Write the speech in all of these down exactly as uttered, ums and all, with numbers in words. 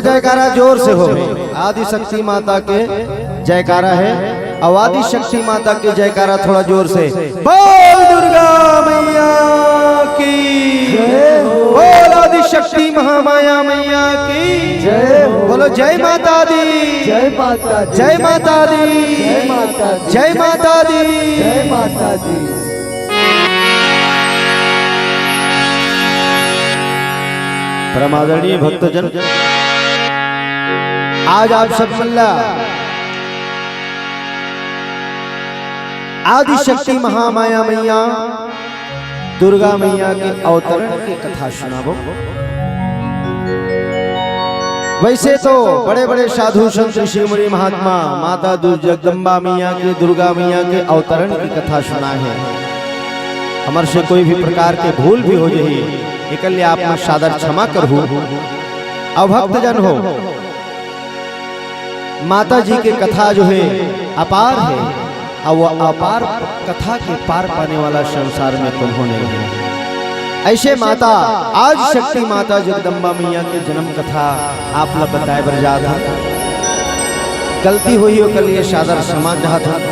जयकारा जोर से हो। आदि शक्ति माता के जयकारा है। अब आदि शक्ति माता के जयकारा थोड़ा जोर से। बोल दुर्गा मैया की। जय हो। बोल आदि शक्ति महामाया मैया की। जय हो। बोलो जय माता दी। जय माता दी। जय माता दी। जय माता दी। जय माता दी। जय माता दी। परम आदरणीय भक्तजन, आज आप सब मन ला आदि शक्ति महामाया मैया दुर्गा मैया के अवतरण के कथा सुनाबो। वैसे तो बड़े-बड़े साधु संत, ऋषि मुनि, महात्मा माता दुर्गा जगदम्बा मैया के, दुर्गा मैया के अवतरण की कथा सुनाए हे। हमर से कोई भी प्रकार के भूल भी हो जाही, एकर लिए आप मन सादर क्षमा करहू। अउ भक्तजन हो, माता जी के कथा जो है अपार है, अउ वो अपार कथा के पार पाने वाला संसार में कोनो नहीं है। ऐसे माता, आदि शक्ति माता जगदम्बा मैया के जन्म कथा आप ला बताए बर जात हन। गलती होही ओकर लिए सादर क्षमा चाहत हन।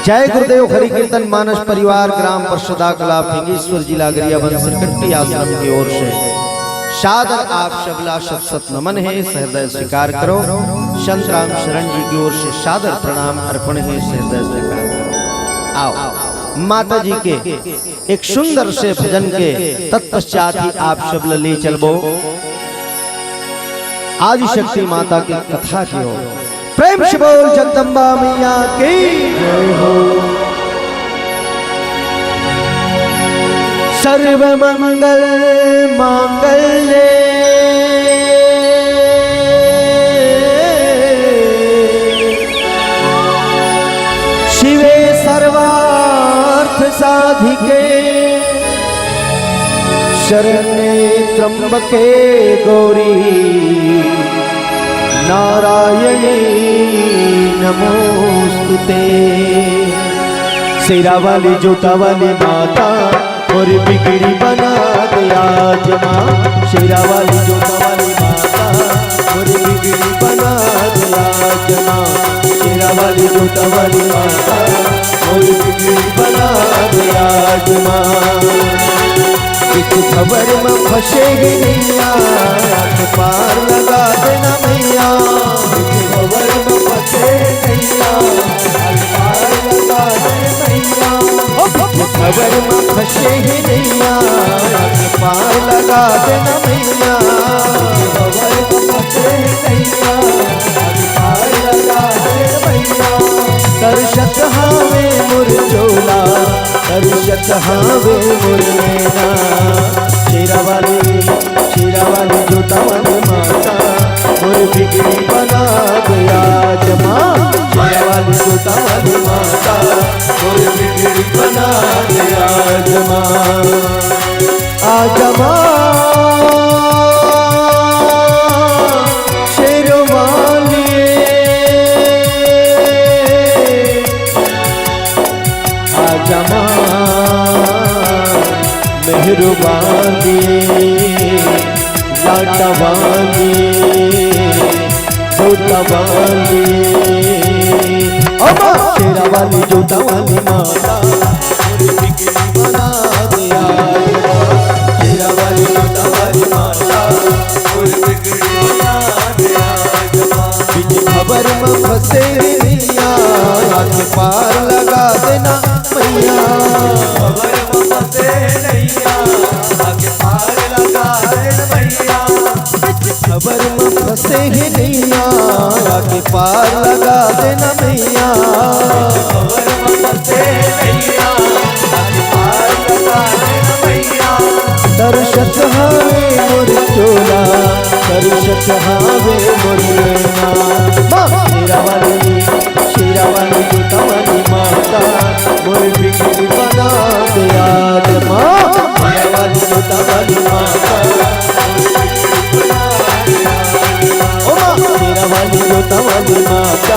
जय गुरुदेव हरि कीर्तन मानस परिवार, ग्राम परसदा कला, फिंगेश्वर, जिला गरियाबंद, सिरकट्टी आश्रम की ओर से सादर आप सबला शत शत नमन हे, सहृदय स्वीकार करो। संत राम शरण जी की ओर से सादर प्रणाम अर्पण हे, सहृदय स्वीकार करो। आओ, माता जी के एक सुंदर से भजन के तत्पश्चात ही आप सब ल ले चलबो आदि शक्ति माता की कथा की ओर। प्रेम से बोल जगदम्बा मैया की। जय हो। सर्व मंगल मांगल्ये शिवे सर्वार्थ साधिके शरण्ये त्र्यंबके गौरी नारायणी नमोस्तुते। शेरा वाली जोता वाली माता मोर बिगड़ी बना दे आज माँ। शेरा वाली जोता वाली माता मोर बिगड़ी बना दे आज माँ। शेरा वाली जोता वाली माता मोर बिगड़ी बना दे आज माँ। एक खबर में फंसे ही नैया, पार लगा देना मैया। एक खबर में फंसे नैया, पार लगा दे मैया। ओ, ओ, ओ। खबर में फंसे ही नैया, पार लगा देना मैया। खबर में फंसे नैया, पार लगा दे मैया। तरसत हावे मोर चोला, तरसत हावे मोर नैना। शेरा वाली, शेरा वाली जोता वाली माता, मोर बिगड़ी बना दे आज माँ। शेरा वाली जोता वाली माता, मोर बिगड़ी बना दे आज माँ। आज माँ, शेरो वाली, आज माँ, मेहरबानी, लाटा वाली, जोता वाली, अम्मा, शेरा वाली, जोता वाली माता, मोर बिगड़ी बना दे आज माँ। शेरा वाली, जोता वाली माता, मोर बिगड़ी बना दे आज माँ। बीच खबर में फंसे नैया, आके पार लगा देना मैया। खबर में फंसे नैया, आके पार लगा देना मैया। खबर में फंसे ही नैया, आके पार लगा देना मैया। खबर में फंसे नैया, आके पार लगा देना मैया। तरसत हावे मोर चोला, तरसत हावे मोर नैना। माँ शेरा वाली, शेरा वाली, जोता वाली माता, मोर बिगड़ी बना दे आज माँ। शेरा वाली, जोता वाली माता, ओ माँ, शेरा वाली, जोता वाली माता,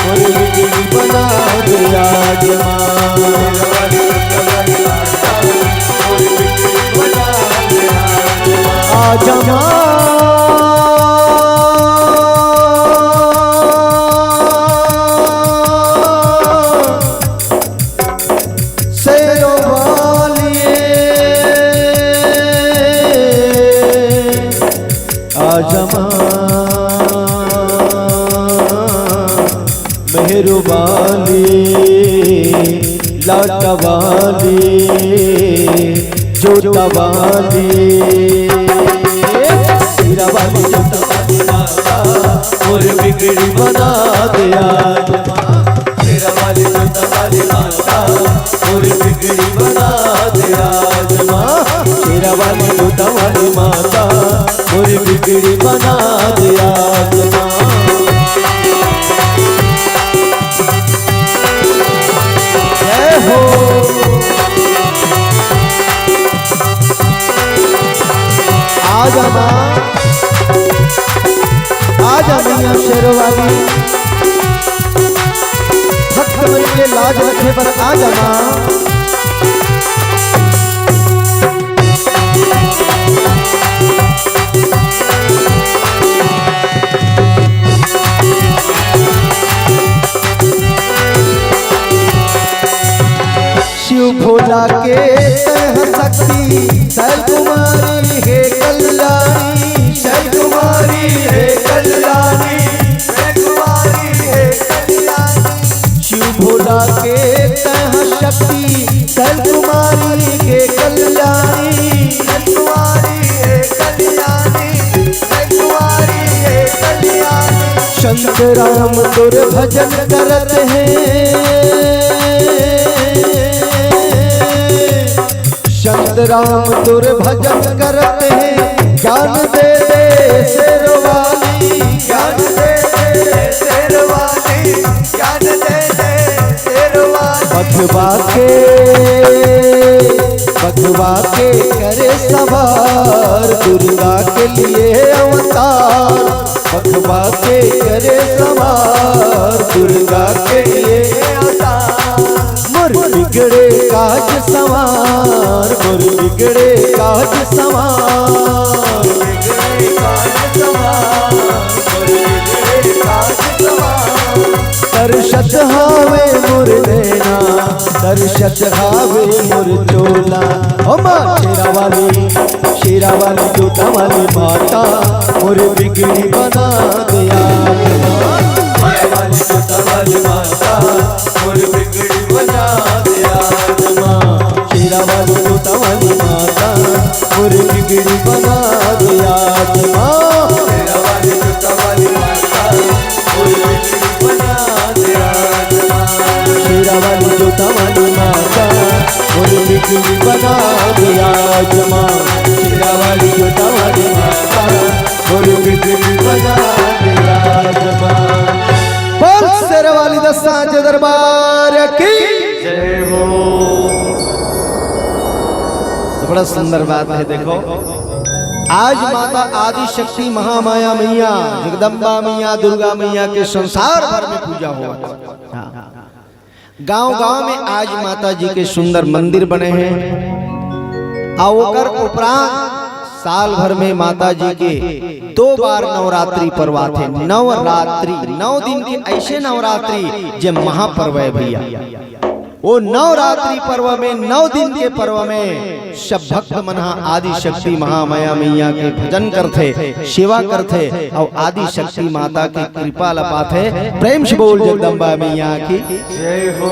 मोर बिगड़ी बना दे आज माँ। आजा माँ। वाली, लाटा वाली, जोता वाली, शेरा वाली, जोता वाली माता, मोर बिगड़ी बना दे आज माँ। शेरा वाली, जोता वाली माता, मोर बिगड़ी बना दे आज माँ। शेरा वाली, जोता वाली माता, मोर बिगड़ी बना दे आज माँ। जय हो। आ जा माँ, आ जा मैया शेरों वाली, भक्त मन के लाज रखे बर आ जा माँ। शिव भोला के तह शक्ति, शैल कुमारी हे कल्याणी, शैल कुमारी हे कल्याणी, शैल कुमारी हे कल्याणी। शिव भोला के तह शक्ति, शैल कुमारी हे कल्याणी, शैल कुमारी हे कल्याणी, शैल कुमारी हे कल्याणी। संत राम तोर भजन करत हे, संत राम तोर भजन करत हे, ज्ञान दे दे शेरवाली, ज्ञान दे दे शेरवाली, ज्ञान दे दे शेरवाली। बघवा के, बघवा के करे सवार, दुर्गा के लिए अवतार। बघवा के करे सवार, दुर्गा के लिए अवतार। मोर बिगड़े काज सवार, मोर बिगड़े काज सवार, बिगड़े काज सवार, मोर बिगड़े काज सवार। तरसत हावे मोर नैना, तरसत हावे मोर चोला। ओ माँ शेरा वाली, शेरा वाली, जोता वाली माता, मोर बिगड़ी बना दे आज माँ। शेरा वाली, जोता वाली माता, मोर बिगड़ी बना दे आज माँ। शेरा वाली, जोता वाली माता, मोर बिगड़ी बना दे आज माँ। शेरा वाली, जोता वाली माता, मोर बिगड़ी बना दे आज माँ। शेरा वाली, जोता वाली माता, मोर बिगड़ी बना दे आज माँ। शेरा वाली, जोता वाली माता, मोर बिगड़ी बना दे आज माँ। बोल शेरा वाली दस साँचे दरबार की जय हो। तो बड़ा सुंदर बात है, देखो आज माता आदि शक्ति महामाया मैया, जगदम्बा मैया, दुर्गा मैया के संसार भर में पूजा होवत हे। हाँ। गांव-गांव में आज माता जी के सुंदर मंदिर बने हैं। अउ ओकर उपरांत साल भर में माता जी के दो बार नवरात्रि पर्व आथे। नवरात्रि, नौ दिन के ऐसे नवरात्रि जे महापर्व है भैया। वो नवरात्रि पर्व में, नौ दिन के पर्व में सब भक्त मन ह आदि शक्ति महामाया मैया के भजन करथे, सेवा करथे अउ आदि शक्ति माता के कृपा ल पाथे। प्रेम से बोल जगदम्बा मैया की जय हो।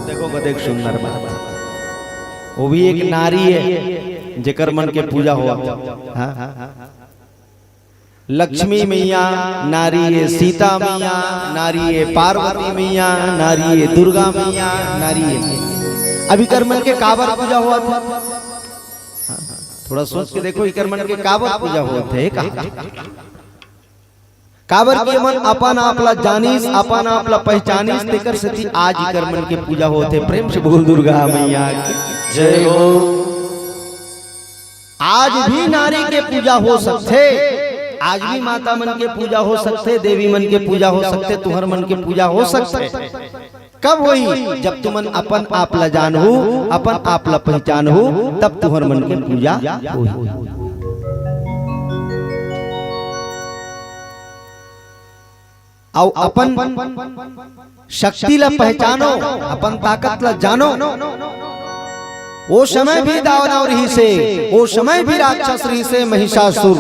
देखो कतेक सुंदर बात, वो भी एक नारी है जेकर मन के पूजा होवत हे। हाँ? लक्ष्मी मैया नारी है, सीता मैया नारी है, पार्वती मैया नारी है, दुर्गा मैया नारी है। अब इकर मन के काबर पूजा होवत हे? थोड़ा सोच के देखो, इकर मन के काबर पूजा होवत हे? का काबर के मन अपन आप ला जानिस, अपन आप ला पहचानिस, तेकर सेती आज इकर मन के पूजा होवत हे। प्रेम से बोल दुर्गा मैया की जय हो। आज भी नारी के पूजा हो सकथे, आज भी माता मन के पूजा हो सकथे, देवी मन के पूजा हो सकथे, तुहर मन के पूजा हो सकथे। कब होही? जब तुमन अपन आप ला जानहू, अपन आप ला पहचानहू, तब तुहर मन के पूजा होही। अउ अपन शक्ति ला पहचानो, अपन ताकत ला जानो। वो समय भी दानव रहिसे, वो समय भी राक्षस रहिसे, महिषासुर।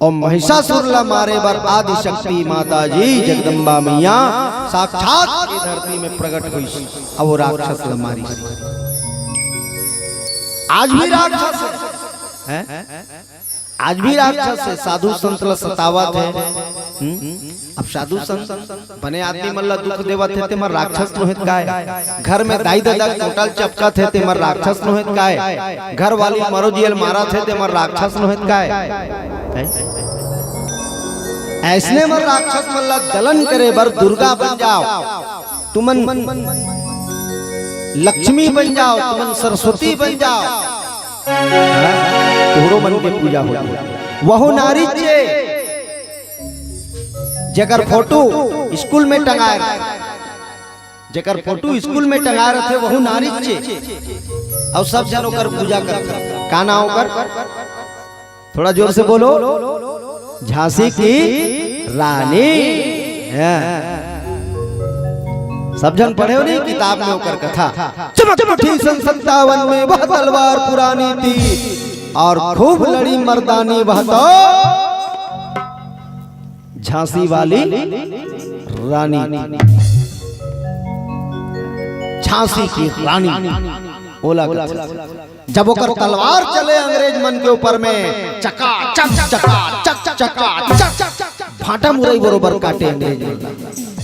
और महिषासुर ला मारे बर आदिशक्ति माता जी जगदम्बा मैया साक्षात ये धरती में प्रकट हुई, अब वो राक्षस ला मारी। आज भी राक्षस है, हैं? आज भी राक्षस है, साधु संत ला सतावत है। हम्म? अब साधु संत बने आदमी मन ला दुख देवत हे, तेमन राक्षस नोहेत काय? घर में दाई ददा के टोटल चपकत हे, तेमन राक्षस नोहेत काय? घर वाली मरो जियल मारत हे, तेमन राक्षस नोहेत काय? हैं? अइसने मन राक्षस मन ला दलन करे बर दुर्गा बन जाव, तुमन लक्ष्मी बन जाव, तुमन सरस्वती बन जाव। हाँ? तुहरो मन के पूजा हो जाए। वहू नारी चे जेकर फोटो स्कूल में टंगाए रथे, जेकर फोटो स्कूल में टंगाए रथे, वहू नारी चे, अउ सब जन ओकर पूजा करथे। का नाम ओकर? थोड़ा जोर से बोलो। झांसी की रानी। हाँ। सब जन पढ़े हो नहीं किताब में ओकर कथा। चमक उठी सन सत्तावन में, वह तलवार पुरानी थी और खूब लड़ी मर्दानी, वह तो झांसी वाली रानी, झांसी की रानी। ओला कथे। जब ओकर तलवार चले अंग्रेज मन के ऊपर में, चका चक, चका चक, चका चक, भाटा मुरई बरोबर काटे अंग्रेज मन ला।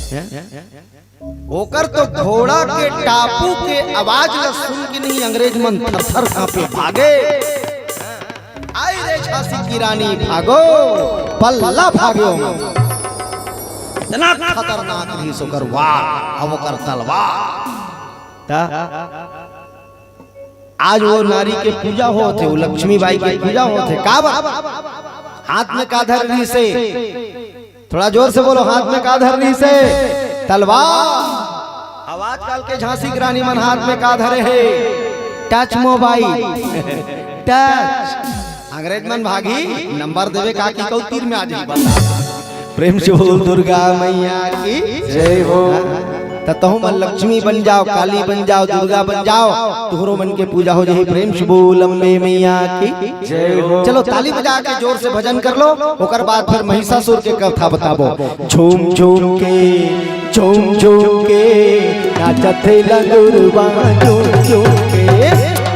हैं? ओकर तो घोड़ा के टापू के आवाज ला सुन के नहीं अंग्रेज मन थर थर कांपे, भागे। आई रे झांसी की रानी, भागो, पल्ला भागो। इतना खतरनाक रहिस ओकर वार, अब ओकर तलवार। त आज वो नारी के पूजा होत हे, वो लक्ष्मी बाई के पूजा होत हे। का बा? हाथ में का धर रहिस हे? थोड़ा जोर से बोलो, हाथ में का धर रहिस हे? तलवार। अब आजकल के झांसी के रानी मन हाथ में का धरे हे? Touch mobile. टच। अंग्रेज मन भागी, नंबर देवे का कि कऊ तीर में आ जाई, बता। प्रेम से बोल दुर्गा मैया की जय हो। त तहू मन लक्ष्मी बन जाव, काली बन जाव, दुर्गा बन जाव, तुहरो मन के पूजा हो जाही। प्रेम से बोल अम्बे मैया की जय हो। चलो ताली बजा के जोर से भजन कर लो, ओकर बाद फिर महिषासुर के कथा बताबो। झूम झूम के, झूम झूम के नाचत हे लंगुरवा, झूम झूम के,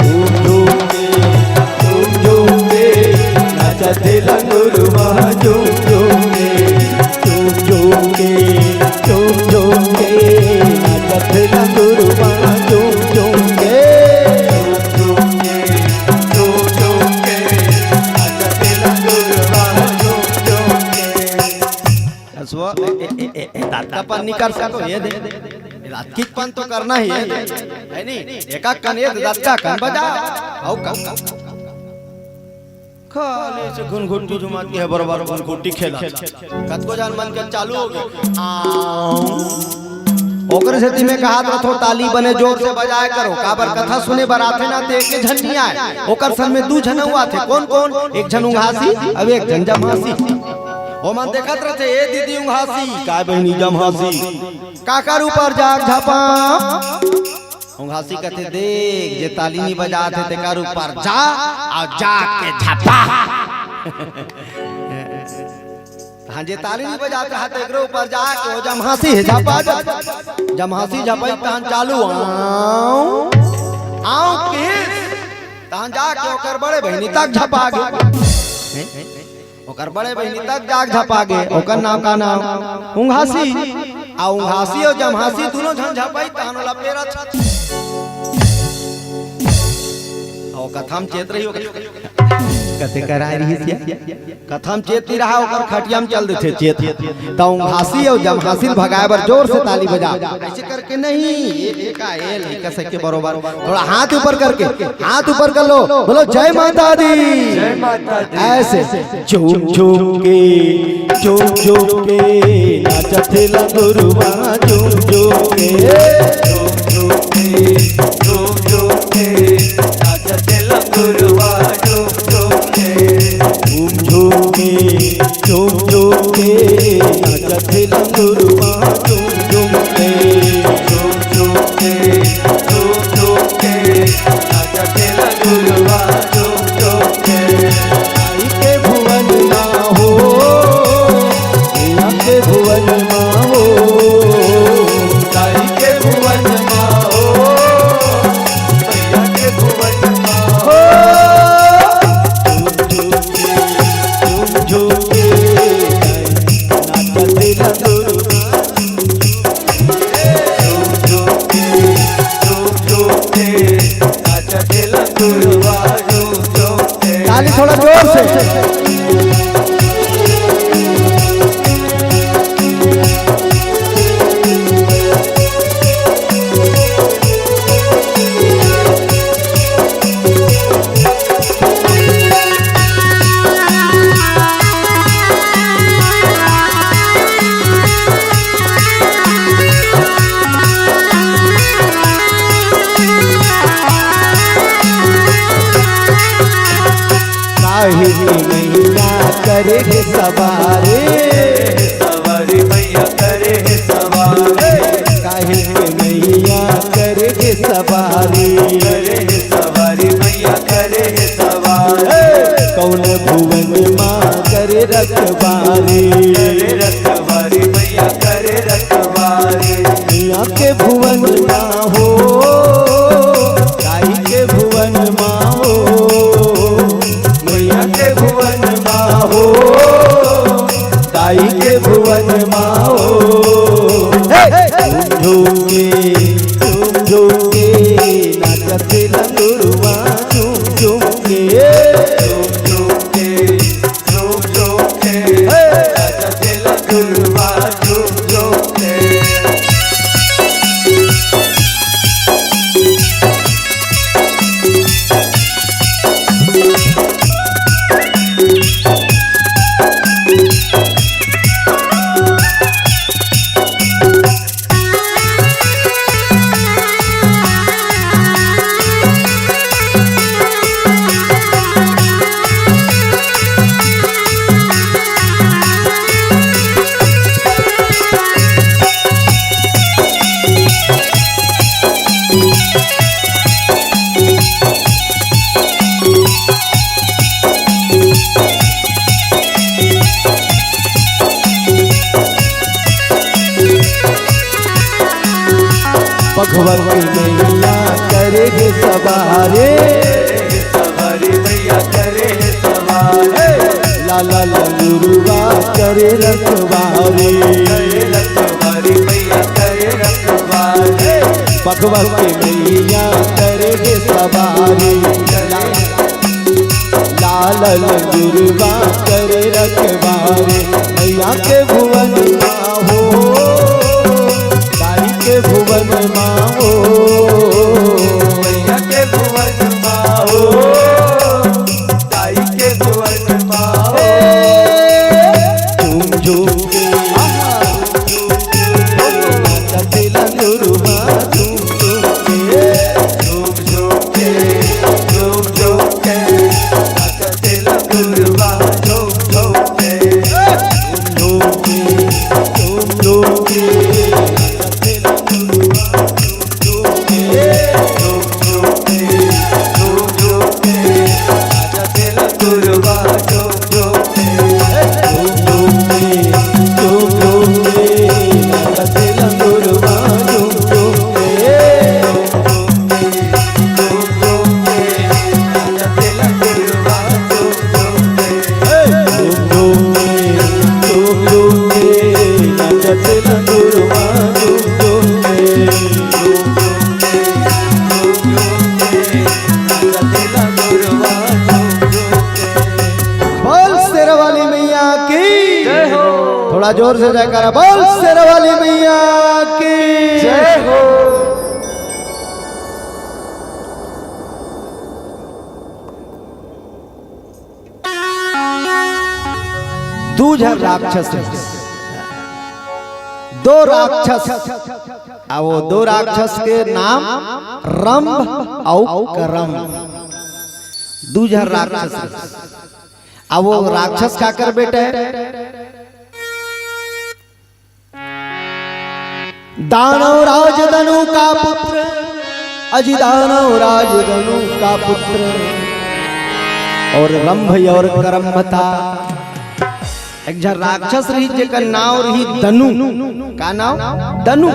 झूम झूम के, झूम झूम के नाचत हे लंगुरवा, झूम झूम के, झूम झूम के, झूम झूम के नाचत हे लंगुरवा, झूम झूम के। हसुआ, ए, ए, ए, ए, ए, दांत का पान नहीं कर सको, ये दे। दांत की पान तो करना ही है, है नहीं? एका कन ये दांत का कन बजा, आओ का। खाली से घुनघुट्टी जुमात के है, बरोबर घुनघुट्टी खेला। कतको जान मन के चालू हो गए। आऊं। ओकरे सेती में कहात रथो, ताली बने जोर से बजाए करो। काबर कथा सुने बर आथे ना, ते एक झन नहीं आए, ओकर संग में दू झन अउ आथे। कौन कौन? एक झन उंघासी, अब एक झन जम्हासी। ओमन देखत रथे, ए दीदी उंघासी, काय बहिनी जम्हासी, काकर ऊपर जाग झपा। उंघासी कथे, देख, जे ताली नहीं बजात हे, तेकर ऊपर जा, अउ जाके झपा। हाँ, जे ताली नहीं बजात रहा, तेकरे ऊपर जाके, ओ जम्हासी हे, झपा जा। जम्हासी झपाई, तहन चालू, आऊं, आऊं किस? तहन जाके ओकर बड़े बहिनी तक झपा गे। ओकर बड़े बहिनी तक जाग झपा गे। ओकर नाम का नाम? उंघासी। आ उंघासी अउ जम्हासी दूनों झन झपाई, तहन ओला पेरा छत। अउ कथा म चेत रही ओकर। कथे कराए रहिस या? कथा म चेत नहीं रहा, ओकर खटिया म चल देथे चेत। त उंघासी अउ जम्हासी ल भगाए बर जोर से ताली बजा। ऐसे करके नहीं, ये, ये का, ये लइका सबके बरोबर। थोड़ा हाथ ऊपर करके, हाथ ऊपर कर लो, बोलो, "जय माता दी।" जय माता दी। ऐसे झूम झूम के, झूम झूम के नाचत हे लंगुरवा, झूम झूम के। झूम झूम के, झूम झूम के नाचत हे लंगुरवा, झूम झूम के। झूम झूम के, झूम झूम के नाचत हे लंगुरवा, झूम झूम के। झूम झूम के, झूम झूम के नाचत हे लंगुरवा, झूम झूम के। आई के भुवन मा हो ताली थोड़ा जोर से। काहे के मैया करे हे सवारी, सवारी मैया करे हे सवारी। काहे के मैया करे हे सवारी, करे हे सवारी मैया करे हे सवारी। कौन भुवन माँ करे रखवारी, करे रखवारी मैया करे रखवारी। मैया के भुवन माँ हो, दाई के भुवन माँ हो, मैया के भुवन माँ हो, दाई के भुवन माँ हो। हे! झूम झूम के, झूम झूम के, नाचत लंगुरवा झूम झूम के। झूम झूम के, झूम झूम के, हे! नाचत लंगुरवा झूम झूम के। भगवती मैया करे हे सवारी, सवारी मैया करे हे सवारी। लाला लंगुरवा करे रखवारी, करे रखवारी मैया करे रखवारी। भगवती मैया करे हे सवारी। लाल लंगुरवा करे रखवारी, मैया के भुवन माँ हो, दाई के भुवन माँ हो। मैया के भुवन माँ हो, दाई के भुवन माँ हो। झूम झूम के नाचत लंगुरवा झूम झूम के। बोल शेरा वाली मैया की जय हो। थोड़ा जोर से जयकारा, बोल शेरा वाली मैया की जय हो। दू झन राक्षस, दो राक्षस, आ वो दो राक्षस के नाम रंभ अउ करम। दू झन राक्षस, आ वो राक्षस काकर बेटा हे? दानव राज दनु का पुत्र, अजि दानव राज दनु का पुत्र, अउ रंभ अउ करम था। एक झन राक्षस रहिस जेकर नाव रहिस दनु। का नाव? दनु।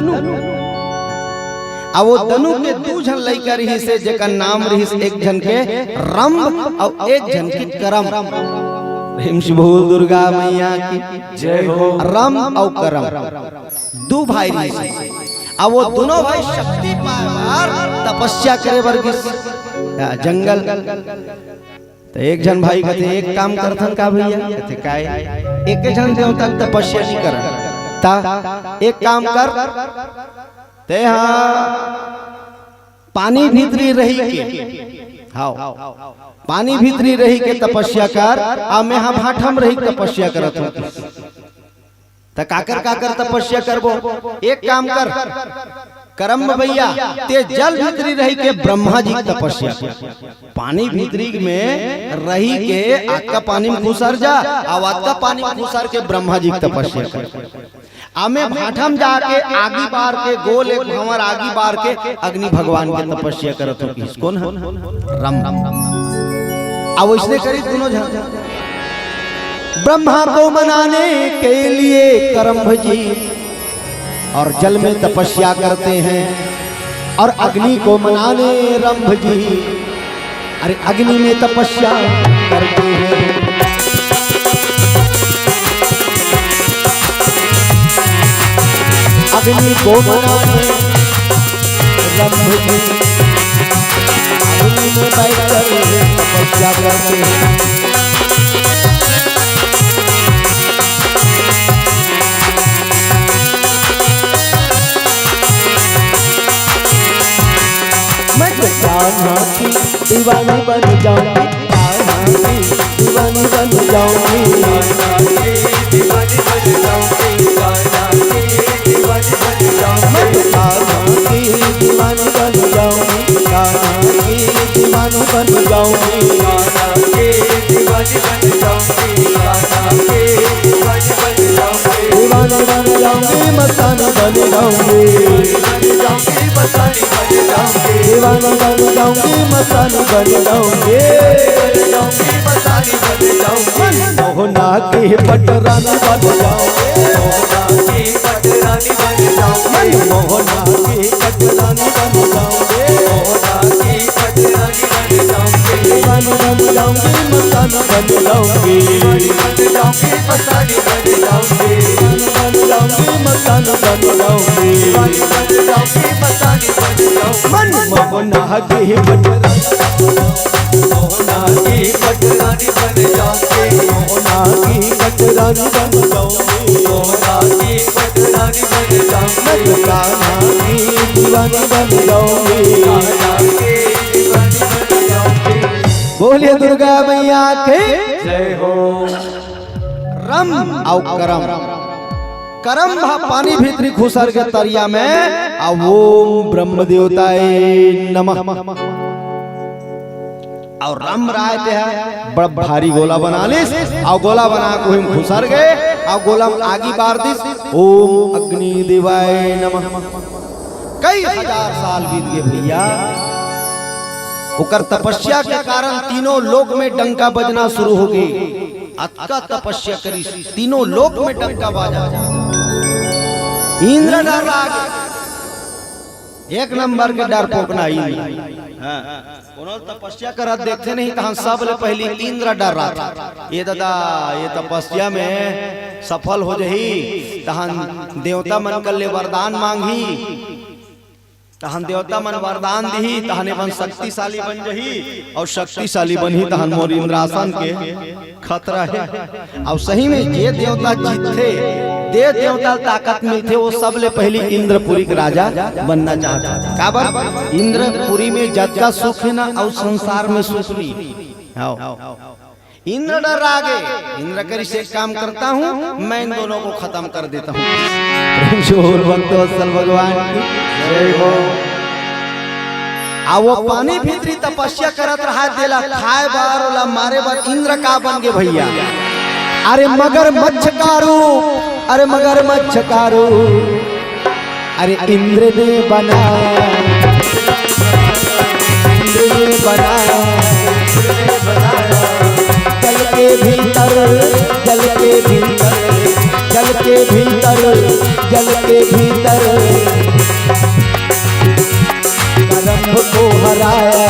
आ वो दनु के दू झन लइका रहिस हे, जेकर नाव रहिस एक झन के रंभ अउ एक झन के करम। प्रेम से बोल दुर्गा मैया की जय हो। रंभ अउ करम दू भाई रहिस हे। आ वो दूनों भाई शक्ति पाए बर तपस्या करे बर गिस, आ, जंगल। त एक झन भाई कथे, "एक काम करथन का भैया?" कथे, "काय?" "एक झन देवता के तपस्या नहीं करन, त एक काम कर, तेहा पानी भीतरी रही के, हाव, पानी भीतरी रही के तपस्या कर, अउ मैं हा भाठा म रही के तपस्या करत हंव।" त काकर काकर तपस्या करबो? एक काम कर, करम भैया, तें जल भीतरी रही के ब्रह्मा जी के तपस्या कर। पानी भीतरी में रही के अतका पानी में खुसर जा, अउ अतका पानी में खुसर के ब्रह्मा जी के तपस्या कर। अउ मैं भाठा म जाके आगी बार के, गोल एक भंवर आगी बार के अग्नि भगवान के तपस्या करत हंव। किस कोन ह? रम। अउ वइसने करी दूनों झन। ब्रह्मा को मनाने के लिए करम्भ जी और जल में तपस्या करते हैं, और अग्नि को मनाने रंभ जी, अरे, अग्नि में तपस्या करते हैं। अग्नि को मनाने रंभ जी, अग्नि में बैठकर तपस्या करते हैं। मैं तो कान्हा की दीवानी बन जाऊंगी, कान्हा की दीवानी बन जाऊंगी। मैं तो कान्हा की दीवानी बन जाऊंगी, कान्हा की दीवानी बन जाऊंगी। दीवानी बन जाऊंगी, मस्तानी बन जाऊंगी। दीवानी बन जाऊंगी, मस्तानी बन जाऊंगी। मोहना की पटरानी बन जाऊंगी। मोहना की पटरानी बन जाऊंगी। दीवानी बन जाऊंगी, मस्तानी बन जाऊंगी। दीवानी बन जाऊंगी, मस्तानी बन जाऊंगी। मनमोहना की पटरानी, मोहना की पटरानी बन जाऊंगी। मोहना की पटरानी बन जाऊंगी। मोहना की पटरानी बन जाऊंगी। मैं तो कान्हा की दीवानी बन जाऊंगी। कान्हा की दीवानी बन जाऊंगी। बोलिए दुर्गा मैया की जय हो। रम अउ करम। करम भा पानी भीतरी खुसर के तरिया में, अउ ओम ब्रह्म देवताय नमः। अउ रम राय तेहा बड़ भारी गोला बना लिस, अउ गोला बना के ओही म खुसर गे, अउ गोला म आगी बार दिस, ओम अग्नि देवाय नमः। कई हजार साल बीत गे भैया, ओकर तपस्या के कारण तीनों लोक में डंका बजना शुरू हो गे। अतका तपस्या करिस, तीनों लोक में डंका बाजा। इंद्र डर्रा गे, एक नंबर के डरपोकना इंद्र। हाँ। कोनो तपस्या करत देखथे नहीं, तहन सबले पहिली इंद्र डर्राथे। ए ददा, ए तपस्या में सफल हो जही, तहन देवता मन कर ले वरदान मांगही, तहन देवता मन वरदान दिही, तहन एमन शक्तिशाली बन जही, अउ शक्तिशाली बनही, तहन मोर इंद्रासन के खतरा हे। अउ सही में जे देवता जीतथे, जे देवता ल ताकत मिलथे, वो सबले पहिली इंद्रपुरी के राजा बनना चाहथे। काबर? इंद्रपुरी में जतका सुख हे ना, अउ संसार में सुख नहीं। हाव। इंद्र डर्रा गे, इंद्र करिस एक काम करता हूँ, मैं इन दोनों को खतम कर देता हूँ। प्रेम से बोल भक्तवत्सल भगवान की जय हो। आ वो पानी भीतरी तपस्या करत रहा, तेला खाए बर, ओला मारे बर इंद्र का बन गे भैया? अरे मगरमच्छ का रूप, अरे मगरमच्छ का रूप, अरे इंद्र ने बनाया, इंद्र ने बनाया। जल के भीतर, जल के भीतर, जल के भीतर, जल के भीतर करम्भ को हराया,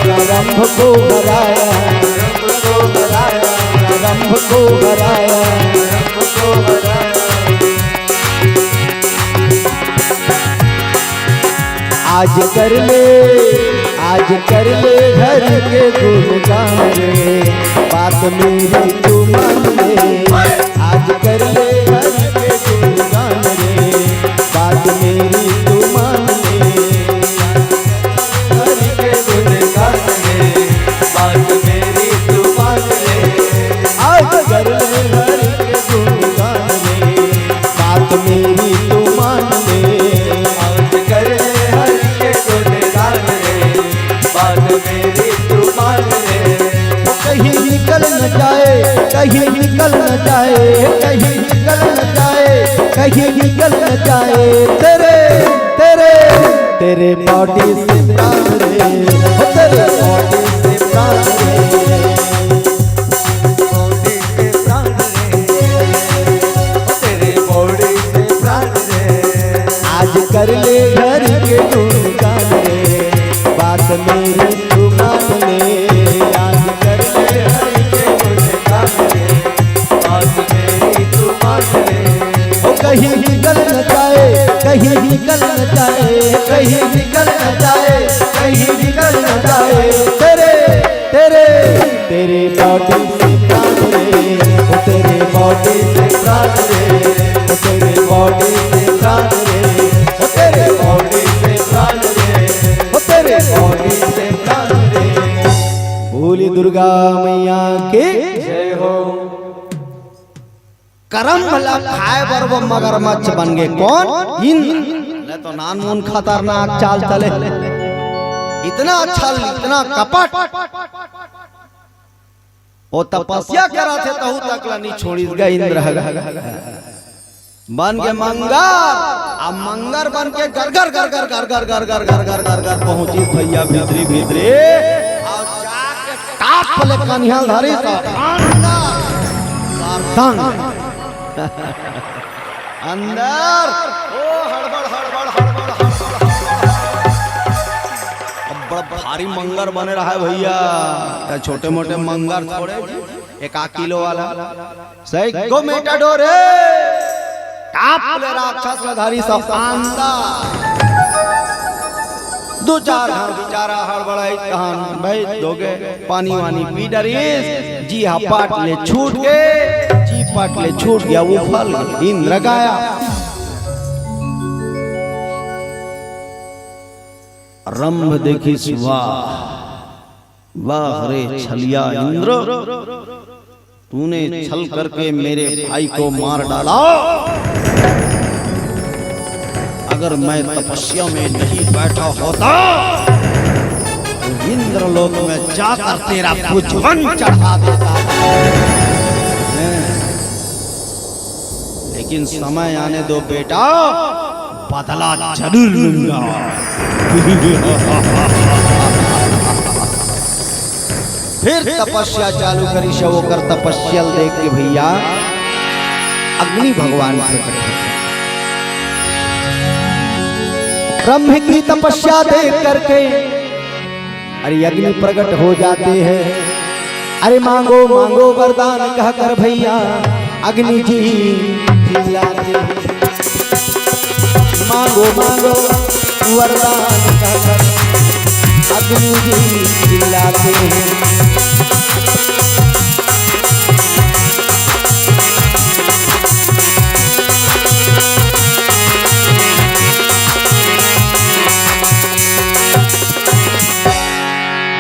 करम्भ को हराया, करम्भ को हराया। आज कर ले, आज कर ले हरि के गुणगान रे, बात मेरी तू मान ले। आज कर ले हरि के गुणगान रे, बात मेरी तू मान ले। हरि के गुणगान रे, बात मेरी तू मान ले। आज कर ले हरि के गुणगान रे, बात मेरी तू मान ले। आज कर ले हरि के गुणगान रे, बात मेरी तू मान ले। वो कहीं निकल न जाए, कहीं निकल न जाए, कहीं निकल न जाए, कहीं निकल न जाए। तेरे, तेरे, तेरे बॉडी से प्राण रे, वो तेरे बॉडी से प्राण रे। बॉडी से प्राण रे, तेरे बॉडी से प्राण रे। आज कर ले हरि के गुणगान रे, बात मेरी तू मान ले। आज कर ले हरि के गुणगान रे, बात मेरी तू मान ले। ओ कहीं निकल न जाए, कहीं निकल न जाए, कहीं निकल न जाए, कहीं निकल न जाए। तेरे, तेरे, तेरे बॉडी से प्राण रे, ओ तेरे बॉडी से प्राण रे, ओ तेरे बॉडी से प्राण रे, ओ तेरे बॉडी से प्राण रे, ओ तेरे बॉडी से प्राण रे। बोली दुर्गा मैया की जय हो। करम भला खाए बर वो मगरमच्छ बन गए। कौन? इंद्र। नहीं तो नानमुन खतरनाक चाल चले। इतना छल, इतना कपट। वो तपस्या करा थे, तहु तक ला नहीं छोड़िस गा इंद्र ह। बन के मंगर, अब मंगर बन के गरगर, गरगर, गरगर, गरगर, गरगर, गरगर पहुंचिस भैया भीतरी, भीतरी। और जाके टाप ले कनिहा धरिस तो अंदर। गर्दन। अंदर। ओ हड़बड़, हड़बड़, हड़बड़, हड़बड़, हड़बड़। अब बड़ा भारी मंगर बने रहा है भैया। क्या छोटे मोटे मंगर थोड़े, एक आध किलो वाला। सही को मेटाडोर है। टाप ले राक्षस ला धरिस अंदर। दू चार घांव बेचारा हड़बड़ाइस तहान भाई दोगे पानी वानी पी डरिस, जी हा पट ले छूट गे, जी पट ले छूट गया, वो फल इंद्र गाया। रंभ देखिस, वाह, वाह रे छलिया इंद्र, तूने छल करके मेरे भाई को मार डाला। अगर मैं तपस्या में नहीं बैठा होता तो इंद्रलोक में जाकर तेरा भुजवन चढ़ा देता। लेकिन समय आने दो बेटा, बदला जरूर लूंगा। फिर तपस्या चालू करिस, ओकर तपस्या ल देख के भैया अग्नि भगवान प्रकट होते हैं। ब्रह्म की तपस्या देख करके अरे अग्नि प्रकट हो जाते हैं। अरे मांगो मांगो वरदान कहकर भैया अग्नि जी चिल्लाते हैं। मांगो मांगो वरदान कहकर अग्नि जी चिल्लाते हैं।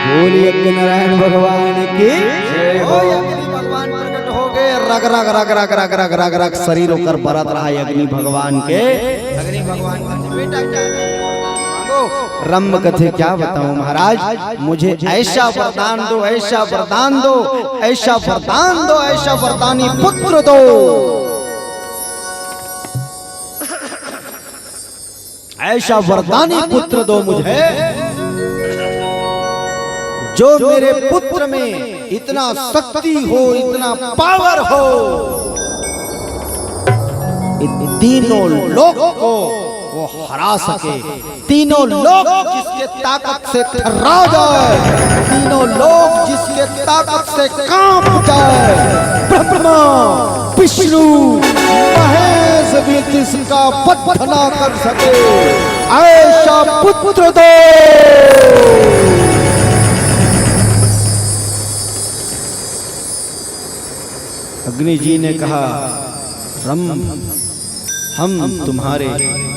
बोलिए अग्नि नारायण भगवान की जय हो। अग्नि भगवान प्रकट हो गए। रग रग रग रग रग रग रग रग शरीर ओकर बरत रहा है अग्नि भगवान के। अग्नि भगवान के बेटा क्या मांगो? रंभ कथे क्या बताऊं महाराज, मुझे ऐसा वरदान दो, ऐसा वरदान दो, ऐसा वरदान दो, ऐसा वरदानी पुत्र दो। ऐसा वरदानी पुत्र दो मुझे, जो मेरे पुत्र में इतना शक्ति हो, इतना पावर हो, इन तीनों लोक को वो हरा सके। तीनों लोक जिसके ताकत से थर्रा जाए, तीनों लोक जिसके ताकत से कांप जाए। ब्रह्मा, विष्णु, महेश भी जिसका वध ना कर सके, ऐसा पुत्र दो। अग्नि जी ने कहा, रम, हम तुम्हारे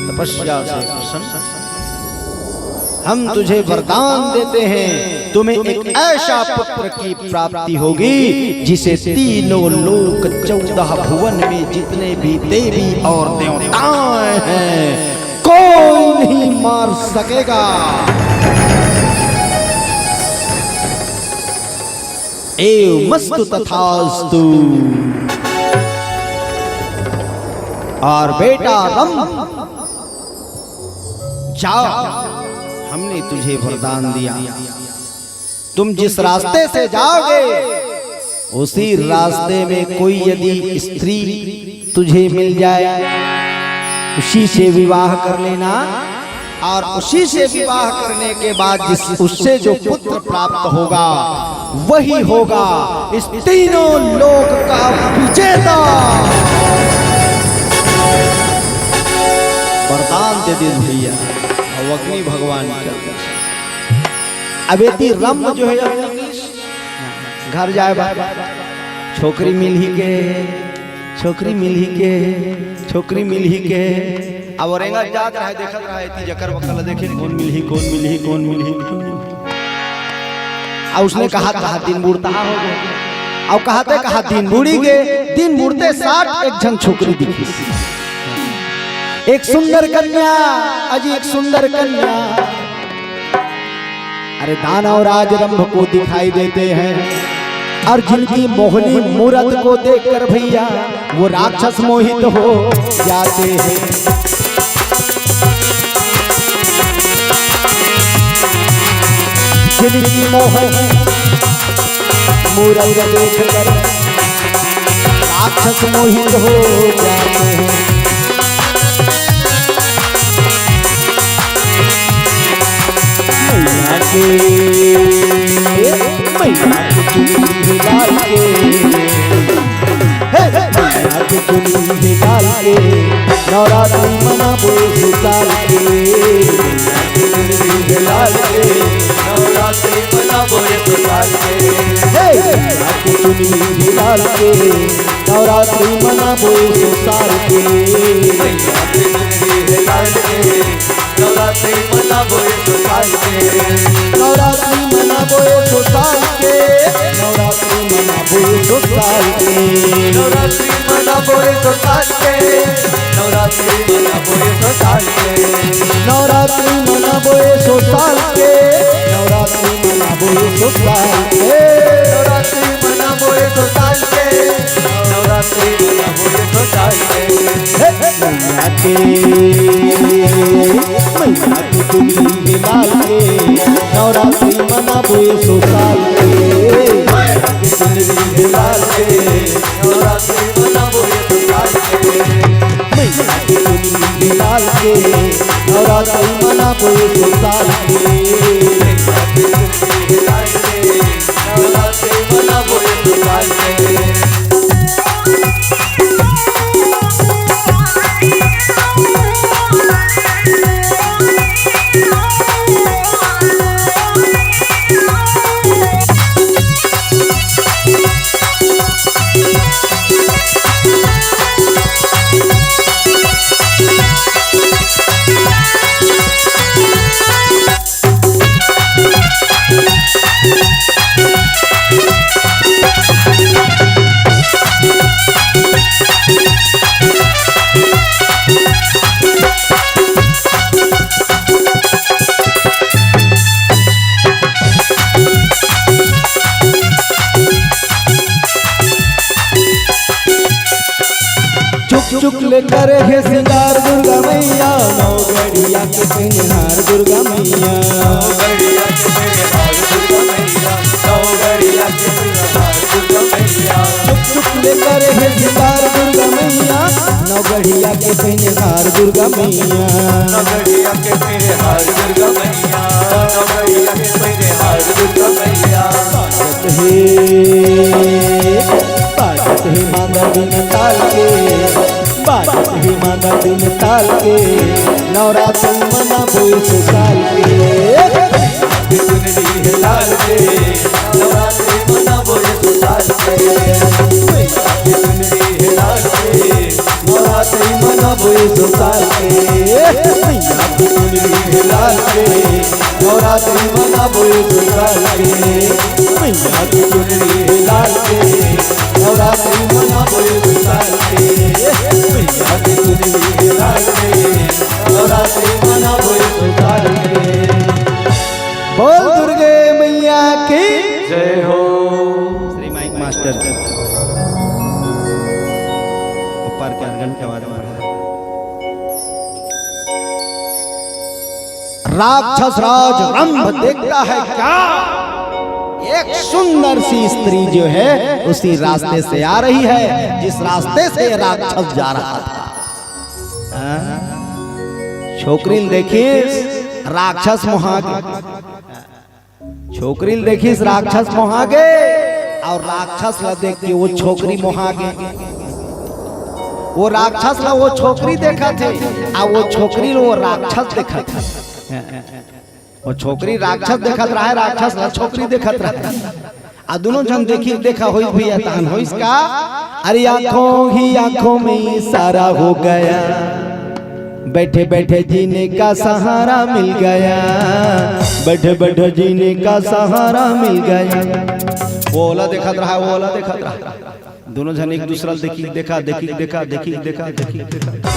तपस्या से प्रसन्न हैं। हम तुझे वरदान देते हैं, तुम्हें एक ऐसा पुत्र की प्राप्ति होगी जिसे तीनों लोक, चौदह भुवन में जितने भी देवी और देवताएं हैं, कोई नहीं मार सकेगा। एवमस्तु तथास्तु। और बेटा रम, जाओ, हमने तुझे वरदान दिया, तुम जिस रास्ते से जाओगे, उसी रास्ते में कोई यदि स्त्री तुझे मिल जाए, उसी से विवाह कर लेना। और उसी से विवाह करने के बाद जिस, उससे जो पुत्र प्राप्त होगा, वही होगा इस तीनों लोक का विजेता। वरदान दे दे भैया, अब अग्नि भगवान का। अब यदि रम जो है, घर जाए बा, छोकरी मिलही के, छोकरी मिलही के, छोकरी मिलही के। अब औरंगा जात रहे, देखत रहे, एती जकर बकर ला देखे, कौन मिलही, कौन मिलही, कौन मिलही, कौन मिलही। अब उसने कहा, कहा दिन बुड़ता हो गए। अब कहते, कहा दिन बुड़ी गए, दिन बुड़ते साठ एक झन छोकरी दिखी। एक सुंदर कन्या, अजी एक सुंदर कन्या। अरे दानव राज रंभ को दिखाई देते हैं और जिनकी मोहनी मूरत को देखकर भैया वो राक्षस मोहित हो जाते हैं। जिनकी मोहनी मूरत देखकर राक्षस मोहित हो जाते हैं। मैया के, मैया के चुनरी लाल के, हे, हे, मैया के चुनरी लाल के, नवरात्रि मनाबो सुताल के। मैया के चुनरी लाल के, नवरात्रि मनाबो सुताल के। हे, मैया के चुनरी लाल के, नवरात्रि मनाबो सुताल के। मैया के चुनरी लाल के, नवरात्रि मनाबो सुताल के। नवरात्रि मनाबो सुताल के। नवरात्रि मनाबो सुताल के। नवरात्रि मनाबो सुताल के। नवरात्रि मनाबो सुताल के। नवरात्रि मनाबो सुताल के। नवरात्रि मनाबो सुताल के। नवरात्रि मनाबो सुताल के। नवरात्रि मनाबो सुताल के। हे, हे, मैया के, मैया के चुनरी लाल के, नवरात्रि मनाबो सुताल के। मैया के चुनरी लाल के, नवरात्रि मनाबो सुताल के। मैया के चुनरी लाल के, नवरात्रि मनाबो सुताल के। मैया के चुनरी लाल के, नवरात्रि मनाबो सुताल के। चुक चुक ले करे हे सिंगार दुर्गा मैया, नौ गड़िया के पहिने हार दुर्गा मैया। नौ गड़िया के पहिने हार दुर्गा मैया, नौ गड़िया के पहिने हार दुर्गा मैया। चुक चुक ले करे हे सिंगार दुर्गा मैया, नौ गड़िया के पहिने हार दुर्गा मैया। नौ गड़िया के पहिने हार दुर्गा मैया, नौ गड़िया के पहिने हार दुर्गा मैया। बाजत हे, बाजत हे मांदा बिन ताल के, बाजत हे मांदा बिन ताल के, नवरात्र मनाबो सुताल के। चुनरी हे लाल के, नवरात्र मनाबो सुताल के। मनाबो ए सुतार के, मैया के चुनरी हे लाल के। नवरात्रि मनाबो ए सुतार के, मैया के चुनरी हे लाल के। नवरात्रि मनाबो ए सुतार के, मैया के चुनरी हे लाल के। नवरात्रि मनाबो ए सुतार के। बोल दुर्गे मैया की जय हो। श्री माइक मास्टर जी, ऊपर के आंगन के आवाज में। राक्षस राज रंभ देखता है क्या? एक सुंदर सी स्त्री जो है, उसी रास्ते से आ रही है, जिस रास्ते से राक्षस जा रहा था। हाँ? छोकरी ल देखिस, राक्षस मोहा गे। छोकरी ल देखिस, राक्षस मोहा गे, अउ राक्षस ल देख के वो छोकरी मोहा गे। वो राक्षस ल वो छोकरी देखत हे, अउ वो छोकरी ल वो राक्षस देखत हे। वो छोकरी राक्षस देखत रहे, राक्षस ल छोकरी देखत रहे। अउ दुनों झन देखिस, देखा होइस भैया, तहन होइस का? अरे आंखों ही आंखों में इशारा हो गया, बैठे बैठे जीने का सहारा मिल गया, बैठे बैठे जीने का सहारा मिल गया। वो ओला देखत रहा, वो ओला देखत रहा। दुनों झन एक दूसरा ल देखिस, देखा, देखिस, देखा, देखिस, देखा, देखिस, देखा।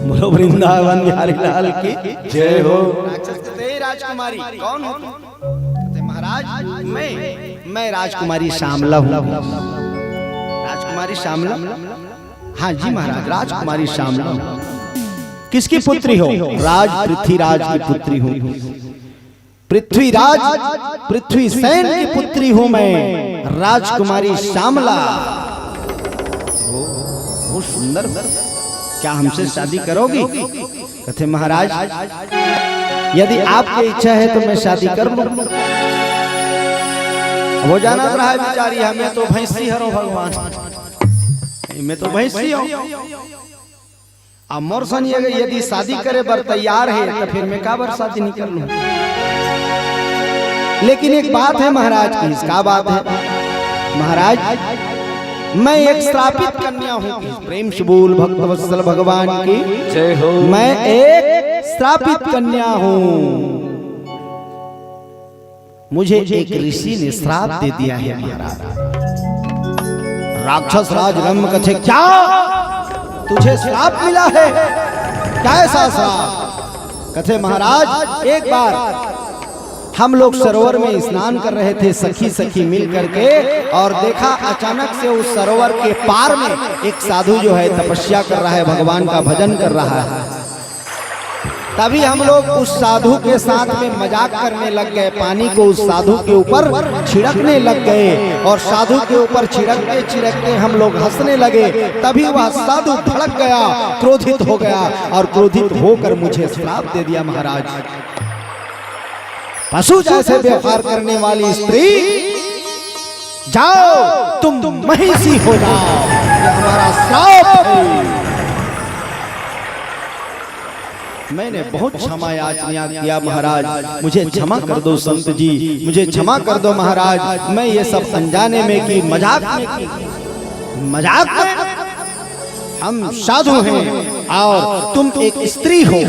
बोलो वृंदावन बिहारी लाल की जय हो। राक्षस कथे, "ए राजकुमारी, कौन हो तुम?" कथे, "महाराज, मैं, मैं राजकुमारी श्यामला हूँ।" राजकुमारी श्यामला? हाँ जी महाराज, राजकुमारी श्यामला हूँ। किसकी पुत्री हो? राज पृथ्वीराज की पुत्री हूँ। पृथ्वीराज, पृथ्वी सेन की पुत्री हूँ मैं, राजकुमारी श्यामला। ओ, बहुत सुंदर। क्या हमसे शादी करोगी? कथे, "महाराज, यदि आपकी इच्छा है तो मैं शादी कर लूं।" अब वो जानत रहा है बेचारी, "हमें तो भैंसी हरो भगवान, मैं तो भैंसी हूँ।" अब मोर सन ये यदि शादी करे बर तैयार है, तो फिर मैं काबर शादी नहीं कर लूं? लेकिन एक बात है महाराज की, इसका बात है महाराज, मैं एक श्रापित कन्या हूँ। प्रेम से बोल भक्तवत्सल भगवान की जय हो। मैं एक श्रापित कन्या हूँ। मुझे एक ऋषि ने श्राप दे दिया है महाराज। राक्षस राज रंभ कथे, "क्या? तुझे श्राप मिला है? कैसा श्राप?" कथे, "महाराज, एक बार हम लोग सरोवर में स्नान कर रहे थे, सखी सखी मिल करके, और देखा अचानक से उस सरोवर के पार में एक साधु जो है तपस्या कर रहा है, भगवान का भजन कर रहा है।" तभी हम लोग उस साधु के साथ में मजाक करने लग गए, पानी को उस साधु के ऊपर छिड़कने लग गए और साधु के ऊपर छिड़कते छिड़कते हम लोग हंसने लगे। तभी वह साधु भड़क गया, क्रोधित हो गया और क्रोधित होकर मुझे श्राप दे दिया महाराज। पशु जैसे व्यवहार करने वाली स्त्री, जाओ तुम महिषी हो जाओ, ये हमारा श्राप है। मैंने बहुत क्षमा याचना किया महाराज, मुझे क्षमा कर दो संत जी, मुझे क्षमा कर दो महाराज, मैं ये सब अनजाने में की, मजाक में की, मजाक में। हम साधु हैं और तुम एक स्त्री हो,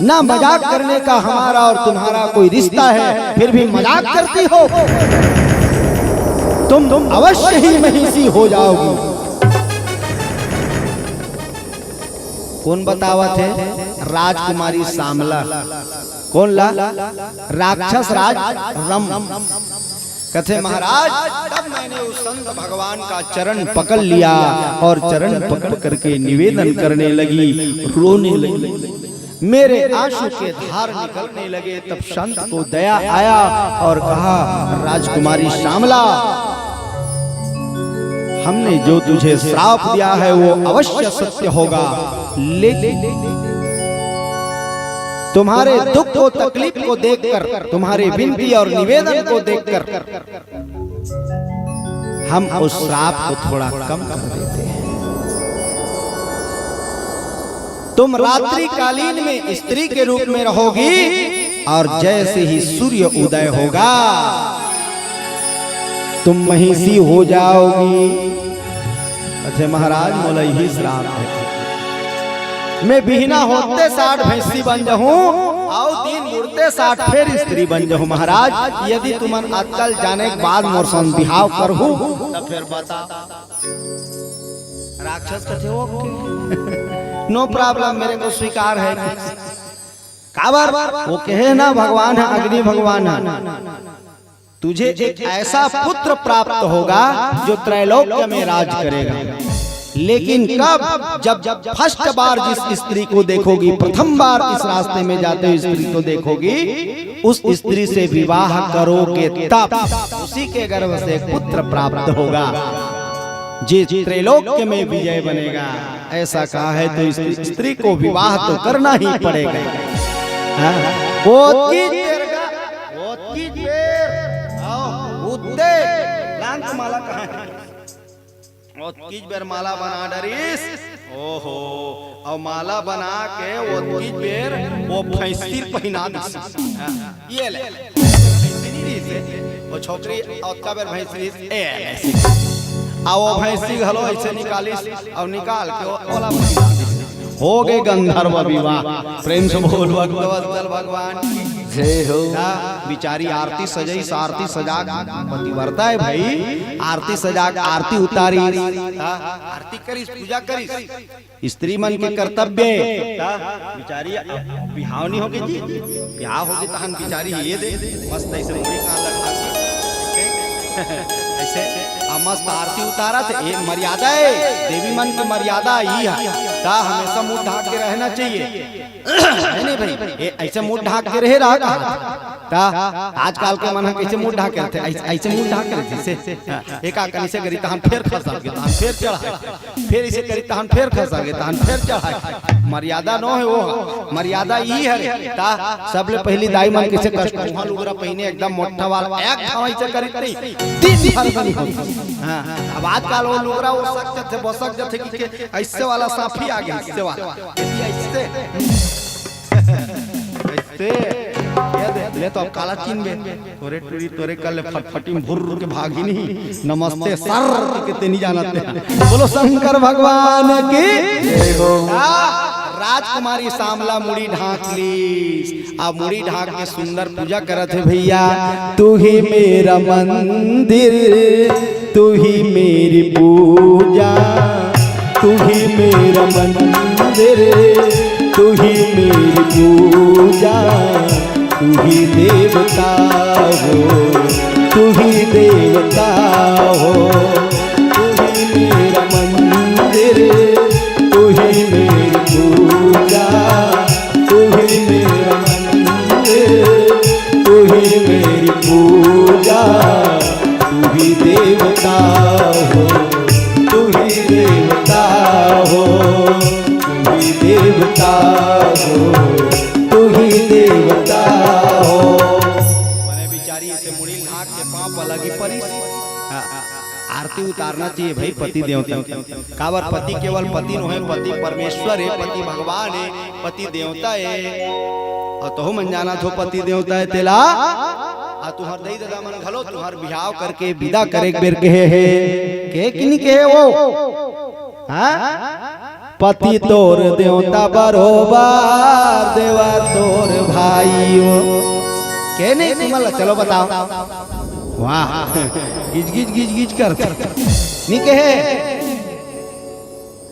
ना मजाक करने का हमारा और तुम्हारा कोई रिश्ता है, फिर भी मजाक करती हो। तुम, तुम अवश्य ही महिषी हो जाओगी। कौन बतावत है? राजकुमारी श्यामला। कौन ला? राक्षस राज रंभ। कथे महाराज, तब मैंने उस संत भगवान का चरण पकड़ लिया और चरण पकड़ करके निवेदन करने लगी, रोने लगी। मेरे आंसू के धार निकलने लगे। तब संत को दया आया और कहा, राजकुमारी श्यामला, हमने जो तुझे श्राप दिया है वो अवश्य सत्य होगा, लेकिन तुम्हारे दुख को, तकलीफ को देखकर, तुम्हारे विनती और निवेदन को देखकर हम उस श्राप को थोड़ा कम कर देते हैं। तुम रात्रिकालीन में स्त्री के रूप में रहोगी और जैसे ही सूर्य उदय होगा, तुम महिषी हो जाओगी। अथे महाराज, मोला इही श्राप हे। मैं बिहना होते साठ भैंसी बन जाहूं, अउ दिन बुड़ते साठ फेर स्त्री बन जाहूं। महाराज, यदि तुमन अतका ल जाने के बाद मोर संग बिहाव करहू, त फेर बता। राक्षस कथे, "ओके, नो प्रॉब्लम, मेरे को स्वीकार है।" काबर? वो कहे ना, भगवान है, अग्नि भगवान है, "तुझे एक ऐसा पुत्र प्राप्त होगा जो त्रैलोक्य में राज करेगा।" लेकिन कब? जब, जब फर्स्ट बार जिस स्त्री को देखोगी, प्रथम बार इस रास्ते में जाते हुए स्त्री को देखोगी, उस स्त्री से विवाह करोगे, तब उसी के गर्भ से एक पुत्र प्राप्त होगा, जे त्रैलोक्य में विजय बनेगा। ऐसा कहा है तो स्त्री, स्त्री को विवाह तो करना ही पड़ेगा। हाँ? ओतकीच बेर गा, ओतकीच बेर, आओ, उद्दे, लांग माला कहाँ है? ओतकीच बेर माला बना डरिस। ओहो, अउ माला बना के ओतकीच बेर वो भैंसी पहिना दिस। हाँ, ये ले, भैंसी नहीं रहिस हे, वो छोकरी ओतका बेर भैंसी रहिस, ए ले। आ वो भैंसी घलो ऐसे निकालिस, अउ निकाल के वो ओला पहिना दिस। हो गे गंधर्व विवाह। प्रेम से बोल भक्तवत्सल भगवान की। जय हो। ता बिचारी आरती सजाइस, आरती सजा के पतिव्रता हे भाई, आरती सजा के आरती उतारिस, ता आरती करिस, पूजा करिस। स्त्री मन के कर्तव्य हे। ता बिचारी अब बिहाव नहीं होगे जी, बिहाव होगे तहन बिचारी ये दे, मस्त ऐसे मुड़ी कान लगा के, ऐसे, आ मस्त आरती उतारत हे, ये मर्यादा हे, देवी मन की मर्यादा ये हे। ता हमेशा मुंह ढाक के रहना चाहिए। हे नहीं भाई, ये ऐसे मुंह ढाक के रहे रहा का? ता आजकल के मन ह कैसे मुंह ढाक के रहिथे? ऐसे, ऐसे मुंह ढाक के रहिथे, ऐसे। हाँ, एक आकनी से करी, तहन फेर खसा के, तहन फेर चढ़ाए, फेर ऐसे करी, तहन फेर खसा के, तहन फेर चढ़ाए। मर्यादा नो हे वो, मर्यादा ई हरे। ता सबले पहिली दाई मन कैसे कस-, उहाँ लुगरा पहिने एकदम मोटा वाला, एक ठाव ऐसे करी, करी, दिन भर बनी होती। हाँ, अब आजकल वो लुगरा वो सक जथे, बसक जथे कि के, ऐसे वाला साफी आ गया, ऐसे वाला, ऐसे। ऐसे, ये दे, ले तो अब काला चिन्हबे। तोरे टूरी, तोरे कर ले फटफटी में भुर्र के भागी नहीं। नमस्ते सर के ते नहीं जानत हे। बोलो शंकर भगवान की। जय हो। आ, राजकुमारी सामला मुड़ी ढांक ली। अब मुड़ी ढांक के सुंदर पूजा करत हे भैया। तू ही मेरा मंदिर, तू ही मेरी पूजा, तू ही मेरा मंदिर, तू ही मेरी पूजा, तू ही देवता हो, तू ही देवता हो, तू ही मेरा मंदिर, तू ही मेरी पूजा, तू ही मेरा मंदिर, तू ही मेरी पूजा, तू ही देवता हो, तू ही देवता हो, तू ही देवता हो, तू ही देवता हो। मने बिचारी से मुड़ी ढाक के पांव पर लगी परी। हाँ, आरती उतारना चाहिए भाई पति देवता। काबर पति केवल पति नोहे, पति परमेश्वर हे, पति भगवान हे, पति देवता हे। अउ तहू मन जानत हो पति देवता हे तेला। आ तुहर दई ददा मन घलो तुहर बिहाव करके बिदा करे के बेर कहे हे। कहे कि नहीं कहे वो? हाँ? पति तोर देवता बरोबर, देवर तोर भाई हो। कहे नहीं तुमन ला, चलो बताओ। वाह, गिज गिज गिज गिज करथे। नहीं कहे।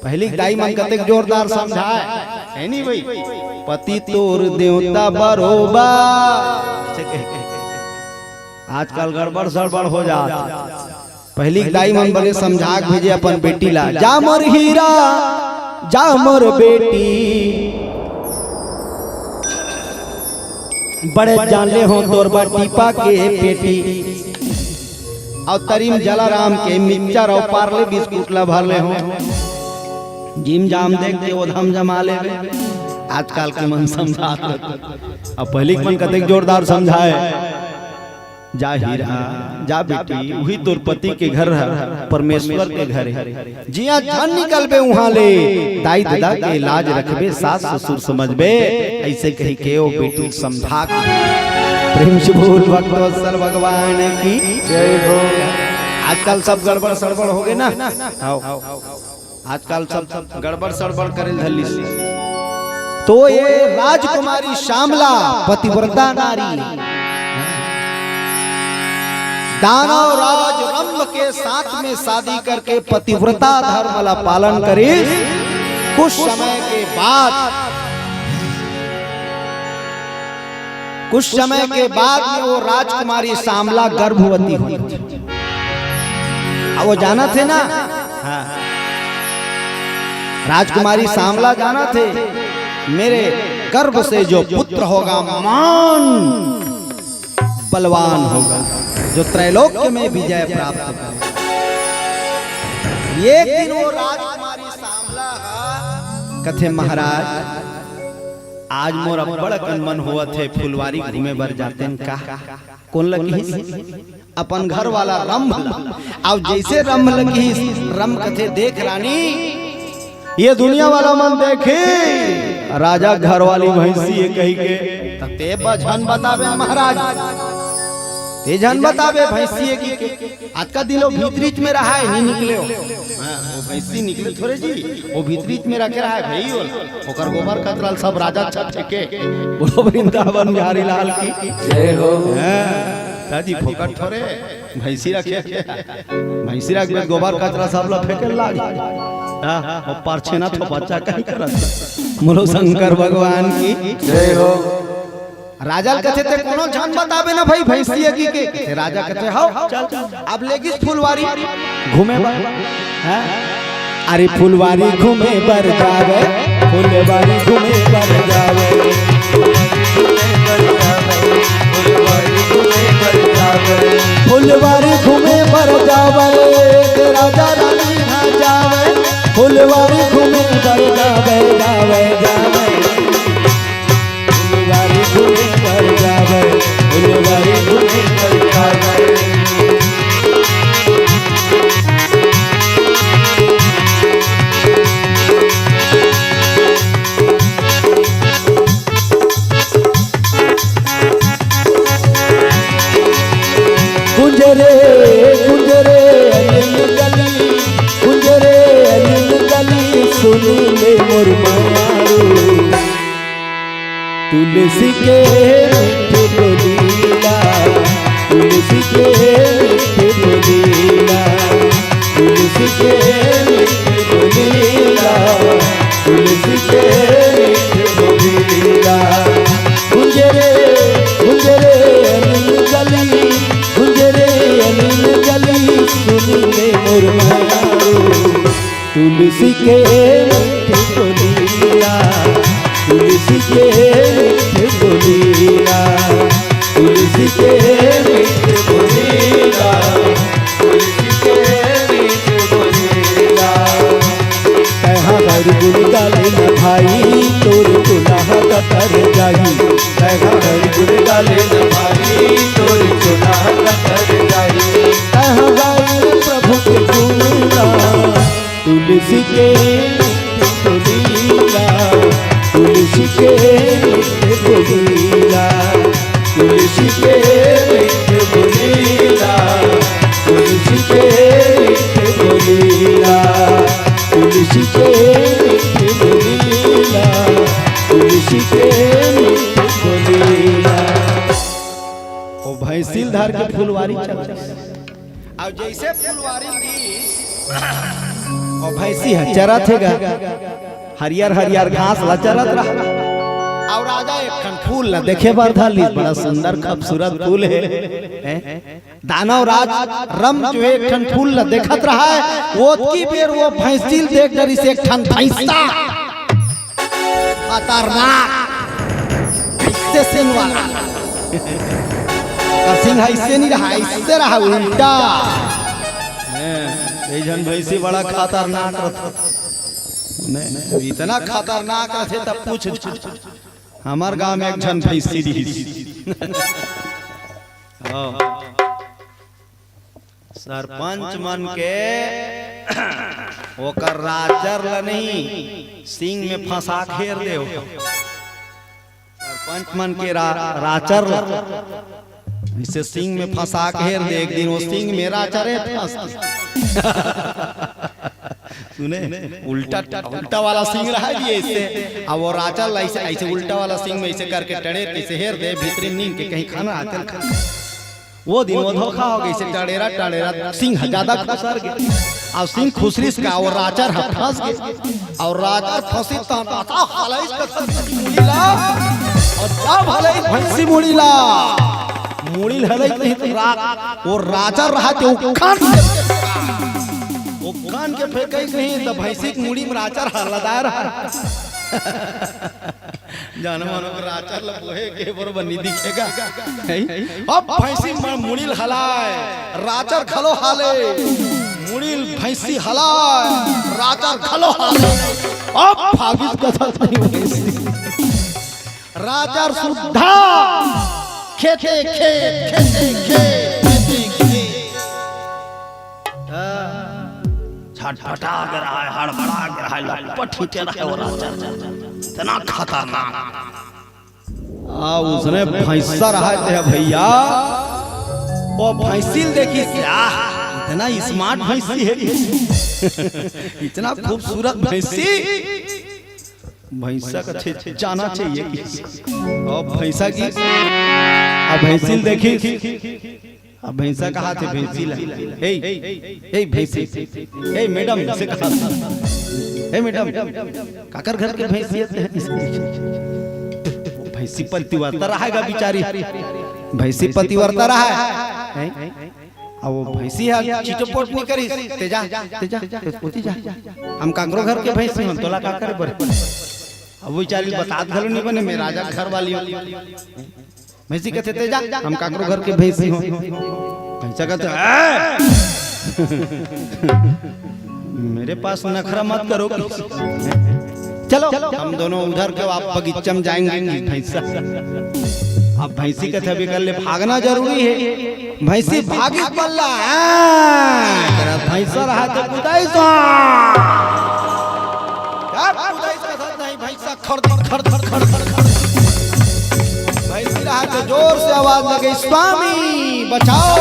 पहिली के दाई मन कतेक जोरदार समझाए, हे नहीं भाई? पति तोर देवता बरोबर। आजकल गड़बड़ सड़बड़ हो जात। पहिली के दाई मन बने समझा के भेजे अपन बेटी ला, "जा मोर हीरा, जा मोर बेटी, बड़े जान ले हो तोर बर टीपा के पेटी, अउ तरी म जलाराम के मिक्सचर अउ पार्ले बिस्कुट ला भर ले हो।" जिम जाम देख के ओधम जमा लेवे। आजकल के मन समझात रहत। अब पहिली के मन कतेक जोरदार समझाए। जा हीरा, जा बेटी, उही तोर पति के घर हर, परमेश्वर के घर हे। जिया झन निकलबे उहाँ ले, दाई ददा के लाज रखबे, सास ससुर समझबे, ऐसे कही के ओ बेटी समझा के। प्रेम से बोल भक्तवत्सल भगवान की जय हो। आजकल सब गड़बड़ सड़बड़ हो गए ना। हाँ, आजकल सब गड़बड़ सड़बड़ करे धर लिस। तो ये राजकुमारी श्यामला पतिव्रता नारी, दानव राज रंभ के साथ में शादी करके पतिव्रता धर्म ला पालन करिस। कुछ समय के बाद, कुछ समय के बाद में वो राजकुमारी श्यामला गर्भवती हुई। अब वो जानथे ना, हाँ। राजकुमारी श्यामला जानथे, मेरे गर्भ से जो पुत्र होगा, महान बलवान होगा, जो त्रैलोक्य में विजय प्राप्त करेगा। एक दिन वो राजकुमारी श्यामला कथे, महाराज, आज मोर अब्बड़ अकन मन होवत हे, फुलवारी घूमे बर जातेन का? कोन ल किहिस? अपन घर वाला रंभ ल। अब जइसे रंभ ल किहिस, रंभ कथे, देख रानी, ये दुनिया वाला मन देखही, राजा घर वाली भैंसी हे कहिके, त तें झन बताबे महाराज, तें झन बताबे भैंसी हे कहिके। अतका दिन वो भीतरीच में रहा हे, नइ निकले हो। हाँ, वो भैंसी निकली थोरे जी, वो भीतरीच में रखे रहा हे भाई, वो ओकर गोबर कचरा ल सब राजा छत फेंके। बोलो वृंदावन बिहारी लाल की। जय हो। हाँ, दादी फोकट थोरे, भैंसी रखे, भैंसी रखबे, गोबर कचरा सब ला फेंके लाग। हाँ, वो परछेना तो बच्चा कहीं करत। बोलो शंकर भगवान की। जय हो। राजा ल कथे, तें कोनो झन बताबे ना भाई, भैंसी हे कहिके। राजा कथे, हव, चल। अब लेगिस फुलवारी घूमे बर। हाँ? अरे फुलवारी घूमे बर जावे, फुलवारी घूमे बर जावे, फुलवारी घूमे बर जावे, फुलवारी घूमे बर जावे, तें राजा रानी ना जावे, फुलवारी घूमे बर जावे, जावे, जावे। फुलवारी घूमे बर जावे, फुलवारी घूमे बर जावे। कुंजरे, कुंजरे, अलिंग गली, कुंजरे, अलिंग गली, सुन ले मोर मारू। तुलसी के मीठ बोलीला, तुलसी के मीठ बोलीला, तुलसी के मीठ बोलीला, तुलसी के मीठ बोलीला। गुंजरे, गुंजरे अनिल गली, गुंजरे अनिल गली, सुन ले मोर मारू। तुलसी के मीठ बोलीला, तुलसी के मीठ बोलीला, तुलसी के मीठ बोलीला, तुलसी के मीठ बोलीला। तैं हर गुण गाले न भाई, तोर चुनाह कतर जाही। तैं हर गुण गाले न भाई, तोर चुनाह कतर जाही। तैं गाई प्रभु के गुण गा। तुलसी के मीठ बोलीला, तुलसी के मीठ बोलीला, तुलसी के मीठ बोलीला, तुलसी के मीठ बोलीला, तुलसी के मीठ बोलीला, तुलसी के मीठ बोलीला। ओ भैंसिल धर के फुलवारी चल। अउ जइसे फुलवारी ली, अउ भैंसी ह चरत हे गा, हरियर हरियर घास ला चरत रहा। अउ राजा एक ठन फूल ला देखे बर धर ली, बड़ा सुंदर खूबसूरत फूल हे। हैं? दानव राज रंभ जो एक ठन फूल ला देखत रहा है, ओतकी बेर वो भैंसिल देख डरिस एक ठन भैंसा। खतरनाक। अइसे सींग वाला। ओकर सींग ह अइसे नइ रहा, अइसे रहा, उल्टा। हैं, ये झन भैंसी बड़ा खतरनाक रथे। नहीं, इतना खतरनाक रथे, तब पूछ। हमर गांव में एक झन भैंसी रहिस। हाँ। सरपंच मन के ओकर राचर ल नहीं, सींग में फंसा के हेर दे। सरपंच मन के रा-, राचर ल। इसे सींग में फंसा के हेर दे, एक दिन वो सींग में राचर हे फंस। सुने, उल्टा, उल्टा वाला सींग रहा जी ऐसे, अब वो राचर ला ऐसे, ऐसे उल्टा वाला सींग में ऐसे करके टड़ेर के ऐसे हेर दे, भीतरी नींद के कहीं खाना आते खा। वो दिन वो धोखा हो गया, इसे टड़ेरा, टड़ेरा सींग ज्यादा खुसर गया, अब सींग खुसरिस का वो राचर ह फंस गया। अउ राचर फंसी तहन असा हलइस कथस मुड़ी ला, अउ जब हलइस भैंसी मुड़ी ला, मुड़ी ल हलइस नहीं त रा-, वो राचर रहा ते उखन के, उखन के फेंकइस नहीं त भैंसी के मुड़ी में राचर ह लदाय रहा। जानो मानो के राचर ल बोहे के बरोबर नइ दिखेगा। हैं? अब भैंसी म-, मुड़ी ल हलाय, राचर घलो हाले, मुड़ी ल भैंसी हलाय, राचर घलो हाले। अब भागिस कथस नहीं भैंसी। राचर सुद्धा खेते खेत, खेते खेत, खेते खेत। हाँ। छटपटा के रहा है, हड़बड़ा के रहा है, लटपट ही के रहा है वो राचर। इतना खतरनाक। आ, उसने भैंसा रहा है ते भैया, वो भैंसी ल देखिस, आह, इतना smart भैंसी है, इतना खूबसूरत भैंसी। भैंसा का छे-, जाना चाहिए। अब भैंसा की, अब भैंसी ल देखिस, अब भैंसा कहाथे भैंसी ला, "ए, ए भैंसी, ए मैडम," इसे कहाथे, "ए मैडम, काकर घर के भैंसी हे?" भैंसी पतिव्रता रहा है गा बिचारी, भैंसी पतिव्रता रहा है। हैं? अब वो भैंसी ह चिटपोट नइ करिस, "तेजा, तेजा, ओती जा, हम काकरो घर के भैंसी हन, तोला का करे बर?" अब वो बिचारी बतात घलो नइ बने, मैं राजा घर वाली हूँ। भैंसी कथे, "तेजा, हम काकरो घर के भैंसी हो।" भैंसा कथे, "ए! मेरे पास नखरा मत करो।" चलो, हम दोनों उधर के आप बगीचा में जाएंगे। भैंसा, अब भैंसी कथे, "अभी कर ले, भागना जरूरी है।" भैंसी भागिस बल्ला, हाँ, तेरा भैंसा रहा तो कुदाई सो। क्या कुदाई सो? नहीं, भैंसा खड़, खड़, खड़, खड़, खड़। भैंसी रहा तो जोर से आवाज लगे, "स्वामी, बचाओ।"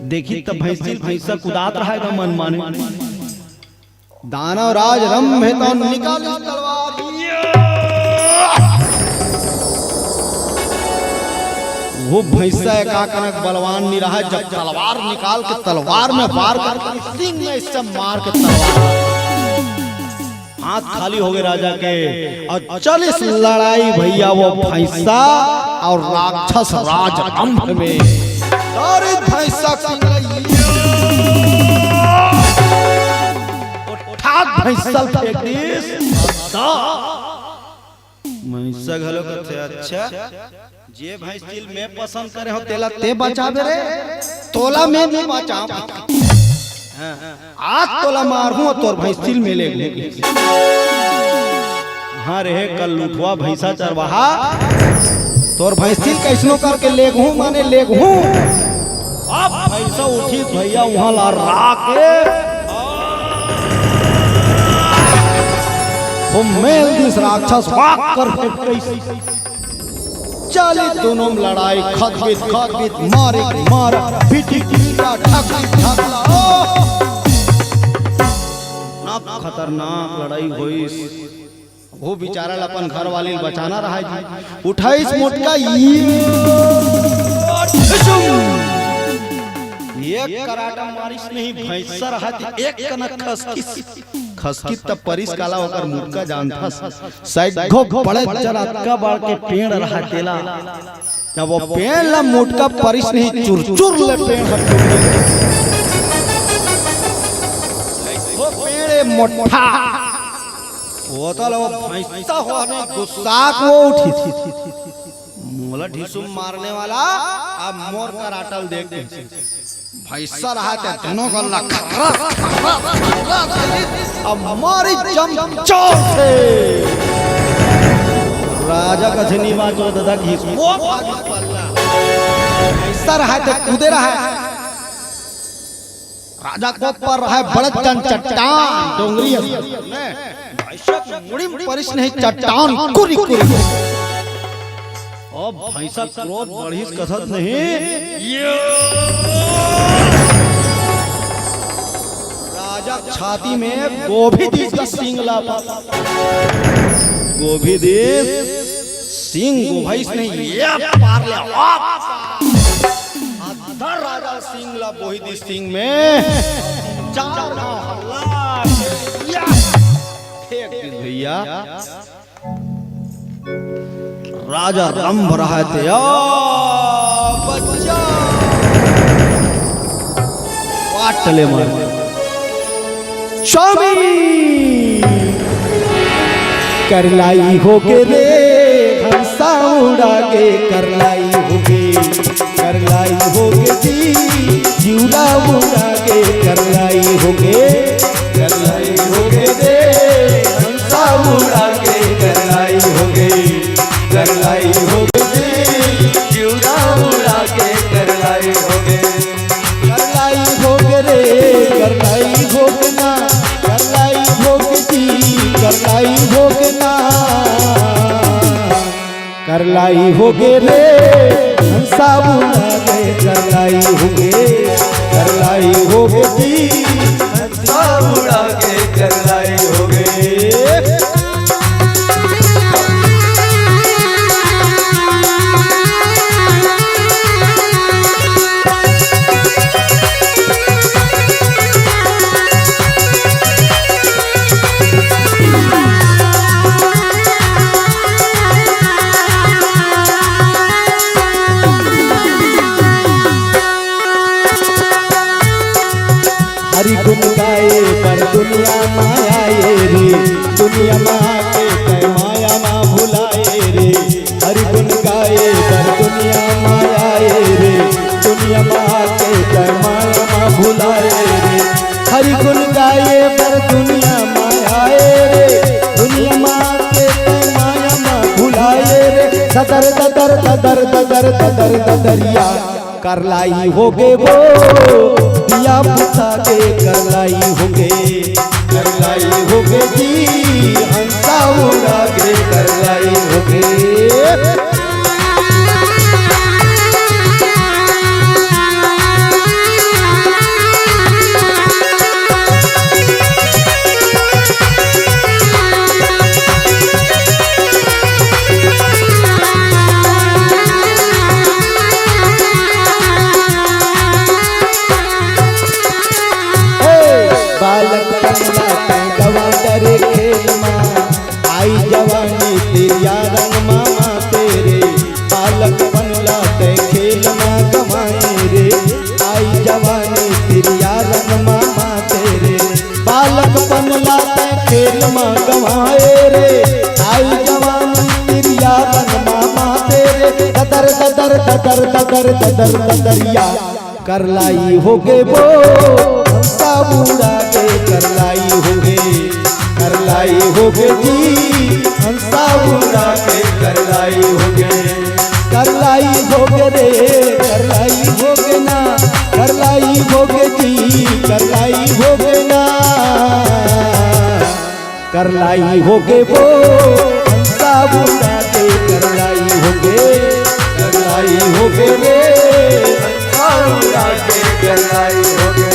देखी तब भैंसी, भैंसा कुदात रहा है मन माने। दानव राज रंभे तो निकालिस तलवार। वो भैंसा एकाकनक बलवान नइ रहा, जब तलवार निकाल के तलवार में वार करके सींग में इससे मार के तलवार हाथ खाली हो गए राजा के। अउ चलिस लड़ाई भैया वो भैंसा अउ राक्षस राज रंभ में। अरे भैंसा की लड़ाई। ठाक भैंसा ल फेंक दिस। भैंसा घलो कथे, "अच्छा, जे भैंसी ल मैं पसंद करे हूँ, तेला ते बचाबे रे, तोला मैं नइ बचाऊँ।" हाँ, "आज तोला मारहूँ, तोर भैंसी ल मैं लेगहूँ।" हाँ रे, कल लुठवा भैंसा चरवाहा, तोर भैंसी ल कैसनो करके लेगहूँ, माने लेगहूँ। अब भैंसा उठिस भैया, उहाँ ला राके वो मेल दिस राक्षस वाक कर फेंकइस। चली दोनों में लड़ाई, खतबित, खतबित, मारे, मार, पीटी, पीटा, ढकली, ढकला। ओह! ना खतरनाक लड़ाई होइस। वो बेचारा ल अपन घर वाली ल बचाना रहा जी। उठाइस मोटका, ये एक कराटा मारिस नहीं, भैंसा रहा जी, एक कनक खसकिस। खसकिस त परिस काला ओकर मोटका जानथस। सैगो बड़े जन अतका बड़ के पेड़ रहा तेला। जब वो पेड़ ला मोटका परिस नहीं, चुरचुर ले पेड़ ह टूट गे। वो पेड़ ए मोटा। वो तो लो भैंसा हो ने गुस्सा को उठी। मोला ढिसुम मारने वाला, अब मोर कराटा ल देख। भैंसा रहा ते दोनों गल्ला खर्रस, खर्रस, खर्रस करिस, अब मारी जम जोर से। राजा कथे नी बाचो दादा घिस, वो भागी पल्ला। भैंसा रहा ते कूदे रहा। राजा को पर रहा बड़े जन चट्टान, डोंगरी असन। भैंसा मुड़ी में परिस नहीं चट्टान, कुरी, कुरी। अब भैंसा क्रोध बढ़िस कथस नहीं। राजा छाती में गोभी दिस का सिंग ला पा-, गोभी दिस सिंग गोभैस नहीं, ये पार ले, वाह! अद्धा राजा सिंग ला बोही दिस सिंग में, चार ना हल्ला, या! फेंक दिस भैया। राजा रंभ रहा थे, आ, बच्चा। वाट ले मार। स्वामी करलाई होगे रे, हंसा उड़ा के करलाई होगे, करलाई होगे जी, जिउला उड़ा के करलाई होगे, करलाई होगे रे, हंसा उड़ा के करलाई होगे, करलाई होगे जी, जिउला उड़ा के करलाई होगे। करलाई भोग रे, करलाई भोग ना, करलाई भोग जी, करलाई भोग ना। करलाई होगे रे, हंसा उड़ा के करलाई होगे, करलाई होगे जी, हंसा उड़ा के करलाई होगे। हरि गुण गाए बर दुनिया मा आए रे, दुनिया मा आके तै माया मा भुलाए रे। हरि गुण गाए बर दुनिया मा आए रे, दुनिया मा आके तै माया मा भुलाए रे। हरि गुण गाए बर दुनिया मा आए रे, दुनिया मा आके तै माया मा भुलाए रे। ददर ददर ददर ददर ददर ददरिया करलाई होगे वो, दिया बुता के करलाई होगे, करलाई होगे जी, हंसा उड़ा के करलाई होगे। हे, बालक पन ला तैं गवा डरे खेल मा, आई जवानी तिरिया रंग मा माते रे। बालक पन ला तैं खेल मा गवाए रे, आई जवानी तिरिया रंग मा माते रे। बालक पन ला तैं खेल मा गवाए रे, आई जवानी तिरिया रंग मा माते रे। ददर ददर ददर ददर ददर ददरिया करलाई होगे वो, हंसा उड़ा के करलाई होगे, करलाई होगे जी, हंसा उड़ा के करलाई होगे। करलाई होगे रे, करलाई होगे ना, करलाई होगे जी, करलाई होगे ना। करलाई होगे वो, हंसा उड़ा के करलाई होगे, करलाई होगे रे, हंसा उड़ा के करलाई होगे।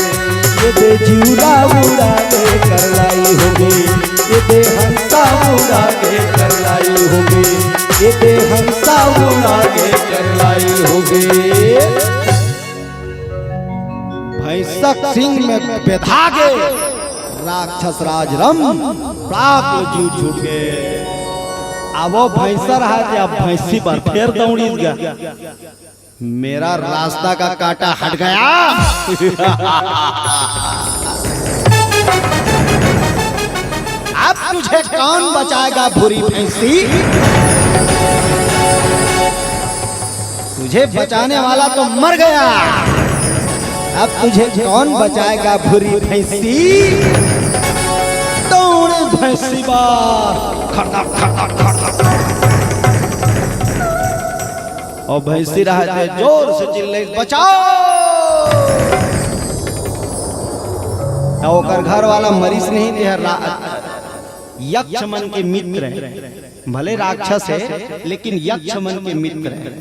ये दे जिउला उड़ा के करलाई होगे, ये दे हंसा उड़ा के करलाई होगे, ये दे हंसा उड़ा के करलाई होगे। भैंसक सिंग में बेधा गे राक्षस राज रंभ प्राक ले जीव छूट गे। अब वो भैंसा रहा कि अब भैंसी पर फेर दौड़ीस गा। मेरा रास्ता का कांटा हट गया। अब तुझे कौन बचाएगा भूरी भैंसी? तुझे बचाने वाला तो मर गया, अब तुझे कौन बचाएगा भूरी भैंसी? दौड़े भैंसी बार, खड़क, खड़क, खड़क। और भैंसी रहा थे जोर से चिल्ले, "बचाओ!" तो ओकर घर वाला मरीस नहीं थे, रा-, यक्ष मन के मित्र हैं, भले राक्षस है लेकिन यक्ष मन के मित्र हैं।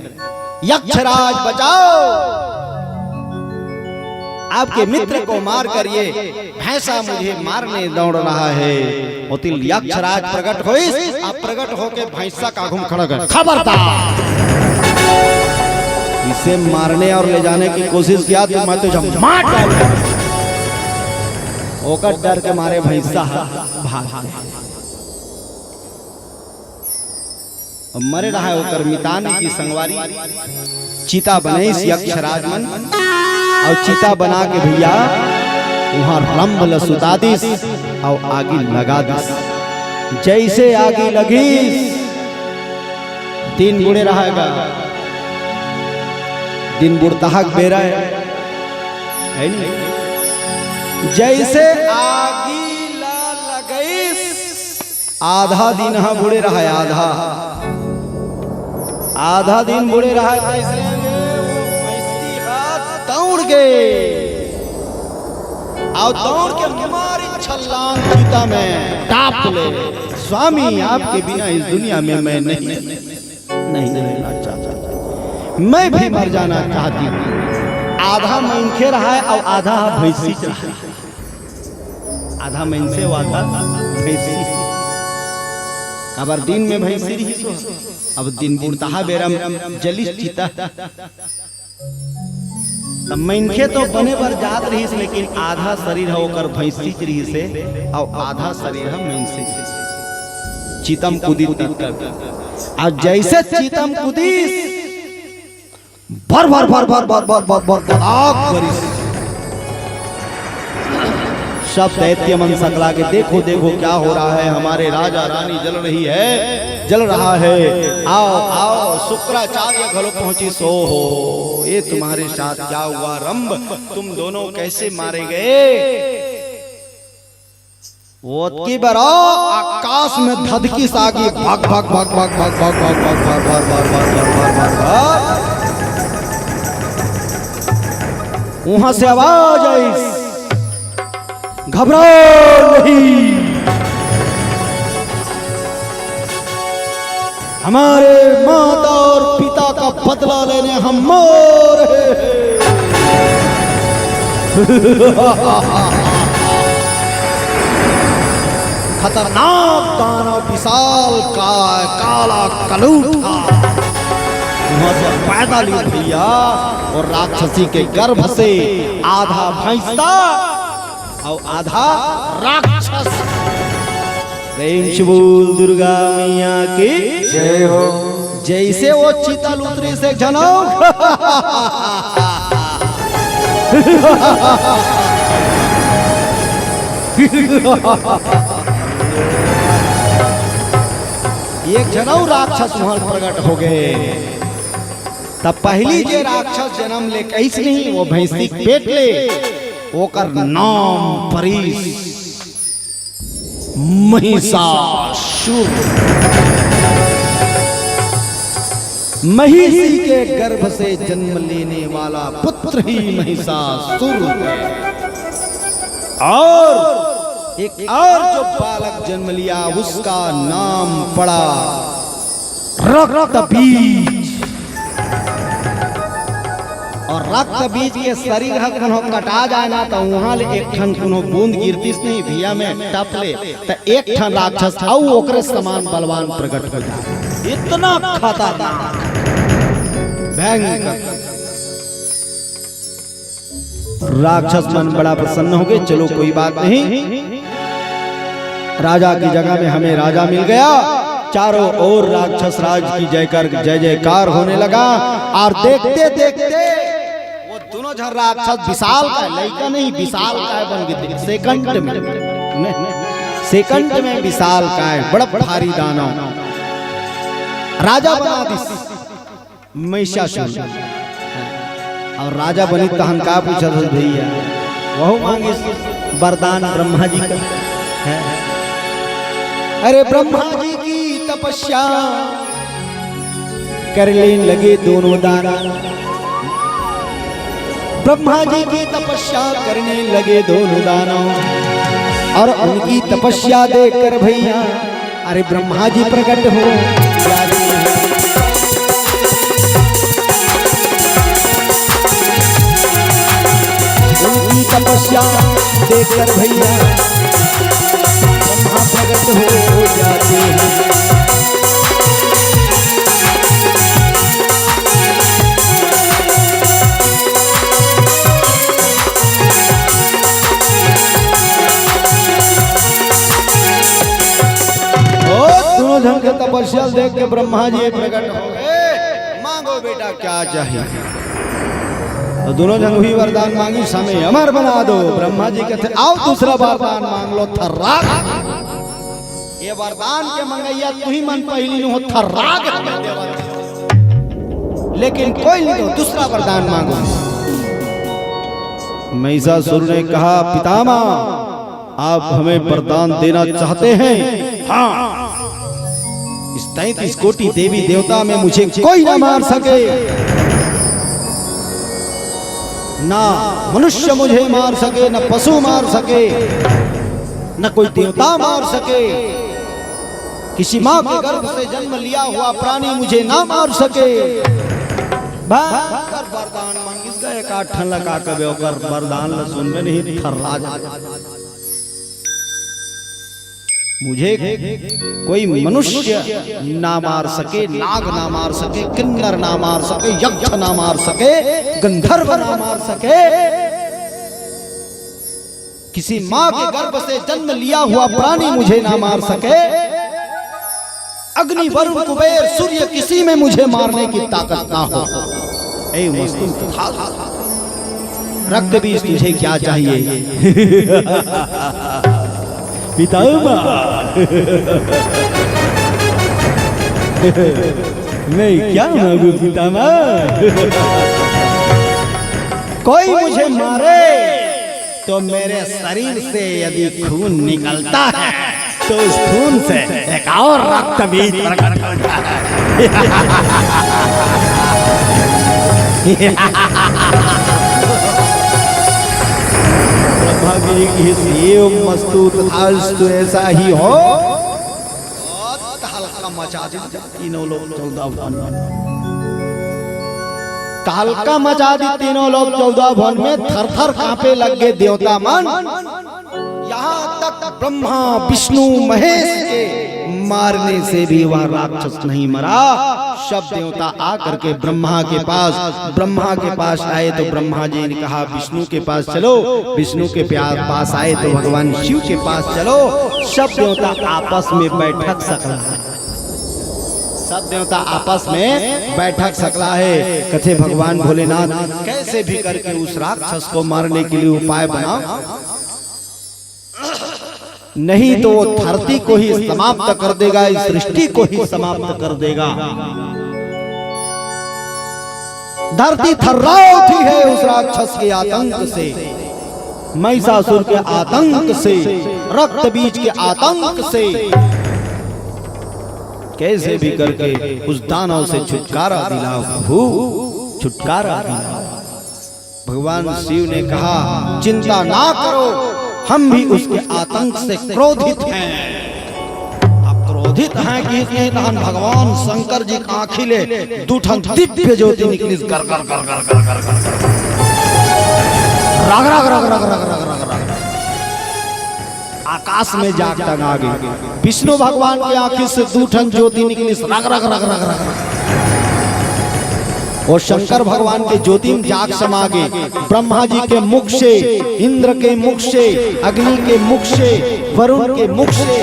यक्षराज बचाओ, आपके मित्र को मार कर ये भैंसा मुझे मारने दौड़ रहा है। ओती ले यक्षराज प्रगट होइस, अब प्रगट होके भैंसा के आघू म खड़ा कर, खबरदार, इसे मारने और ले जाने की कोशिश किया तो मैं तुझे मार डालूंगा। ओकर डर के मारे भैंसा भाग गया। अब मरे रहा है ओकर मितान की संगवारी। चिता बनइस यक्षराज मन, अउ चिता बना के भैया उहाँ रंभ ल सुता दिस अउ आगी लगा दिस। जइसे आगी लगिस, दिन बुड़े रहा गा, दिन बुड़तहा के बेरा हे, हे नी? जइसे आगी ला लगइस, आधा दिन ह बुड़े रहा, आधा, आधा दिन बुड़े रहा, तइसे में वो भैंसी ह दौड़ गे। अउ दौड़ के मारी छलांग चिता में टाप ले, स्वामी, आपके बिना इस दुनिया में मैं नहीं, नहीं रहना चाहता, मैं भी मर जाना चाहती हूँ। आधा मनखे रहा हे अउ आधा भैंसी रहा हे। आधा मइनसे अउ आधा भैंसी। काबर दिन में भैंसी रहिस, अब दिन बुड़तहा बेरा म जलिस चिता। त मइनखे तो बने बर जात रहिस, लेकिन आधा शरीर ह ओकर भैंसी के रहिस हे, अउ आधा शरीर ह मइनसे के। चिता म कूदिस तब तक। अउ जइसे चिता म कूदिस, भर भर भर भर भर भर भर भर भर आग बरिस। सब दैत्य मन सकला के, "देखो, देखो, क्या हो रहा है, हमारे राजा रानी जल रही है, जल रहा है, आओ, आओ।" शुक्राचार्य घलो पहुंचिस, "ओहो, ये तुम्हारे साथ क्या हुआ रंभ, तुम दोनों कैसे मारे गए?" ओतकी बेरा आकाश में धधकिस आगी, भक भक भक भक। उहां से आवाज आइस, "घबराओ नहीं, हमारे माता और पिता का बदला लेने हम आ रहे हैं।" खतरनाक दानव विशालकाय काला कलूठा वहां से पैदा लिस भैया, अउ राक्षसी के गर्भ से आधा भैंसा अउ आधा राक्षस। प्रेम से बोल दुर्गा मैया की जय हो। जइसे ओ चिता ल उतरिस एक झन अउ एक झन अउ राक्षस उहां प्रगट हो गे। त पहिली जे राक्षस जनम ले कहिस नहीं, ओ भैंसी के पेट ले, ओकर नाम परिस महिषासुर। महिषी के गर्भ से जन्म लेने वाला पुत्र ही महिषासुर है। और एक और जो बालक जन्म लिया, उसका नाम पड़ा रक्त बीज। अउ रक्त बीज के शरीर ह कोनो कटा जाए ना, त उहां ले एक ठन कोनो बूंद गिरतिस नहीं भुइयां में टप ले, त एक ठन राक्षस अउ ओकरे समान बलवान प्रगट हो जाए। इतना खतरनाक, भयंकर। राक्षस मन बड़ा प्रसन्न हो गे। चलो, कोई बात नहीं, राजा की जगह में हमें राजा मिल गया। चारों ओर राक्षस राज की जयकर, जय जयकार होने लगा। अउ देखते देखते वो दोनों झन राक्षस विशालकाय, लइका नहीं, विशालकाय बन गे। सेकंड में, नहीं, सेकंड में विशालकाय, बड़ा भारी दानव, राजा बना दिस महिषासुर। अउ राजा बनिस तहन का पूछत हस भैया, वहू मांगिस वरदान ब्रह्मा जी का। हैं? अरे ब्रह्मा जी की तपस्या करने लगे दोनों दानव, ब्रह्मा जी की तपस्या करने लगे दोनों दानव। और उनकी तपस्या देखकर भैया, अरे, ब्रह्मा जी प्रकट हो जाते हैं। उनकी तपस्या देखकर भैया, ब्रह्मा प्रकट हो जाते हैं। ओ, दोनों झन के तपस्या देख के ब्रह्मा जी प्रकट हो गए। मांगो बेटा, क्या चाहिए? तो दोनों झन वही वरदान मांगी, "समय अमर बना दो।" ब्रह्मा जी कहते, "आओ, दूसरा वरदान मांग लो, थर्राग।" ये वरदान के मंगैया तुही मन पहिली नु हो, थर्राग। लेकिन कोई नहीं, तो दूसरा वरदान मांगो। महिषासुर ने कहा, "पितामह, आप हमें वरदान देना चाहते हैं?" "हाँ।" "इस तैंतीस कोटि देवी देवता में मुझे कोई ना मार सके, ना मनुष्य मुझे मार सके, ना पशु मार सके, ना कोई देवता मार सके, किसी माँ के गर्भ से जन्म लिया हुआ प्राणी मुझे ना मार सके।" भयंकर वरदान मांगिस गा, एक आठ ठन ला का कबे ओकर वरदान ला सुनबे नहीं, थर्रा जा। "मुझे कोई मनुष्य ना मार सके, नाग ना मार सके, किन्नर ना मार सके, यक्ष ना मार सके, गंधर्व ना मार सके, किसी माँ के गर्भ से जन्म लिया हुआ प्राणी मुझे ना मार सके, अग्नि वरुण कुबेर सूर्य किसी में मुझे मारने की ताकत ना हो।" "ए मस्तु तथा रक्त बीज, तुझे क्या चाहिए?" "पितामह, मैं क्या मांगू पितामह?" "कोई मुझे मारे तो मेरे शरीर से यदि खून निकलता है तो उस खून से एक और रक्त बीज प्रकट हो जाए।" ब्रह्मा जी की सेव मस्तु तथास्तु, ऐसा ही हो। तहलका मचा दी तीनों लोग चौदह भुवन में। तहलका मचा दी तीनों लोग चौदह भुवन में, थर थर कांपे लग गए देवता मन। यहाँ तक ब्रह्मा, विष्णु, महेश के मारने से भी वह राक्षस नहीं मरा। सब देवता आ करके ब्रह्मा के पास, ब्रह्मा के पास आए तो ब्रह्मा जी ने कहा, "विष्णु के पास चलो।" विष्णु के प्या-, पास आए तो भगवान शिव के पास चलो। सब देवता आपस में बैठक सकला है, सब देवता आपस में बैठक सकला है। कथे भगवान भोलेनाथ, "कैसे भी करके उस राक्षस को मारने के लिए उपाय बनाओ, नहीं तो वो धरती को ही समाप्त कर देगा, इस सृष्टि को ही समाप्त कर देगा।" धरती थर्रा उठी है उस राक्षस के आतंक से, महिषासुर के आतंक से, रक्त बीज के आतंक से। कैसे भी करके उस दानव से छुटकारा दिलाओ प्रभु, छुटकारा दिलाओ। भगवान शिव ने कहा, "चिंता ना करो, हम भी उसके आतंक से क्रोधित हैं।" अब क्रोधित हैं कि इसने तहन भगवान शंकर जी के आँखी ले दू ठन दिव्य ज्योति निकलिस, गर गर गर गर गर गर गर गर। रग रग रग रग रग रग रग रग। आकाश में जाग टंगा गे। विष्णु भगवान के आँखी से दू ठन ज्योति निकलिस, रग रग रग रग रग। और शंकर भगवान के ज्योति में जाग समा गे। ब्रह्मा जी के मुख से, इंद्र के मुख से, अग्नि के मुख से, वरुण के मुख से,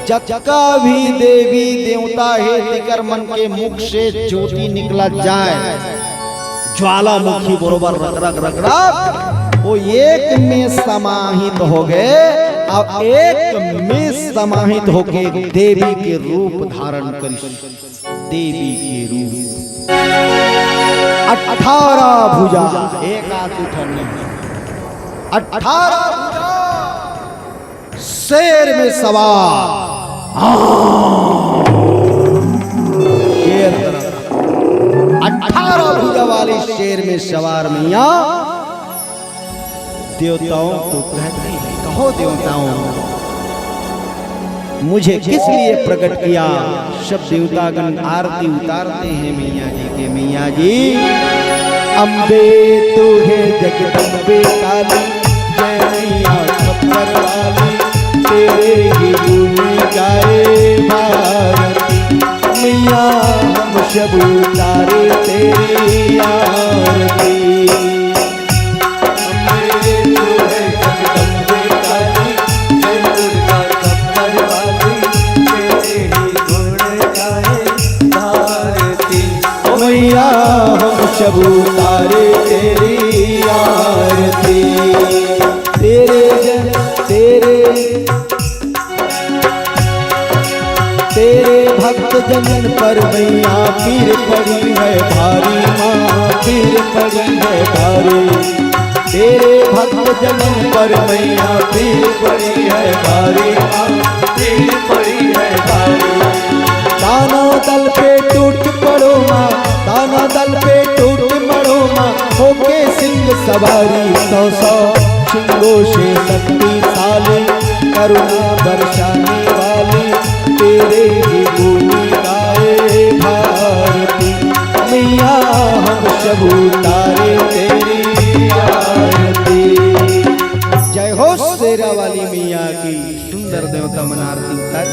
जतका भी देवी देवता हे, तिकर मन के मुख से ज्योति निकलत जाए। ज्वालामुखी बरोबर रग रग रग रग, वो एक में समाहित हो गए। अब एक में समाहित होके देवी के रूप धारण करिस। देवी के रूप। अठारह भुजा, एक आदमी ठन नहीं, अठारह भुजा, शेर में सवार। हाँ। शेर, अठारह भुजा वाली शेर में सवार मैया। देवताओं को कहते हैं, कहो देवताओं, मुझे किस लिए प्रकट किया? सब देवतागण आरती उतारते हैं मैया जी के। मैया जी, अम्बे तू है जगदम्बे काली, जय मैया खप्पर वाली, तेरे ही गुण गाए भारती। मैया हम सब उतारे तेरी आरती। अम्बे तू है जगदम्बे काली, जय दुर्गा खप्पर वाली, तेरे ही गुण गाए भारती। ओ मैया हम सब उतारे तेरी आरती। तेरे जन, तेरे तेरे भक्त जनन पर मैया पीर पड़ी है भारी माँ, पीर पड़ी है भारी। तेरे भक्त जनन पर मैया पीर पड़ी है भारी माँ, पीर पड़ी है भारी। दानव दल पे टूट पड़ो माँ, दानव दल पे टूट पड़ो माँ, होके सिंह सवारी। सौ सौ सिंहों से शक्तिशाली, करुणा बरसाने वाली, तेरे ही गुण गाए भारती। मैया हम सब उतारे तेरी आरती। जय हो शेरा वाली मैया की। सुंदर देवता मन आरती उतार।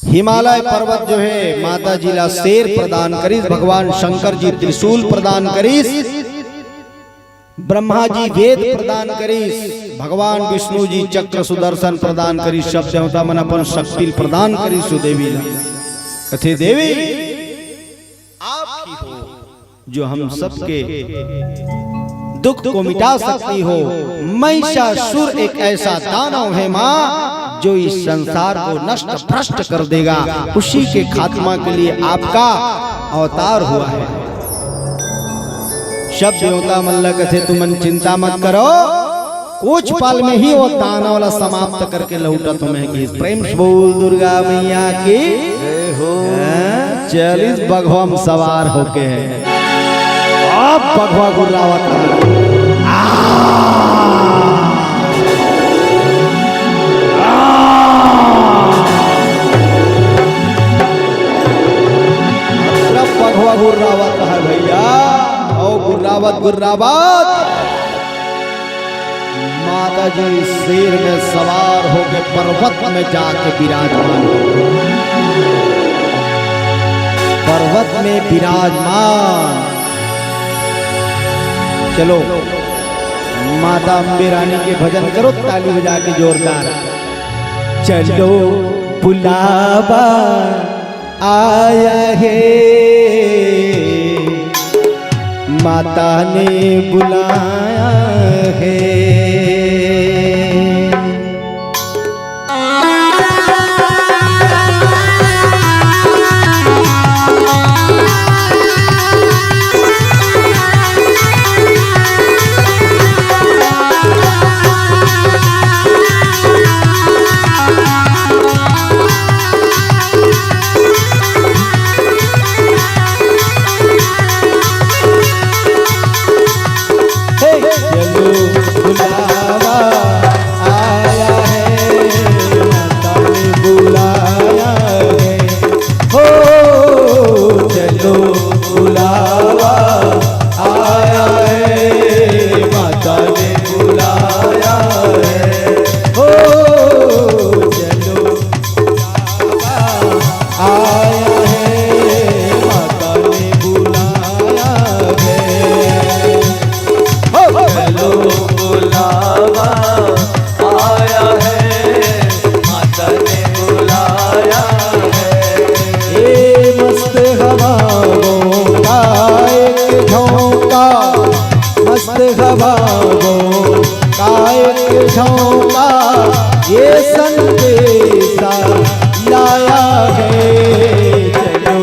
हिमालय पर्वत जो है, माता जी ला शेर प्रदान करिस, भगवान शंकर जी त्रिशूल प्रदान करिस, ब्रह्मा जी वेद प्रदान करिस, भगवान विष्णु जी चक्र सुदर्शन प्रदान करिस, सब देवता मन अपन शक्ति प्रदान करिस ओ देवी ला। कथे, देवी, आप ही हो जो हम सबके दुख को मिटा सकती हो। महिषासुर एक ऐसा दानव है माँ, जो इस संसार को नष्ट भ्रष्ट कर देगा। उसी के खात्मा के लिए आपका अवतार हुआ है। सब देवता मन ला कथे, तुमन चिंता मत करो, कुछ पल में ही वो दानव ला समाप्त करके लौटत हों मैं। कि प्रेम से बोल दुर्गा मैया की। जय हो। हाँ, चलिस बघवा म सवार होके। अब बघवा गुर्रावत हे। आ! आ! अब बघवा गुर्रावत हे भैया। ओ गुर्रावत, गुर्रावत। माता जी शेर में सवार होके पर्वत में जाके विराजमान हो गए। पर्वत में विराजमान। चलो, माता अम्बे रानी के भजन करो, ताली बजा के जोरदार। चलो, बुलावा आया है, माता ने बुलाया है। हे, चलो बुलावा आया है, माता ने बुलाया है। हो, चलो बुलावा आया है, माता ने बुलाया है। हो, चलो आया है, माता ने बुलाया है। हो, चलो बुलावा आया है, माता ने बुलाया है। ये मस्त हवाओं का एक झोंका, मस्त हवाओं का एक झोंका, ये संदेशा लाया है। चलो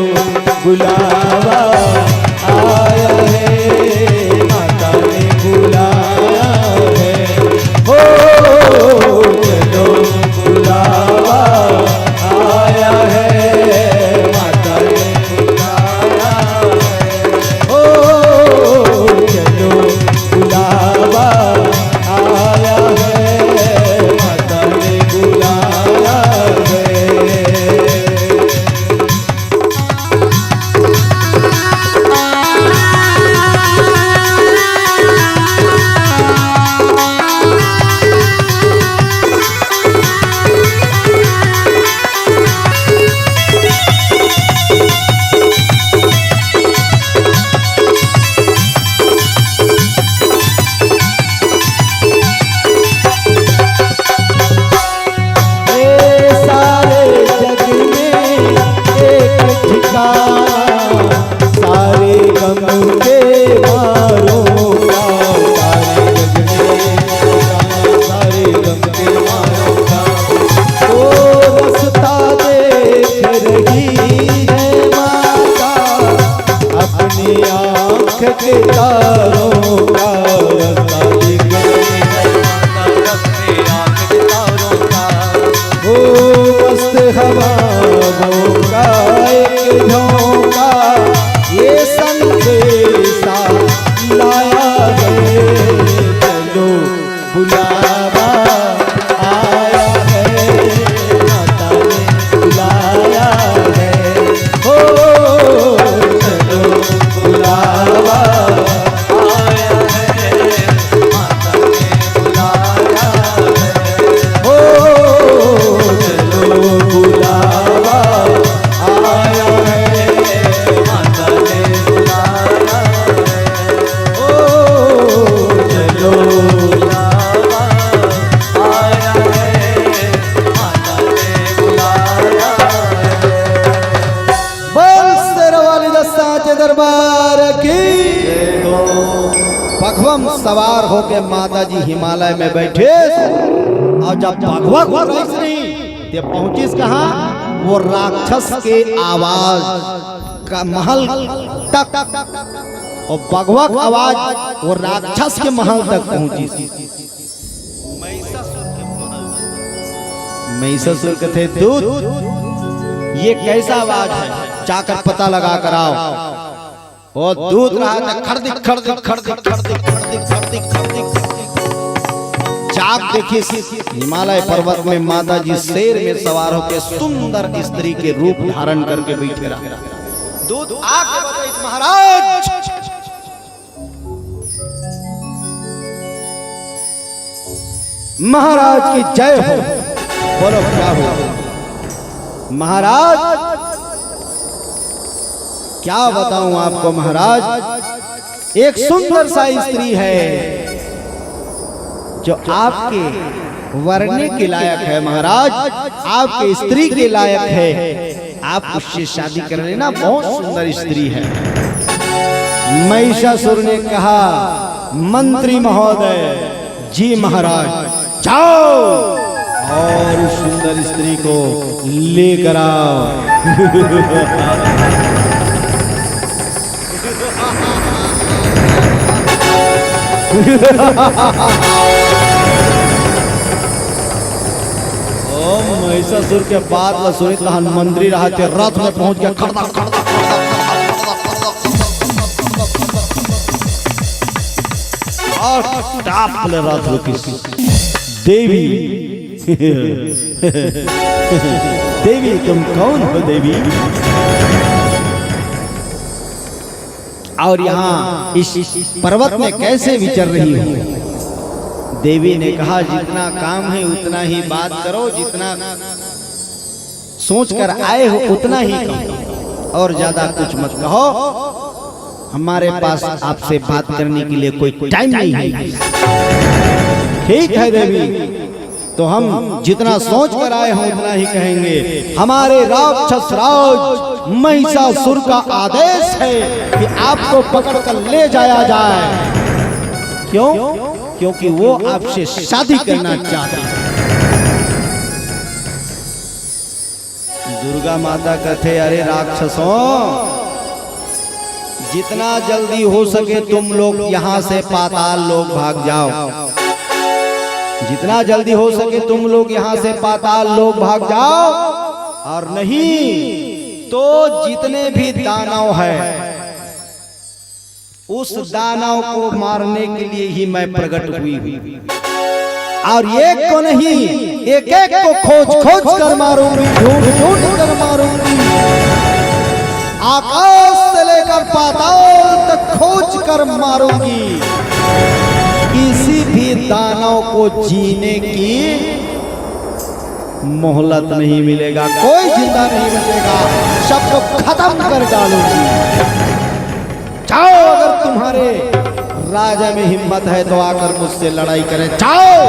बुलावा आया है, माता ने बुलाया है। हो, चलो बुलावा आया है, माता ने बुलाया है। हो, हवाओं का एक झोंका, ये संदेशा लाया है। चलो, बुलावा आया है, माता ने बुलाया है। ओ, चलो, बुलावा आया है, माता ने बुलाया है। ओ, चलो, बुलावा आया है, माता ने बुलाया है। ओ, चलो, बुलावा आया है, माता ने बुलाया है। बोल शेरा वाली दस्ता के दरबार की। बघवा म सवार होके माता जी हिमालय में बैठे, अउ जब बघवा को रहिस नहीं, ते पहुंचिस कहाँ? वो राक्षस के आवाज का महल तक। अउ बघवा के आवाज वो राक्षस के महल तक पहुंचिस। महिषासुर कथे, "दूत, ये कैसा आवाज है? जाकर पता लगा कर आओ।" वो दूत रहा था, खड़दिक, खड़दिक, खड़दिक, खड़दिक, खड़दिक, खड़दिक, खड़दिक। जाग देखिस, हिमालय पर्वत में माता जी शेर में सवार होकर सुंदर स्त्री के रूप धारण करके बैठे रहा। दूत आके बताइस, "महाराज, महाराज की जय हो।" बोलो, क्या हुआ? महाराज, क्या बताऊं आपको महाराज, एक सुंदर सा स्त्री है जो आपके वरने के लायक है महाराज, आपके स्त्री के लायक है। आप उससे शादी कर लेना, बहुत सुंदर स्त्री है। महिषासुर ने कहा, "मंत्री महोदय, जी महाराज, जाओ और उस सुंदर स्त्री को लेकर आओ।" ओ, महिषासुर के बात ल सुनिस तहन मंत्री रहा के रथ में पहुंच गया, खड़दक, खड़दक, खड़दक, खड़दक, खड़दक, खड़दक, खड़दक। और टाप ले रथ रुकिस। देवी, देवी, तुम कौन हो देवी? और यहाँ इस पर्वत में कैसे विचर रही हो? देवी ने कहा, "जितना काम है उतना ही बात करो, जितना सोच कर आए हो उतना ही कहो, और ज्यादा कुछ मत कहो। हमारे पास आपसे बात करने के लिए कोई टाइम नहीं है।" "ठीक है देवी, तो हम जितना सोच कर आए हों उतना ही कहेंगे। हमारे राक्षस राज महिषासुर का आदेश है कि आपको पकड़ कर ले जाया जाए।" क्यों? क्योंकि वो आपसे शादी करना चाहते हैं। दुर्गा माता कथे, "अरे राक्षसों, जितना जल्दी हो सके तुम लोग यहाँ से पाताल लोक भाग जाओ, जितना जल्दी हो सके तुम लोग यहाँ से पाताल लोक भाग जाओ, और नहीं तो जितने भी दानव हैं उस दानव को मारने के लिए ही मैं प्रकट हुई हूँ। और एक को नहीं, एक एक को खोज खोज कर मारूंगी, ढूंढ ढूंढ कर मारूंगी, आकाश से लेकर पाताल तक खोज कर मारूंगी। किसी भी दानव को जीने की मोहलत नहीं मिलेगा, कोई जिंदा नहीं बचेगा, सबको खत्म कर डालूंगी। जाओ, अगर तुम्हारे राजा में हिम्मत है तो आकर मुझसे लड़ाई करें, जाओ।"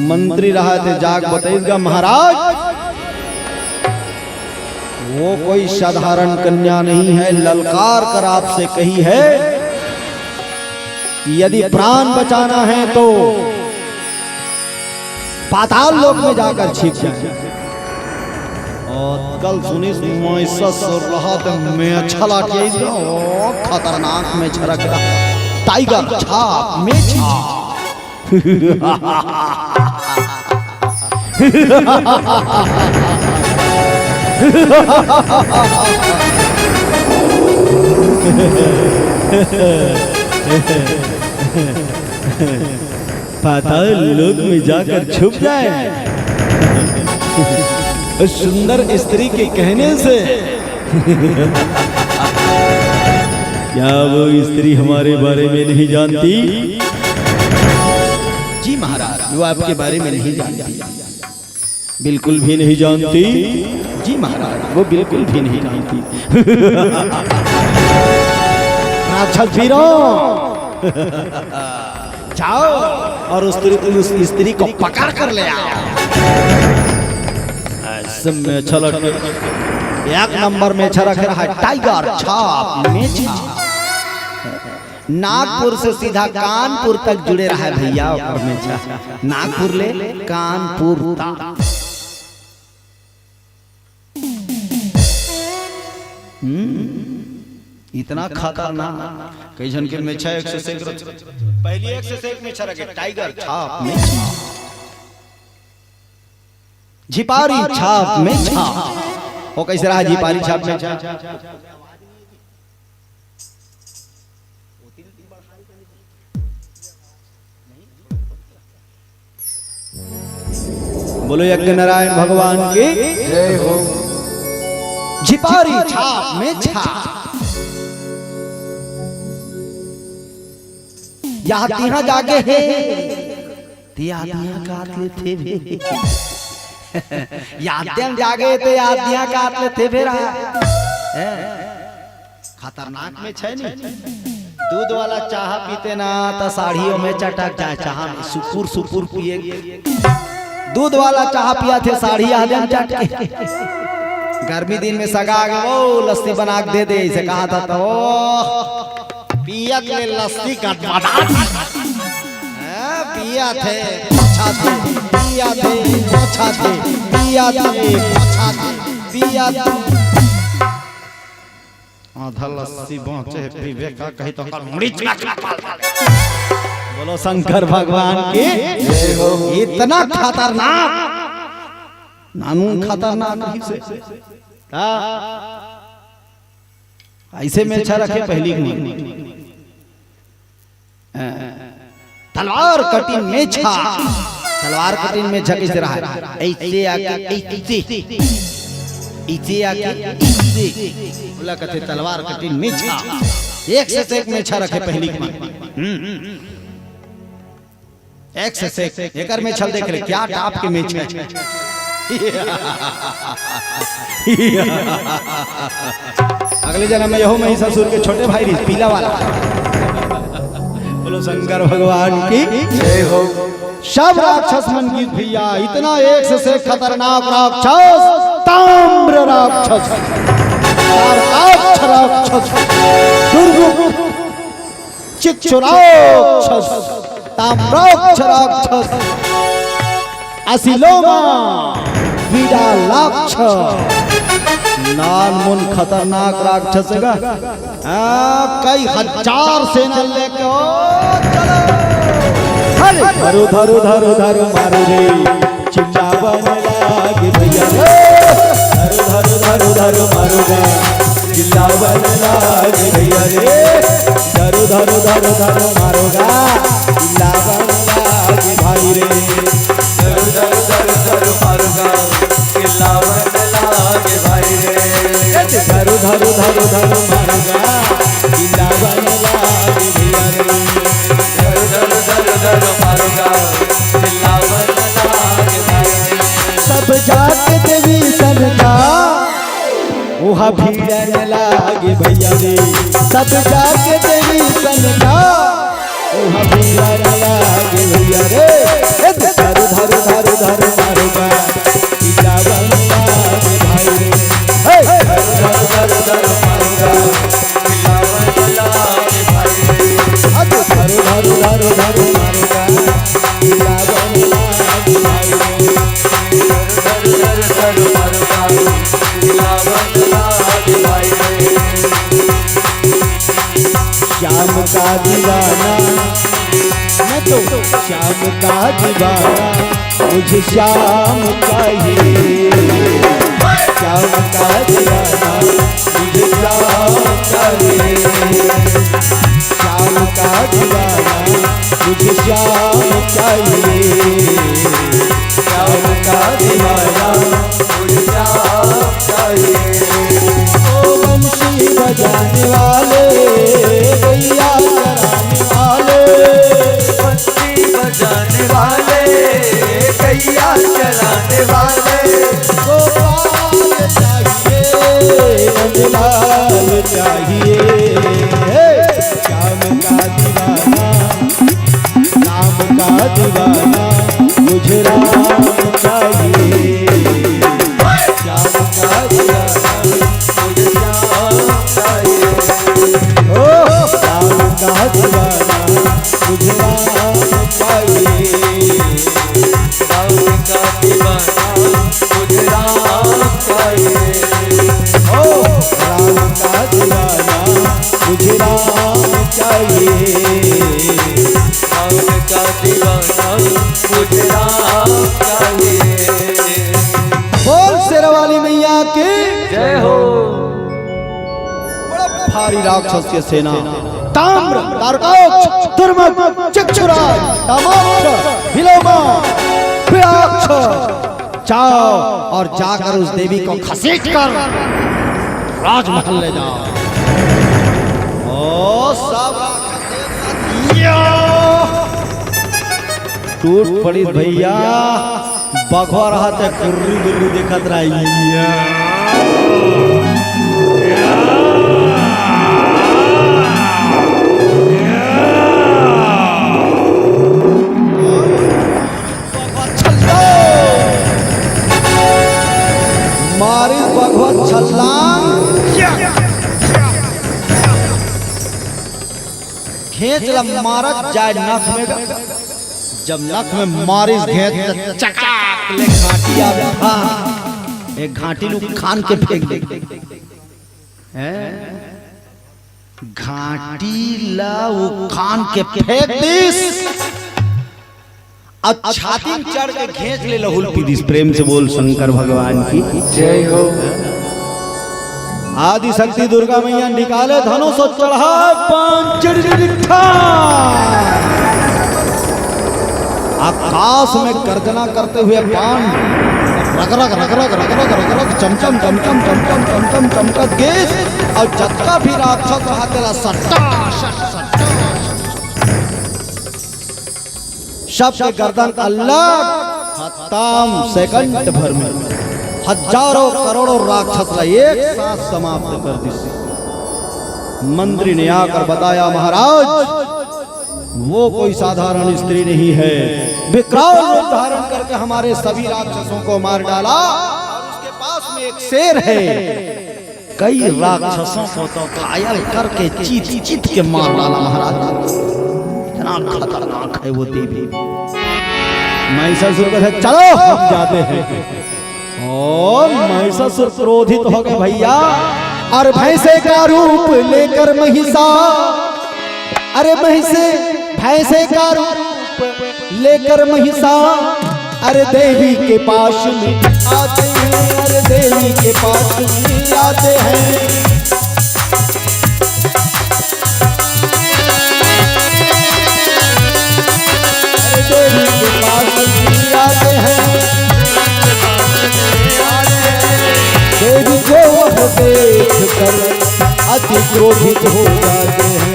मंत्री रहा ते जाग बताइएगा, "महाराज, वो कोई साधारण कन्या नहीं है, ललकार कर आपसे कही है कि यदि प्राण बचाना है तो पाताल लोक में जाकर छिप जाए।" और कल सुनिस महिषासुर रहा तो मेछा लाठी आई, ओ, खतरनाक मेछा रख रहा, टाइगर छाप, मेछा। पाताल लोक में जाकर छुप जाए उस सुंदर स्त्री के कहने से। क्या वो स्त्री हमारे बारे में नहीं जानती? जी महाराज, वो आपके बारे में नहीं जानती। बिल्कुल भी नहीं जानती? जी महाराज, वो बिल्कुल भी नहीं जानती। राक्षस वीरों, जाओ और उस स्त्री, उस स्त्री को पकड़ कर ले आओ। ऐसे मेछा लटके, एक नंबर मेछा रखे रहा है, टाइगर छाप मेछा। नागपुर से सीधा कानपुर तक जुड़े रहा है भैया, ओकर मेछा। नागपुर ले कानपुर तक। हम्म, इतना खतरनाक। कई झन के मेछा एक से सेक रथे। पहली एक से सेक मेछा रखे, टाइगर छाप मेछा, झिपारी छाप मेछा। वो कैसे रहा झिपारी छाप मेछा? बोलो यज्ञ नारायण भगवान की। जय हो। झिपारी छाप मेछा। या तिहां जागे हे, ते या तिहां कात लेथे बे। या तिहां जागे ते या तिहां कात लेथे बे रा। हैं? खतरनाक मेछा नी। दूध वाला चाहा पीते ना, त साढ़ियों में चटक जाए। चाहा में सुपुर सुपुर पिए। दूध वाला चाहा पियाथे, साढ़ी आदम चटके। गर्मी दिन में सगा आगे, ओ, लस्सी बना के दे दे, इसे कहा था तो, ओ, पियत ले लस्सी का बता। हाँ, पियाथे, पोछाथे, पियाथे, पोछाथे, पियाथे, पोछाथे, पियाथे। आधा लस्सी बाँचे हे, पीबे का कही तो ओकर मुड़ी चला चला पाल डाले। बोलो शंकर भगवान की। जय हो। इतना खतरनाक, नानू खतरनाक कही से। हाँ। ऐसे मेछा रखे पहली में। तलवार कटिन मेछा। तलवार कटिन मेछा कैसे रहा? ऐसे आके, ऐसे, ऐसे आके, ऐसे। ओला कथे तलवार कटिन मेछा। एक से एक मेछा रखे पहली के मन। हम्म। एक से एक। एकर मेछा देख ले, क्या टाप के मेछा हे। अगले जन्म में यहो महिषासुर के छोटे भाई रहिस, पीला वाला। बोलो शंकर भगवान की। जय हो। सब राक्षस मन की भैया, इतना एक से एक खतरनाक राक्षस, ताम्र राक्षस, ताम्राक्ष राक्षस, दुर्गुप्त चिच्चुराक्षस, ताम्राक्ष राक्षस, असिलोमा विडालाक्ष। नान मुन खतरनाक राक्षस हे गा। हाँ, कई हजार सेना लेके, ओ, चलो। हरे। धरो, धरो, धरो, धरो, मारो रे। चिल्लावन लागे भैया रे। धरो, धरो, धरो, धरो, मारो गा। चिल्लावन लागे भैया रे। धरो, धरो, धरो, धरो, मारो गा। चिल्लावन लागे भाई रे। धरो, धरो, धरो, धरो, मारो गा। चिल्लावन लागे भाई रे। धरो, धरो, धरो, धरो, मारो गा। चिल्लावन लागे भैया रे। धरो, धरो, धरो, धरो, मारो गा। चिल्लावन लागे भाई रे। सब जात देवी सन का उहाँ भीड़न लागे भैया रे। सब जात देवी सन का उहाँ भीड़न लागे भैया रे। ए, धरो, धरो, धरो, धरो, मारो गा। चिल्लावन लागे भाई रे। हे! धरो, धरो, धरो, धरो, मारो गा। चिल्लावन लागे भाई रे। अब धरो, धरो, धरो, धरो, मारो गा। चिल्लावन लागे भाई रे। श्याम का दीवाना, मैं तो श्याम का दीवाना, मुझे श्याम चाहिए। श्याम का दीवाना, मुझे श्याम चाहिए। श्याम का दीवाना, मुझे श्याम चाहिए। श्याम का दीवाना, मुझे श्याम चाहिए। ओ बंसी बजाने वाले, गैया चराने वाले, बंसी बजाने वाले, गैया चराने वाले, गोपाल चाहिए, नंदलाल चाहिए। हे, श्याम का दीवाना, राम का दीवाना, मुझे राम चाहिए। श्याम का दीवाना, मुझे श्याम चाहिए। ओ, राम का दीवाना, मुझे राम चाहिए। राम का दीवाना, मुझे राम चाहिए। ओ, राम का दीवाना, मुझे राम चाहिए। राम का दीवाना, मुझे राम चाहिए। बोल शेरावाली मैया की। जय हो। बड़ा भारी राक्षस के सेना, ताम्र, तारकाक्ष, दुर्मुख, चक्षुराज, कामाक्ष, विलोमा, पिशाच, जाओ और जाकर उस देवी को घसीट कर राजमहल ले जाओ। ओ सब या! टूट पड़ी भैया, बघवा रहा ते कुर्री बिर्री देखत रहा। या! मारिस बघवा छलांग। घेंच ला मारत जाय नख में गा। जब नख में मारिस घेंच, त चकाक ले घांटिया में भा। एक घांटी नु खान के फेंक दे। हैं? घांटी ला उखान के फेंक दिस। अउ छाती में चढ़ के घेंच ले लहुल पी दिस। प्रेम से बोल शंकर भगवान की जय हो। आदि शक्ति दुर्गा मैया निकाले धनुष अउ चढ़ाए बाण चिड़चिड़िट्ठा। आकाश में गर्जना करते हुए बाण रग रग रग रग रग रग रग रग चमचम चमचम चमचम चमचम चमकत गिस अउ जतका भी राक्षस रहा तेला सट्टा सट सट्टा। सबके गर्दन अलग, खतम। सेकंड भर में हजारों करोड़ों राक्षस ला एक साथ समाप्त कर दिस। मंत्री ने आकर बताया, महाराज, वो कोई साधारण स्त्री नहीं है। विकराल रूप धारण करके हमारे सभी राक्षसों को मार डाला और उसके पास में एक शेर है। कई राक्षसों को तो घायल करके चीत चीत के मार डाला महाराज। इतना खतरनाक है वो देवी। महिषासुर कहथे, चलो हम जाते हैं। ओ महिषासुर क्रोधित हो गए भैया। अरे भैंसे का रूप लेकर महिषा, अरे भैंसे, भैंसे का रूप लेकर महिषा, अरे देवी के पास में आते हैं, अरे देवी के पास में आते हैं। अरे देवी के पास में आते हैं। देवी को वह देख कर अति क्रोधित हो जाते हैं।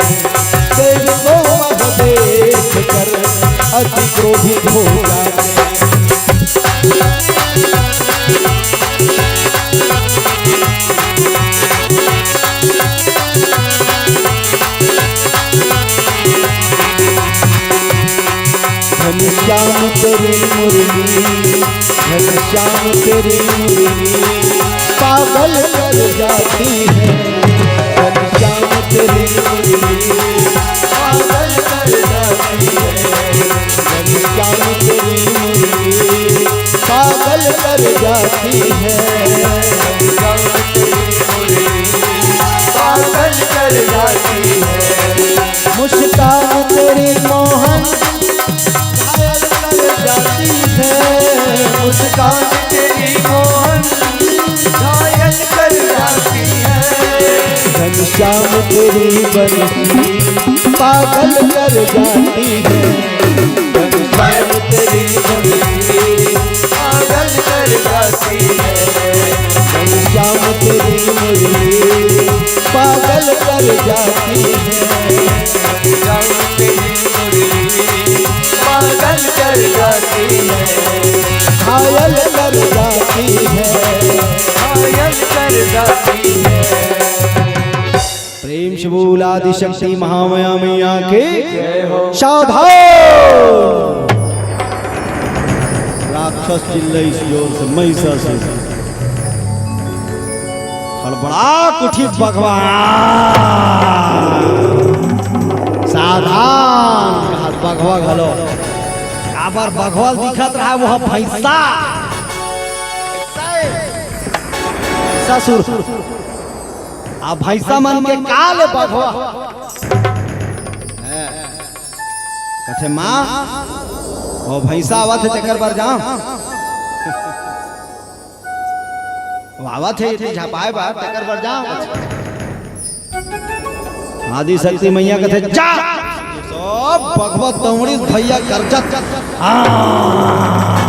देवी को वह देख कर अति क्रोधित हो जाते हैं। घनश्याम तेरी मुरली, घनश्याम तेरी मुरली पागल कर जाती है। घनश्याम तेरी मुरली पागल कर जाती है। घनश्याम तेरी मुरली पागल कर जाती है। घनश्याम तेरी मुरली पागल कर जाती है। मुस्कान तेरी मोहन शाम तेरी मोहन घायल कर जाती है। घनश्याम तेरी बंसी पागल कर जाती है। घनश्याम तेरी बंसी पागल कर जाती है। घनश्याम तेरी मुरली पागल कर जाती है। घनश्याम तेरी मुरली पागल कर जाती है। घायल कर जाती है। घायल कर जाती है। प्रेम से बोल आदिशक्ति महामाया मैया की। सावधान। राक्षस चिल्लइस जोर से, महिषासुर। हड़बड़ा उठिस बघवा। सावधान, बघवा घलो। काबर बघवा ल दिखत रहा, वो भैंसा। ससुर। आ भैंसा मन के का ले बघवा? कथे, "माँ, वो भैंसा आवत हे, तेकर बर जाओ।" वो आवत हे, इतनी झपाए बर, तेकर बर जाओ। आदिशक्ति मैया कथे, "जा।" सब बघवा दौड़िस भैया गरजत। हाँ।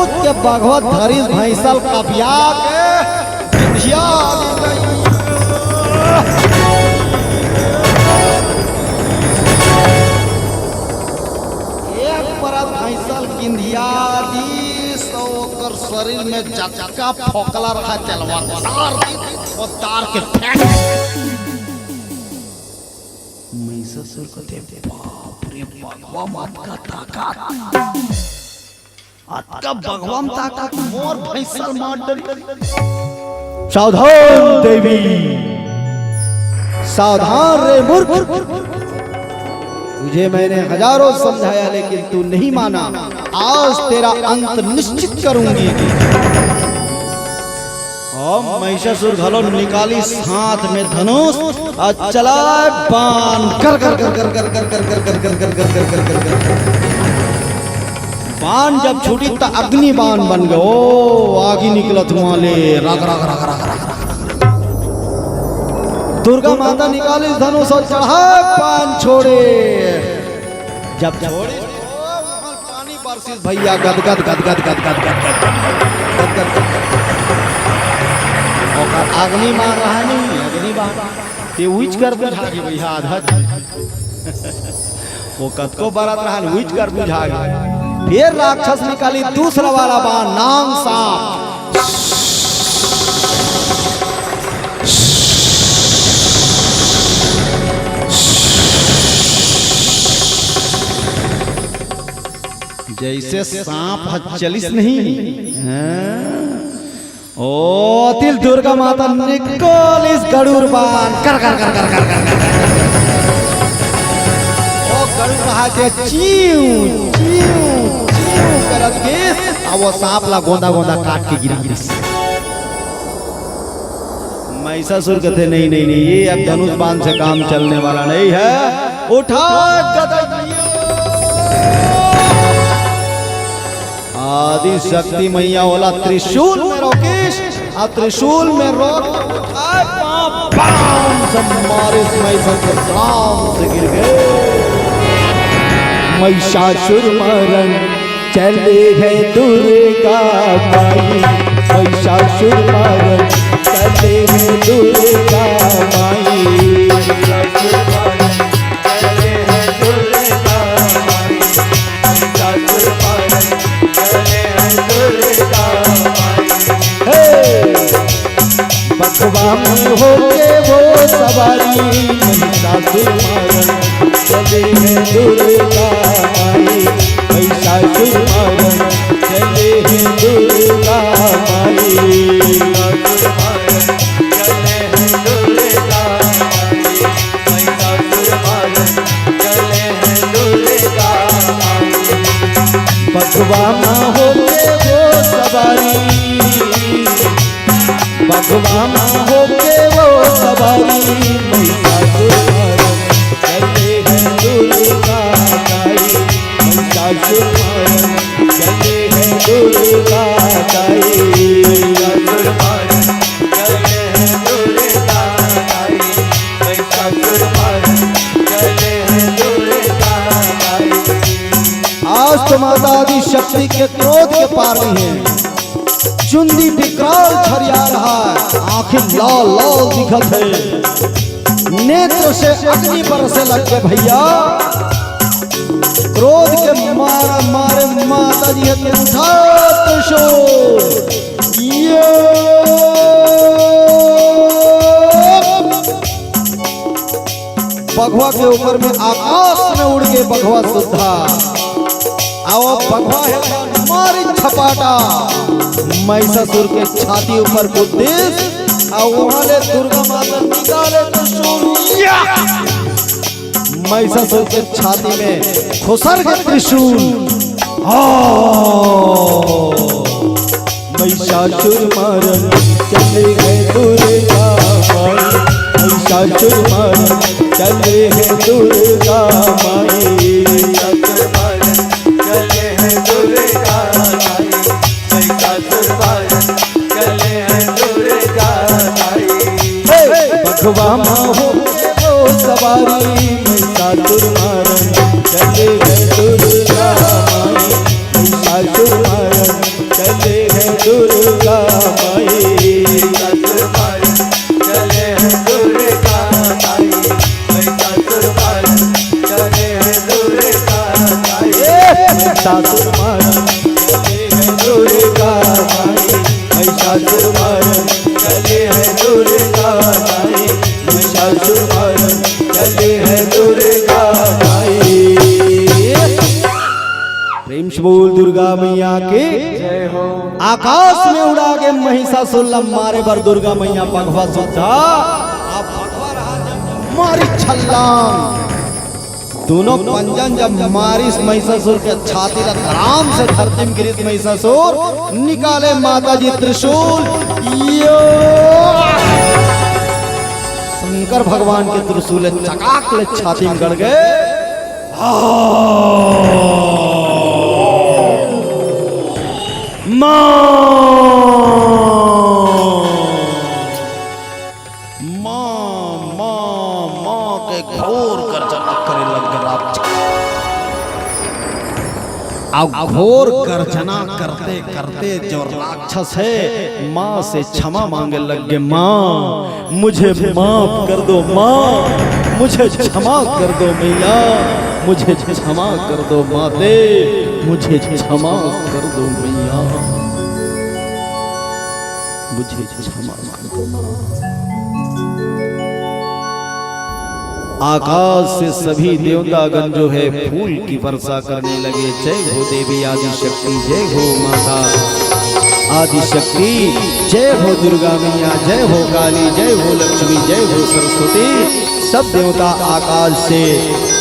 उठ के बघवा धरिस भैंसा ल कबिया के। या एक परत भैंसा ल किंधिया दिस, त ओकर शरीर में जतका फोकला रहा, चलवा तार दिस, वो तार के फेंक। महिषासुर कथे, "बाप रे, बघवा म अतका ताकत, अतका बघवा म ताकत, मोर भैंसा ल मार डरी।" सावधान देवी, सावधान रे मूर्ख, तुझे मैंने हजारों समझाया लेकिन तू नहीं माना। आज तेरा अंत निश्चित करूंगी। अब महिषासुर घलो निकालिस हाथ में धनुष अउ चलाय बाण। कर कर कर कर कर कर कर कर कर कर कर कर कर कर कर कर। बाण जब छूटिस त अग्नि बाण बन गे। ओ, आगी निकलत हुआ ले, रग, रग, रग। दुर्गा माता निकालिस धनुष अउ चढ़ाय बाण छोड़े। जब छोड़े, ओ, वहाँ पानी बरसिस भैया, गद, गद, गद। ओकर अग्नि बाण रहा नहीं, अग्नि बाण। ते उइच कर बुझा गे भैया, आधा। वो कतको बरत रहन, उइच कर बुझा गे। फिर राक्षस निकालिस दूसरा वाला बाण, नांग सांप। जैसे सांप ह चलिस नहीं, हाँ? ओ, तिल दुर्गा माता निकोलिस गरुड़ बाण। कर, कर, कर। ओ, गरुड़ कहा के चीव, चीव, चीव करत गिस, अब वो सांप ला गोंदा, गोंदा काट के गिरा दिस। महिषासुर कहते, "नहीं, नहीं, नहीं, ये अब धनुष बाण से काम चलने वाला नहीं है। उठा गदा।" आदि शक्ति मैया वाला त्रिशूल में रोकिस, आ त्रिशूल में रोक के उठाय, पांव, पांव से मारिस, महिषासुर धड़ाम से गिर गे। महिषासुर मरण चले हे दुर्गा माई, महिषासुर मरण चले हे दुर्गा माई। हे! बघवा में होके वो सवारी, महिषासुर मरण चले हे दुर्गा माई, महिषासुर मरण चले हे दुर्गा माई। बघवा मा होके वो सवारी, बघवा मा होके वो सवारी, महिषासुर मरण चले माता आदि शक्ति के क्रोध के पार नइ हे। चुंदी विकराल छरिया रहा है, आंखें लाल लाल दिखत हे, नेत्र से अग्नि बरसे लग गे भैया। क्रोध के मारे मारे माता जी हे उठा त्रिशूल। ये बघवा के ऊपर में आकाश में उड़ के बघवा सुद्धा। अउ बघवा हे मारी छपाटा महिषासुर के छाती ऊपर बुद्धिस। अउ उहां ले दुर्गा माता निकाले त्रिशूल। या! महिषासुर के छाती में खुसर के त्रिशूल। ओ! महिषासुर मारन चले हे दुर्गा माई, महिषासुर मारन चले हे दुर्गा माई। महिषासुर मारन चले हे दुर्गा माई, महिषासुर मारन चले हे दुर्गा माई। हे! बघवा मा हो ओ सवारी, महिषासुर मारन चले हे दुर्गा माई, महिषासुर मारन चले हे दुर्गा माई। महिषासुर मारन चले हे दुर्गा माई, महिषासुर मारन चले हे दुर्गा माई। महिषासुर मारन चले हे दुर्गा माई, महिषासुर मारन चले हे दुर्गा माई, महिषासुर मारन चले हे दुर्गा माई। प्रेम से बोल दुर्गा मैया के। जय हो। आकाश में उड़ा के महिषासुर ला मारे बर दुर्गा मैया बघवा सुद्धा। अब बघवा रहा जब मारी छल्लांग। दोनों पंजन जब मारिस महिषासुर के छाती ला धड़ाम से धरती में गिरिस महिषासुर, निकाले माता जी त्रिशूल। यो! शंकर भगवान के त्रिशूल चकाक ले छाती में गड़ गे। आ! माँ! माँ, माँ, माँ के घोर गर्जना करे लग गे राक्षस। अब घोर गर्जना करते करते जो राक्षस हे, माँ से क्षमा मांगे लग गे, माँ, मुझे माफ कर दो माँ, मुझे क्षमा कर दो मैया, मुझे क्षमा कर दो माते, मुझे क्षमा कर दो मैया, मुझे क्षमा कर दो माँ। आकाश से सभी देवतागण जो है फूल की वर्षा करने लगे। जय हो देवी आदिशक्ति, जय हो माता आदिशक्ति, जय हो दुर्गा मैया, जय हो काली, जय हो लक्ष्मी, जय हो सरस्वती। सब देवता आकाश से,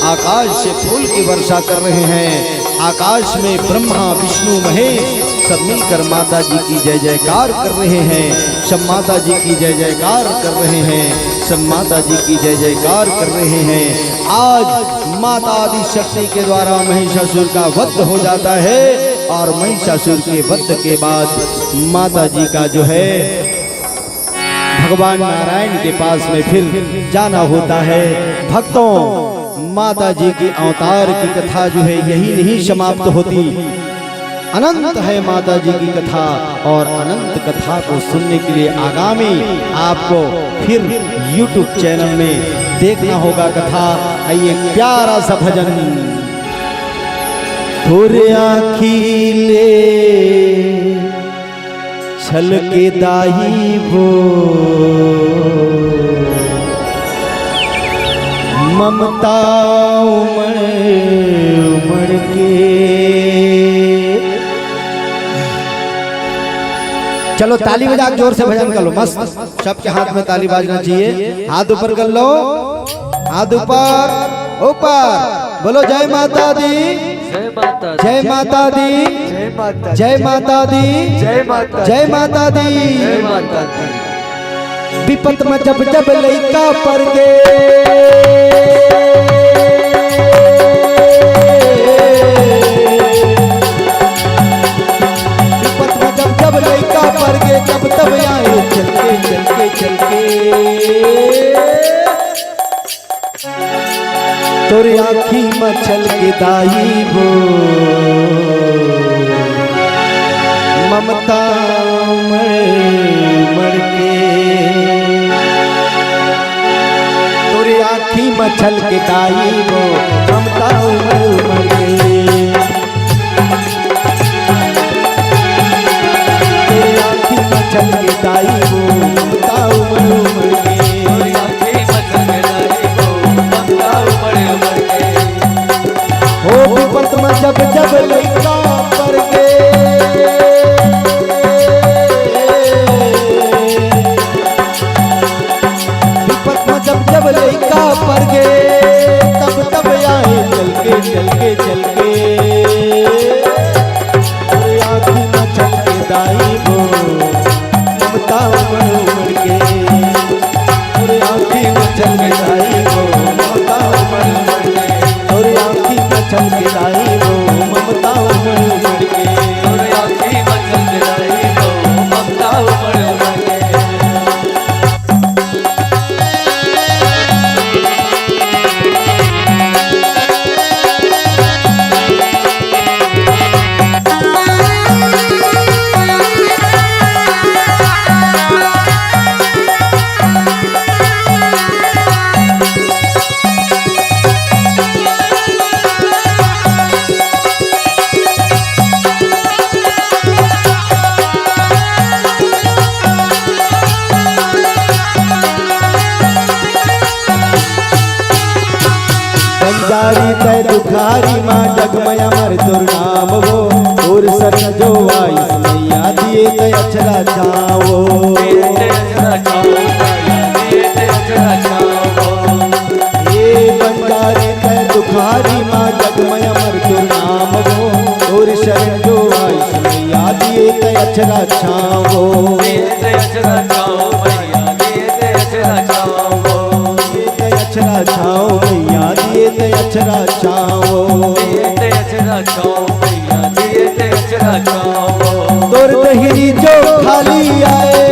आकाश से फूल की वर्षा कर रहे हैं। आकाश में ब्रह्मा, विष्णु, महेश सब मिलकर माता जी की जय जयकार कर रहे हैं, सब माता जी की जय जयकार कर रहे हैं, सब माता जी की जय जयकार कर रहे हैं। आज माता आदि शक्ति के द्वारा महिषासुर का वध हो जाता है और महिषासुर के वध के बाद माता जी का जो है भगवान नारायण के पास में फिर जाना होता है। भक्तों, माता जी के अवतार की कथा जो है यही नहीं समाप्त होती, अनंत है माता जी की कथा। और अनंत कथा को सुनने के लिए आगामी आपको फिर YouTube चैनल में देखना होगा कथा। आइए, प्यारा सा भजन। तोरे आँखी ले छलके दाई वो ममता उमड़ उमड़ के। चलो, ताली बजा के जोर से भजन कर लो, मस्त। सबके हाथ में ताली बाजना चाहिए। हाथ ऊपर कर लो, हाथ ऊपर, ऊपर। बोलो, जय माता दी, जय माता दी। जय माता दी, जय माता दी। जय माता दी, जय माता दी। जय माता दी। विपत में जब जब लइका पर गे, विपत में जब जब लइका पर गे, तब तब आए चल के, चल के, चल के। तोर आँखी म छलके दाई वो ममता उमड़ उमड़ के। तोर आँखी म छलके दाई वो ममता उमड़ उमड़ के। तोर आँखी म छलके दाई वो ममता उमड़ उमड़ के। तोर आँखी म छलके दाई वो ममता उमड़ उमड़ के। हो विपत म जब जब लइका पर गे, विपत म जब जब लइका पर गे, तब तब आए चल के, चल के, चल के। तोर आँखी म छलके दाई वो ममता उमड़ उमड़ के। तोर आँखी म छलके दाई वो ममता उमड़ उमड़ के। तोर आँखी म छलके दाई वो ममता उमड़ उमड़ के। तोर आँखी म छलके दाई वो ममता उमड़ उमड़ के। बंजारी तैं दुखारी माँ जग मय अमर तोर नाम वो। तोर सरन जो आइस मैया दिए तैं अचरा छाँव वो। हे बंजारी तैं दुखारी माँ जग मय अमर तोर नाम वो। तोर सरन जो आइस मैया दिए तैं अचरा छाँव वो। दिए तैं अचरा छाँव मैया, दिए तैं अचरा छाँव। तोर दहिरी जो खाली आए,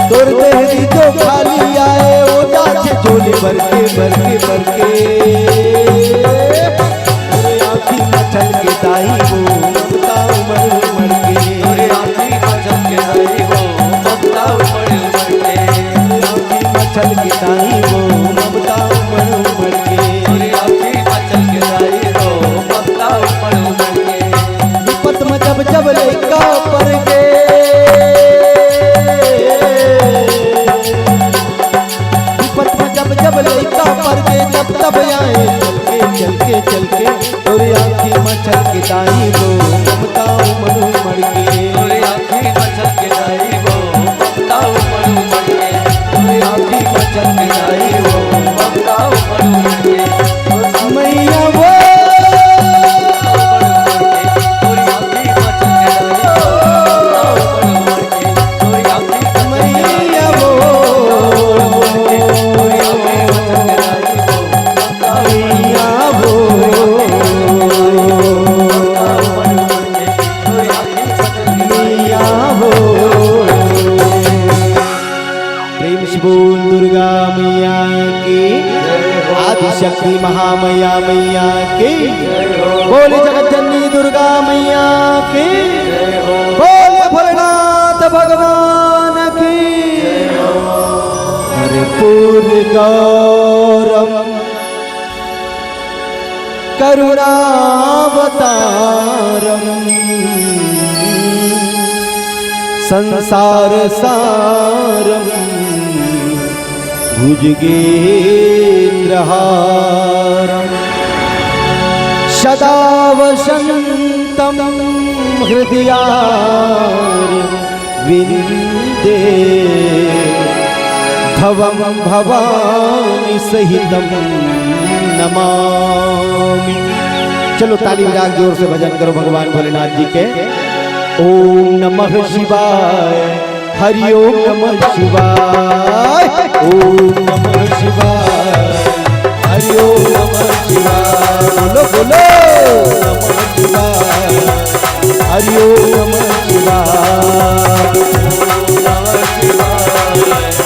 तोर दहिरी जो खाली आए, ओ जाथे झोली भर के, भर के, भर के। तोर आँखी म छलके दाई वो ममता उमड़ उमड़ के। तोर आँखी म छलके दाई वो ममता उमड़ उमड़ के। तोर आँखी म छलके दाई वो ममता उमड़ उमड़ के। तोर आँखी म छलके दाई वो ममता उमड़ उमड़ के। विपत म जब जब लइका पर गे, विपत म जब जब लइका पर गे, तब तब आए चल के, चल के, चल के। तोर आँखी म छलके दाई वो ममता उमड़ उमड़ के। तोर आँखी म छलके दाई वो ममता उमड़ उमड़ के। तोर आँखी म छलके दाई वो ममता उमड़ उमड़ के। मैया वो, तोर आँखी म छलके दाई वो ममता उमड़ उमड़ के। तोर आँखी म छलके दाई वो मैया वो, तोर आँखी म छलके दाई वो मैया वो। मैया वो। प्रेम से बोल दुर्गा मैया की, आदिशक्ति महामैया मैया की। बोल जगत जननी दुर्गा मैया की। बोल भोलेनाथ भगवान की। कर्पूर गौरम करुणावतारम संसार सारम भुजगेन्द्रहारम सदा वसंतम हृदयार विंदे भवम भवानी सहितम नमामि। चलो ताली बजा के जोर से भजन करो भगवान भोलेनाथ जी के। ओम नमः शिवाय, हरि ओम नमः शिवाय, ओम नमः शिवाय, हरि ओम नमः शिवाय। बोलो, बोलो। नमः शिवाय, हरि ओम नमः शिवाय, ओम नमः शिवाय।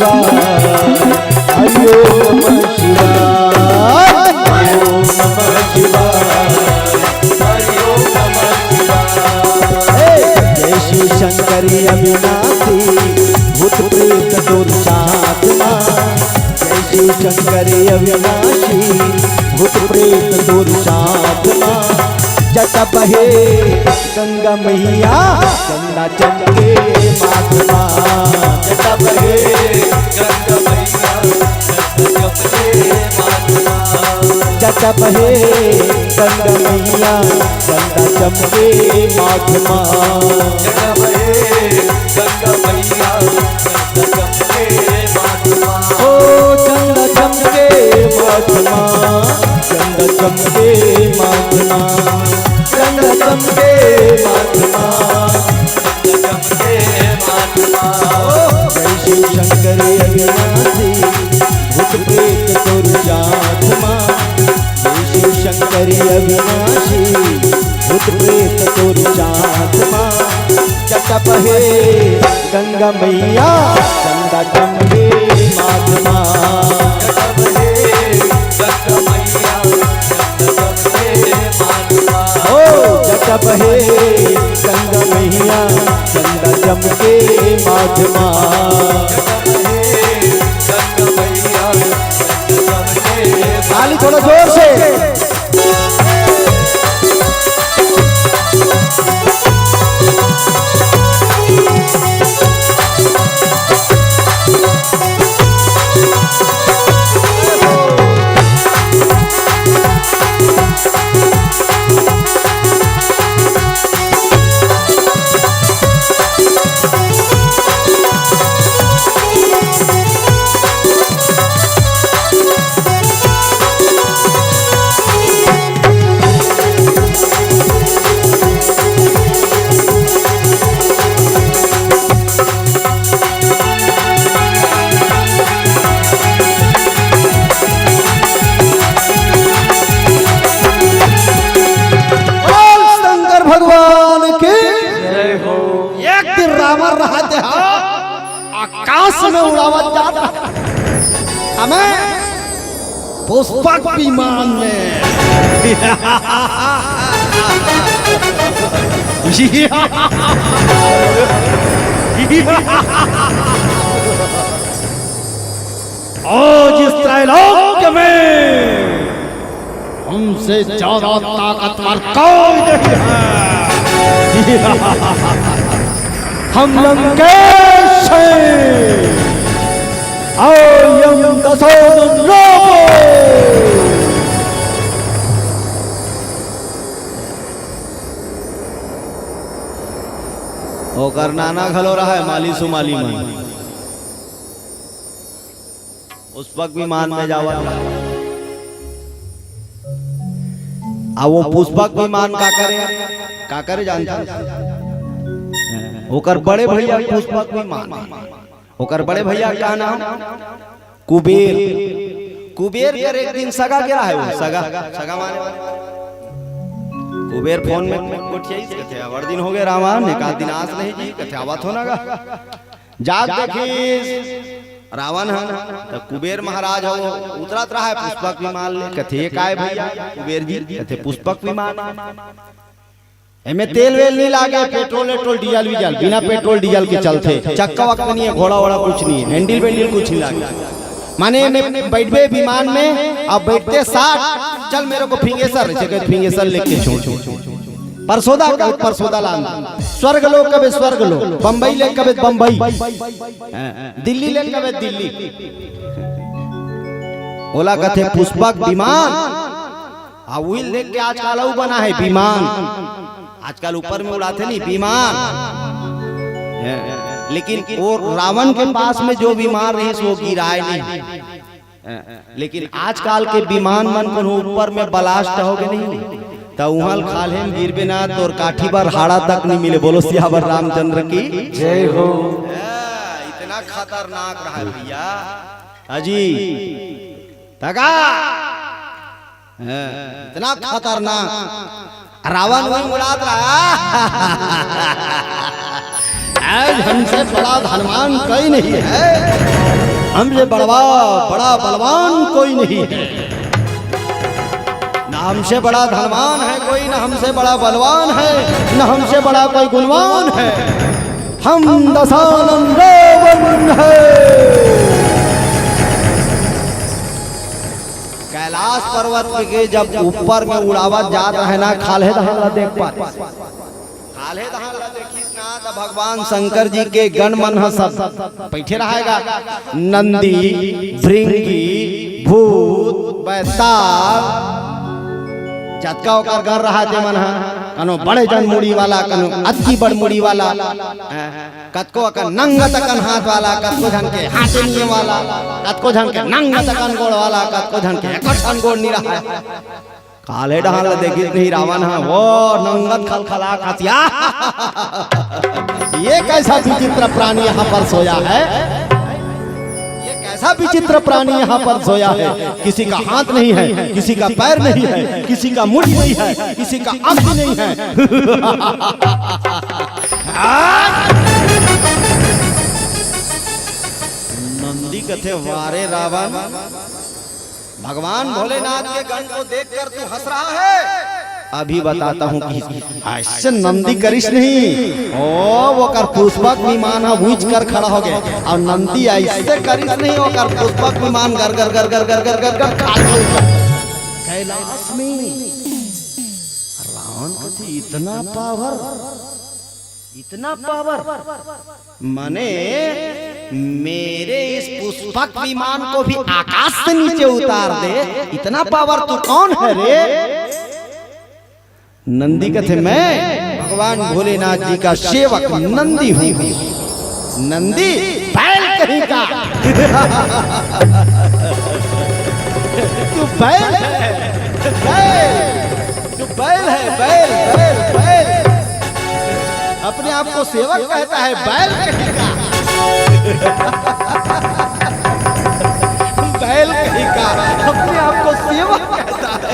हरि ओम नमः शिवाय। हरि ओम नमः शिवाय। हरि ओम नमः शिवाय। हे, जय शिव शंकर अविनाशी, भूत प्रेत तोर साथ मा। जय शिव शंकर अविनाशी, भूत प्रेत तोर साथ मा। जटा बहे गंगा मैया, चंदा चमके माथ मा। जटा बहे गंगा मैया, चंदा चमके माथ मा। जटा बहे गंगा मैया, चंदा चमके माथ मा। जटा बहे गंगा मैया, चंदा चमके माथ मा। ओ चंदा चमके माथ मा, चंदा चमके माथ मा, चंदा चमके माथ मा, चंदा चमके माथ मा। ओ जय शिव शंकर अविनाशी, भूत प्रेत तोर साथ मा। जय शिव शंकर अविनाशी, भूत प्रेत तोर साथ मा। जटा बहे गंगा मैया, चंदा चमके माथ मा। जटा बहे गंगा मैया, चंदा चमके माथ मा। ओ जटा बहे गंगा मैया, चंदा चमके माथ मा। जटा बहे गंगा मैया, चंदा चमके। ताली थोड़ा जोर से। बोल शंकर भगवान की। जय हो। एक दिन रावण रहते हैं आकाश में उड़ावत जाता, हमें पुष्पक विमान में। आज इस त्रैलोक्य में हमसे ज्यादा ताकतवर कोई नहीं है। हम लंकेश हैं। अयम दशोदन लोको। ओकर नाना घलो रहय माली सुमाली मन। पुष्पक विमान में जावत। आ वो पुष्पक विमान का करे, का करे जानता? ओकर बड़े भैया पुष्पक विमान। ओकर बड़े भैया का नाम? कुबेर। कुबेर कर एक दिन सगा के रहे वो, सगा, सगा माने कुबेर फोन में गोठियाइस, कथे, "अब्बड़ दिन होगे रावण, एकाध दिन आस नहीं जी," कथे, "आवत हो ना गा।" जाके देखिस रावण ह, त कुबेर महाराज ह वो उतरत रहा है पुष्पक विमान ले। कथे, "ये काय भैया कुबेर जी?" कथे, "पुष्पक विमान, एमे तेल वेल नहीं लागे, पेट्रोल वेट्रोल, डीजल वीजल, बिना पेट्रोल डीजल के चलथे, चक्का वक्का नहीं है, घोड़ा वोड़ा कुछ नहीं है, हैंडल वेंडल कुछ नहीं लागे। माने एमे बैठबे विमान में, अब बैठते साथ, चल मेरे को फिंगेसर, जैसे कहते फिंगेसर लेके छोड़।" परसोदा का, परसोदा लान। स्वर्ग लोक कबे स्वर्ग लोक, बम्बई ले कबे बम्बई, दिल्ली ले कबे दिल्ली। ओला कथे पुष्पक विमान। आ उही देख के आजकल अउ बना है विमान। आजकल ऊपर में उड़ाथे नहीं विमान। लेकिन वो रावण के पास में जो विमान रहिस वो गिराय नहीं। लेकिन आजकल के विमान मन कोनो ऊपर में ब्लास्ट होगे नहीं, त उहाँ ल खाल्हे म गिरबे ना, तोर काठी बर हाड़ा तक नहीं मिले। बोलो सियावर रामचंद्र की जय हो। इतना खतरनाक रहा भैया। अजी, तगा। इतना खतरनाक। रावण वही उड़ात रहा। आज हमसे बड़ा धनवान कोई नहीं है। हमसे बड़वा बड़ा बलवान कोई नहीं है। ना हमसे बड़ा धनवान है कोई, ना हमसे बड़ा बलवान है, ना हमसे बड़ा कोई गुणवान है। हम दशानन रावण है। कैलाश पर्वत के जब ऊपर में उड़ावत जात रहे ना, खाल्हे दहान ला देख पात। खाल्हे दहान ला देखिस ना, त भगवान शंकर जी के गण मन ह सब बैठे रहेगा। नंदी, भृंगी, भूत, बैताल, जतका ओकर गण रहा ते मन ह, कनो बड़े जन मुड़ी वाला, कनो अतकी बड़ मुड़ी वाला, हैं? कतको अकन नंगत अकन हाथ वाला, कतको झन के हाथे निये वाला, कतको झन के नंगत अकन गोड़ वाला, कतको झन के एको ठन गोड़ नी रहा। खाल्हे दहान ला देखिस नहीं रावण ह, वो नंगत खलखला खसिया। ये कैसा विचित्र प्राणी यहाँ पर सोया है? ये कैसा विचित्र प्राणी यहाँ पर सोया है? किसी का हाथ नहीं है, किसी का पैर नहीं है, किसी का मुड़ी नहीं है, किसी का आंख नहीं है। नंदी कथे, "वारे रावण, भगवान भोलेनाथ के गण को देखकर तू हंस रहा है?" अभी बताता हूँ कि ऐसे नंदी करिस नहीं। ओ, ओकर पुष्पक विमान ह उइच कर खड़ा हो गए। अउ नंदी ऐसे करिस नहीं, ओकर पुष्पक विमान गर गर गर गर गर गर गर गर खाल्हे उतर। कैलाश में रावण कथे, "इतना पावर, इतना पावर, माने मेरे इस पुष्पक विमान को भी आकाश से नीचे उतार दे, इतना पावर तू कौन है रे?" नंदी कथे, "मैं भगवान भोलेनाथ जी का सेवक नंदी हूँ।" नंदी, "बैल कहीं का।" "तू बैल है, बैल, तू बैल है, बैल, बैल, बैल।" अपने आप को सेवक कहता है, बैल कहीं का। बैल कहीं का, अपने आप को सेवक कहता है।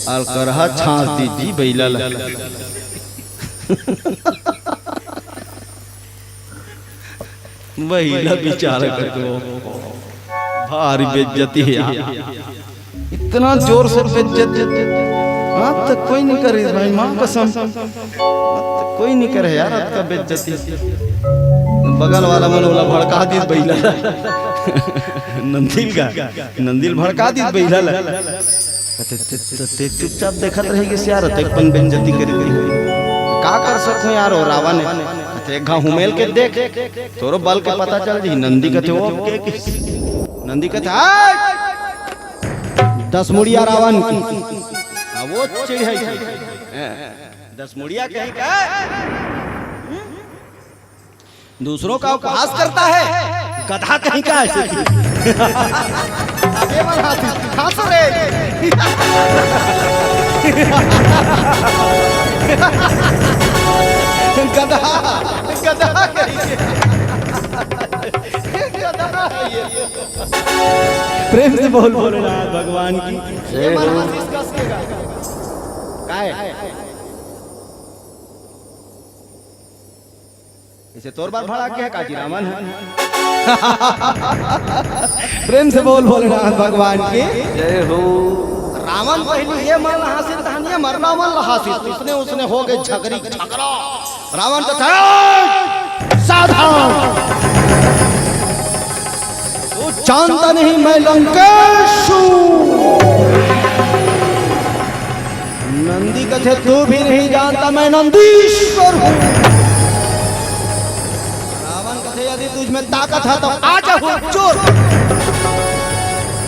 अलकरहा छांस दी जी बइला ल। बइला बिचारा कथे, भारी बेइज्जती हे यार। इतना जोर से बेइज्जती। आज तक कोई नहीं करे भाई, माँ कसम। आज तक कोई नहीं करे यार, आज का बेइज्जती। बगल वाला मन ओला भड़का दिस बइला ल। नंदी ल का, नंदी ल भड़का दिस बइला ल। कथे, "ते, ते, ते चुपचाप देखत रह गेस यार, ते अपन बेइज्जती करिस।" "का कर सकहूं यार, ओ रावण हे।" कथे, "एक घांव हुमेल के देख, तोरो बल के पता चल जाही।" नंदी कथे, "ओ के किस?" नंदी कथे, "आय! दस मुड़िया रावण की।" अब वो चिढ़े हे। दस मुड़िया कहीं का? दूसरों का उपहास करता है, गधा कहीं का। ऐसे की। अबे मन हाथी, हंस रे। गधा, गधा कहीं के। गधा है ये। प्रेम से बोल भोलेनाथ भगवान की। ये मन हाथी इसका हंसेगा। काय? इसे तोर बर भड़क गे हे का जी रावण ह? प्रेम से बोल भोलेनाथ भगवान की। जय हो। रावण पहिली ये मन ल हांसिस, तहन ये मन रावण ल हांसिस। उसने, उसने हो गे झगरी झगरा। रावण कथे, "सावधान! तू जानता नहीं मैं लंकेश हूँ।" नंदी कथे, "तू भी नहीं जानता, मैं नंदीश्वर हूँ।" रावण कथे, "यदि तुझ में ताकत है तो आ जा, हुजूर।"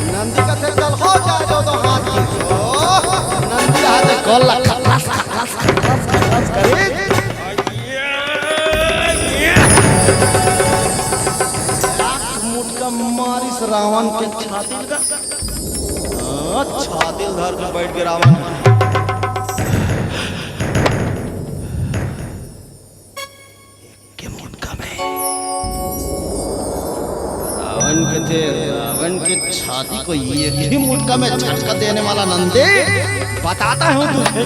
नंदी कथे, "चल हो जा, दो, दो हाथ की।" ओ, नंदी हाथ में गोल लगा, खस, खस, खस, खस, खस करी। मुटका मारिस रावण के छाती ल। अच्छा, दिल धर के बैठ गे रावण। के मुटका में। रावण कथे, रावण के छाती को एक ही मुटका में झटका देने वाला नंदी, बताता हूँ तुझे।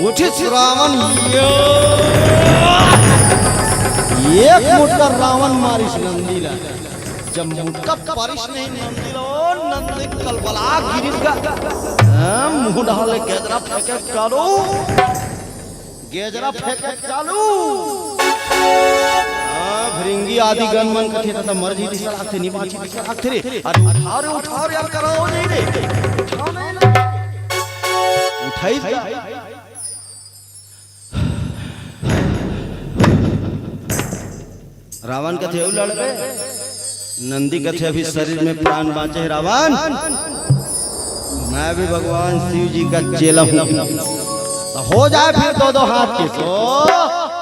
उठिस रावन, यो, एक मुटका रावन मारिस नंदी ला। जब मुटका परिस नहीं नंदी ला, ओ नंदी कलबला गिरिस गा। हाँ, मुंह डाले गेजरा फेंके कालू। गेजरा फेंके चालू। हाँ, भृंगी आदि गण मन कथे, "त मर जी दिशा लागथे, नि बाँची दिशा लागथे रे।" अरे उठाओ रे, उठाओ रे, यार, कराओ नहीं रे। उठाओ नहीं रे। उठाई का? रावन कथे, "अउ लड़बे?" नंदी कथे, "अभी शरीर में प्राण बाँचे हे रावन, मैं भी भगवान शिव जी का चेला हूँ।" त हो जाए फिर दो दो हाथ के सो।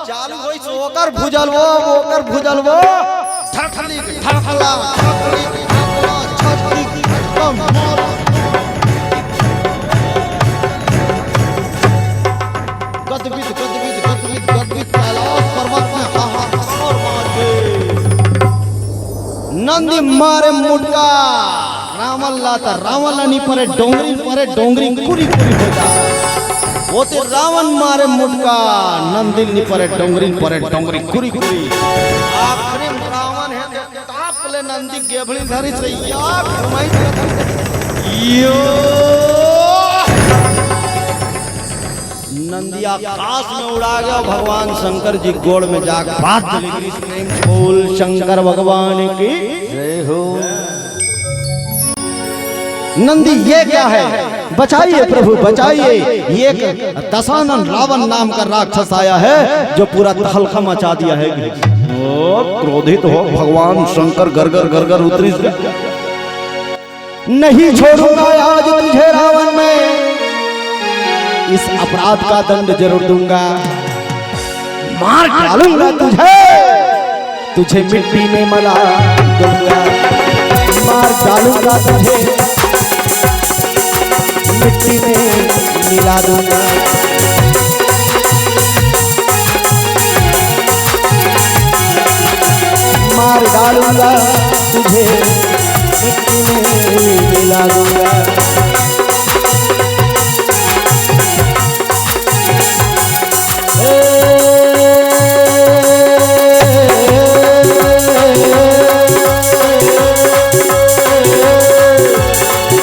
चालू होई सो ओकर भुजल वो, ओकर भुजल वो। ठठली, ठठला, ठठली, ठठला, छठली, ठठला, मार। गदबिद, गदबिद, गदबिद, गदबिद, कैलाश पर्वत में हाहाकार मच गे। नंदी मारे मुटका, रावन ला त रावन ला नि परे, डोंगरी परे, डोंगरी कुरी कुरी होता। ओते रावन मारे मुटका, नंदी नि परे, डोंगरी परे, डोंगरी कुरी कुरी। आखिरी में रावन हे ताप ले नंदी गेभली धरी से यार घुमाई। यो। नंदी आकाश में उड़ा गया, भगवान शंकर जी गोड़ में जाके बात लगी। प्रेम से बोल शंकर भगवान की जय हो। नंदी, ये क्या है? बचाइए प्रभु, बचाइए। ये एक दशानन रावण नाम का राक्षस आया है, जो पूरा तहलका मचा दिया है। ओ, क्रोधित हो भगवान शंकर, गरगर गरगर उतरी। नहीं छोड़ूंगा आज तुझे रावण मैं, इस अपराध का दंड जरूर दूंगा, मार डालूंगा तुझे, तुझे मिट्टी में मिला दूंगा, मार डालूंगा तुझे, मिट्टी में मिला दूंगा, मार डालूंगा तुझे, मिट्टी में मिला दूंगा।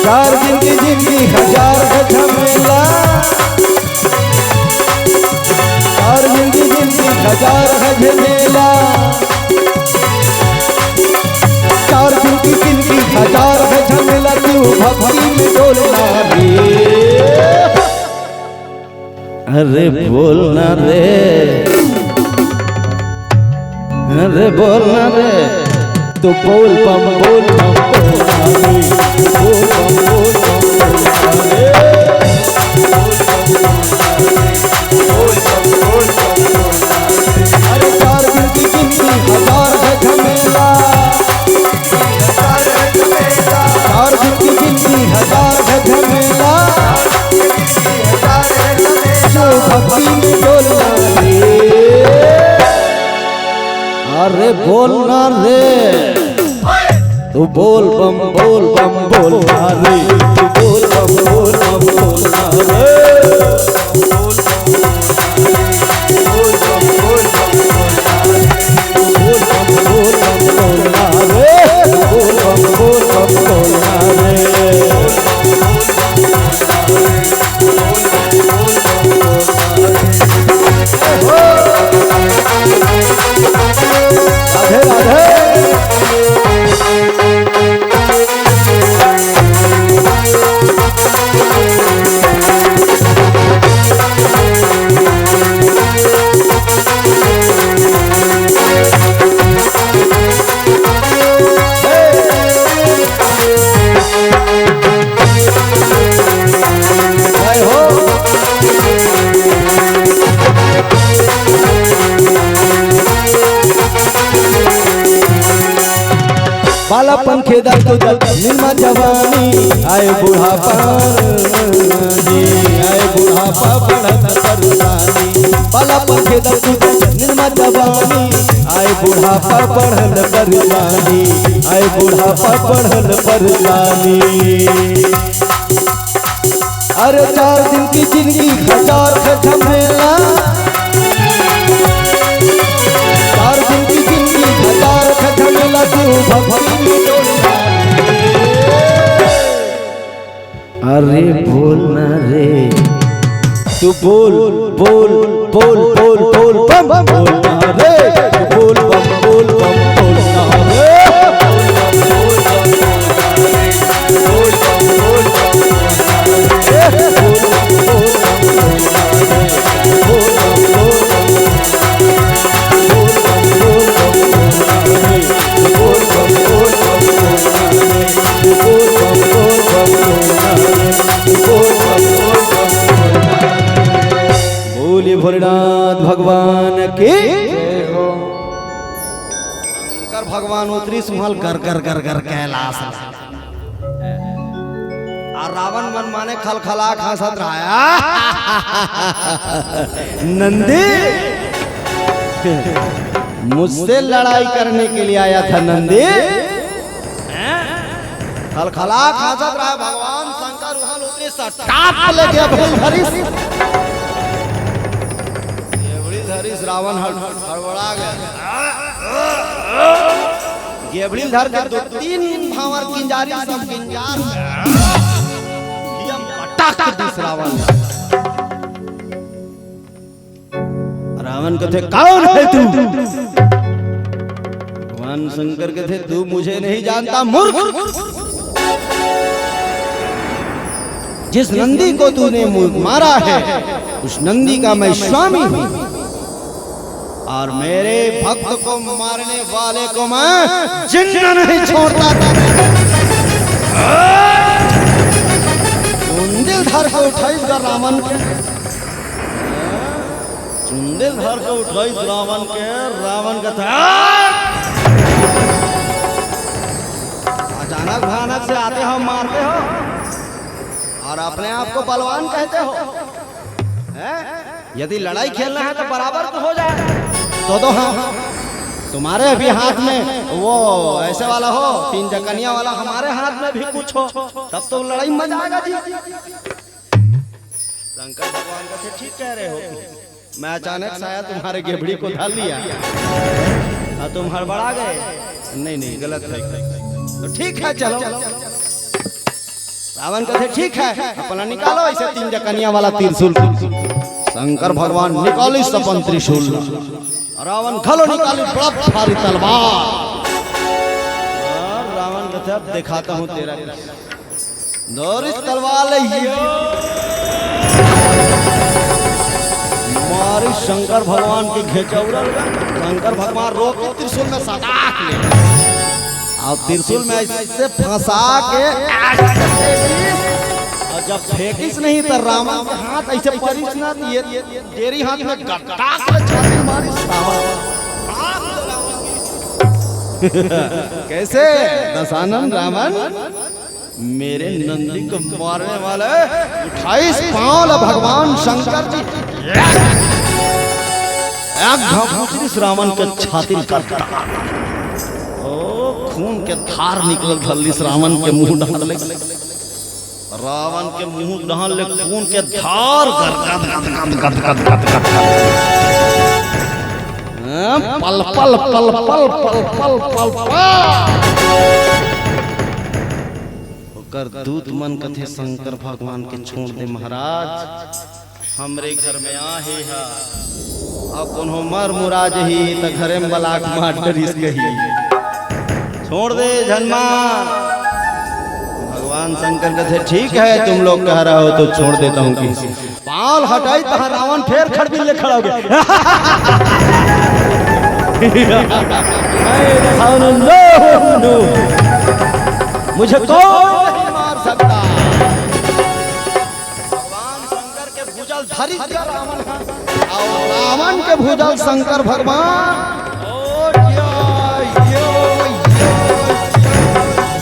चार दिन की जिंदगी, हजार का झमेला। चार दिन की जिंदगी, हजार का झमेला। चार दिन की जिंदगी, हजार का झमेला। तू भक्ति में डोलना रे। अरे बोलना रे, अरे बोलना रे, तू बोल बम बोल बम बोलना रे, तू बोल बम बोल बम बोलना रे। अरे चार दिन की जिंदगी, हजार है झमेला। चार दिन की जिंदगी, हजार है झमेला। जो भक्ति में डोलना रे। अरे बोलना रे, तू बोल बम बोल बम बोलना रे, तू बोल बम बोल बम बोलना रे। राधे राधे। बालापन खेदा तो जब निरमा जवानी, आए बुढ़ापा जी, आए बुढ़ापा। बुढ़ापा बढ़ल परेशानी, पाला पंखे द तू निरमा जवानी, आए बुढ़ापा बढ़ल परेशानी, आए बुढ़ापा बढ़ल परेशानी। अरे चार दिन की जिंदगी, हजार का झमेला, चार दिन की जिंदगी, हजार का झमेला, तू भक्ति में डोलना। अरे बोल ना रे, तू बोल, बोल, बोल, बोल, बोल, बम, बोल ना रे, तू बोल, बम, बोल, बम, बोल ना रे। बोलिए भोलेनाथ भगवान की। शंकर भगवान उतरी सुहाल, गर गर गर गर कैलाश। और रावण मन माने खलखला खांसत रहा, नंदी, मुझसे लड़ाई करने के लिए आया था नंदी। खलखला खांसत रहा, भगवान शंकर उहाल उतरी, सटाप ले गेबड़ी धरिस। गेबड़ी धरिस, रावण हड़-, हड़बड़ा गया। गेबड़ी धर के दो तीन भांवर किंजारी, सब किंजार। हिया पटक दिस रावण। रावण कथे, "कौन है तू?" भगवान शंकर कथे, "तू मुझे नहीं जानता, मूर्ख। जिस नंदी को तूने मु-, मारा है, उस नंदी का मैं स्वामी हूँ, और मेरे भक्त को मारने वाले को मैं जिंदा नहीं छोड़ता।" चुंदिल धर के उठाइस गा रावण के। चुंदिल धर के उठाइस रावण के, रावण के था। अचानक भयानक से आते हो, मारते हो और अपने आप को बलवान कहते हो, हैं? यदि लड़ाई खेलना है तो बराबर तो हो जाए, तो दो। हाँ, तुम्हारे अभी हाथ में वो ऐसे वाला हो, तीन जकनिया वाला, हमारे हाथ में भी कुछ हो, तब तो लड़ाई मजा आएगा जी। शंकर भगवान कथे, "ठीक कह रहे हो, मैं अचानक से आया, तुम्हारे गेबड़ी को धर लिया और तुम हड़बड़ा गए। नहीं, नहीं, गलत है। तो ठीक है, चलो।" रावण कथे, "ठीक है, अपना निकालो ऐसे तीन जकनिया वाला त्रिशूल।" शंकर भगवान निकालिस अपन त्रिशूल, रावण घलो निकालिस बड़ा भारी तलवार। और रावण कथे, "अब दिखाता हूँ तेरा।" धरिस तलवार ले, मारिस शंकर भगवान के घेचौरल। शंकर भगवान रोक के त्रिशूल में सटाक ले, और त्रिशूल में ऐसे फंसा के, और जब फेंकिस नहीं तो रावण के हाथ ऐसे परिस ना, ये डेरी हाथ में गट्टा के छाती मारिस। कैसे दशानन रावण? मेरे नंदी को मारने वाला है, उठाइस पांव ला भगवान शंकर जी। एक घपीस रावण के छाती कर, ओ, खून के धार निकल धलिस रावण के मुंह डाल ले। रावण के मुंह डाल ले खून के धार, गद गद गद गद गद गद गद गद। हाँ, पल पल पल पल पल पल पल पल। ओकर दूत मन कथे, "शंकर भगवान के छोड़ दे महाराज, हमरे घर में आहे हा, अउ कोनो मर मुरा जही त घरे में बलाक मार डरिस कही, छोड़ दे, झन मार।" भगवान शंकर कथे, "ठीक है, तुम लोग कह रहे हो तो छोड़ देता हूँ।" कि पांव हटाई तहाँ रावण फेर खड़बिल ले खड़ा हो गया। मैं दिखाऊं, नो, नो, मुझे कोई नहीं मार सकता। भगवान शंकर के भुजा ल धरिस गा रावण ह। अउ रावण के भुजा ल शंकर भगवान, ओ यो, यो, यो, यो,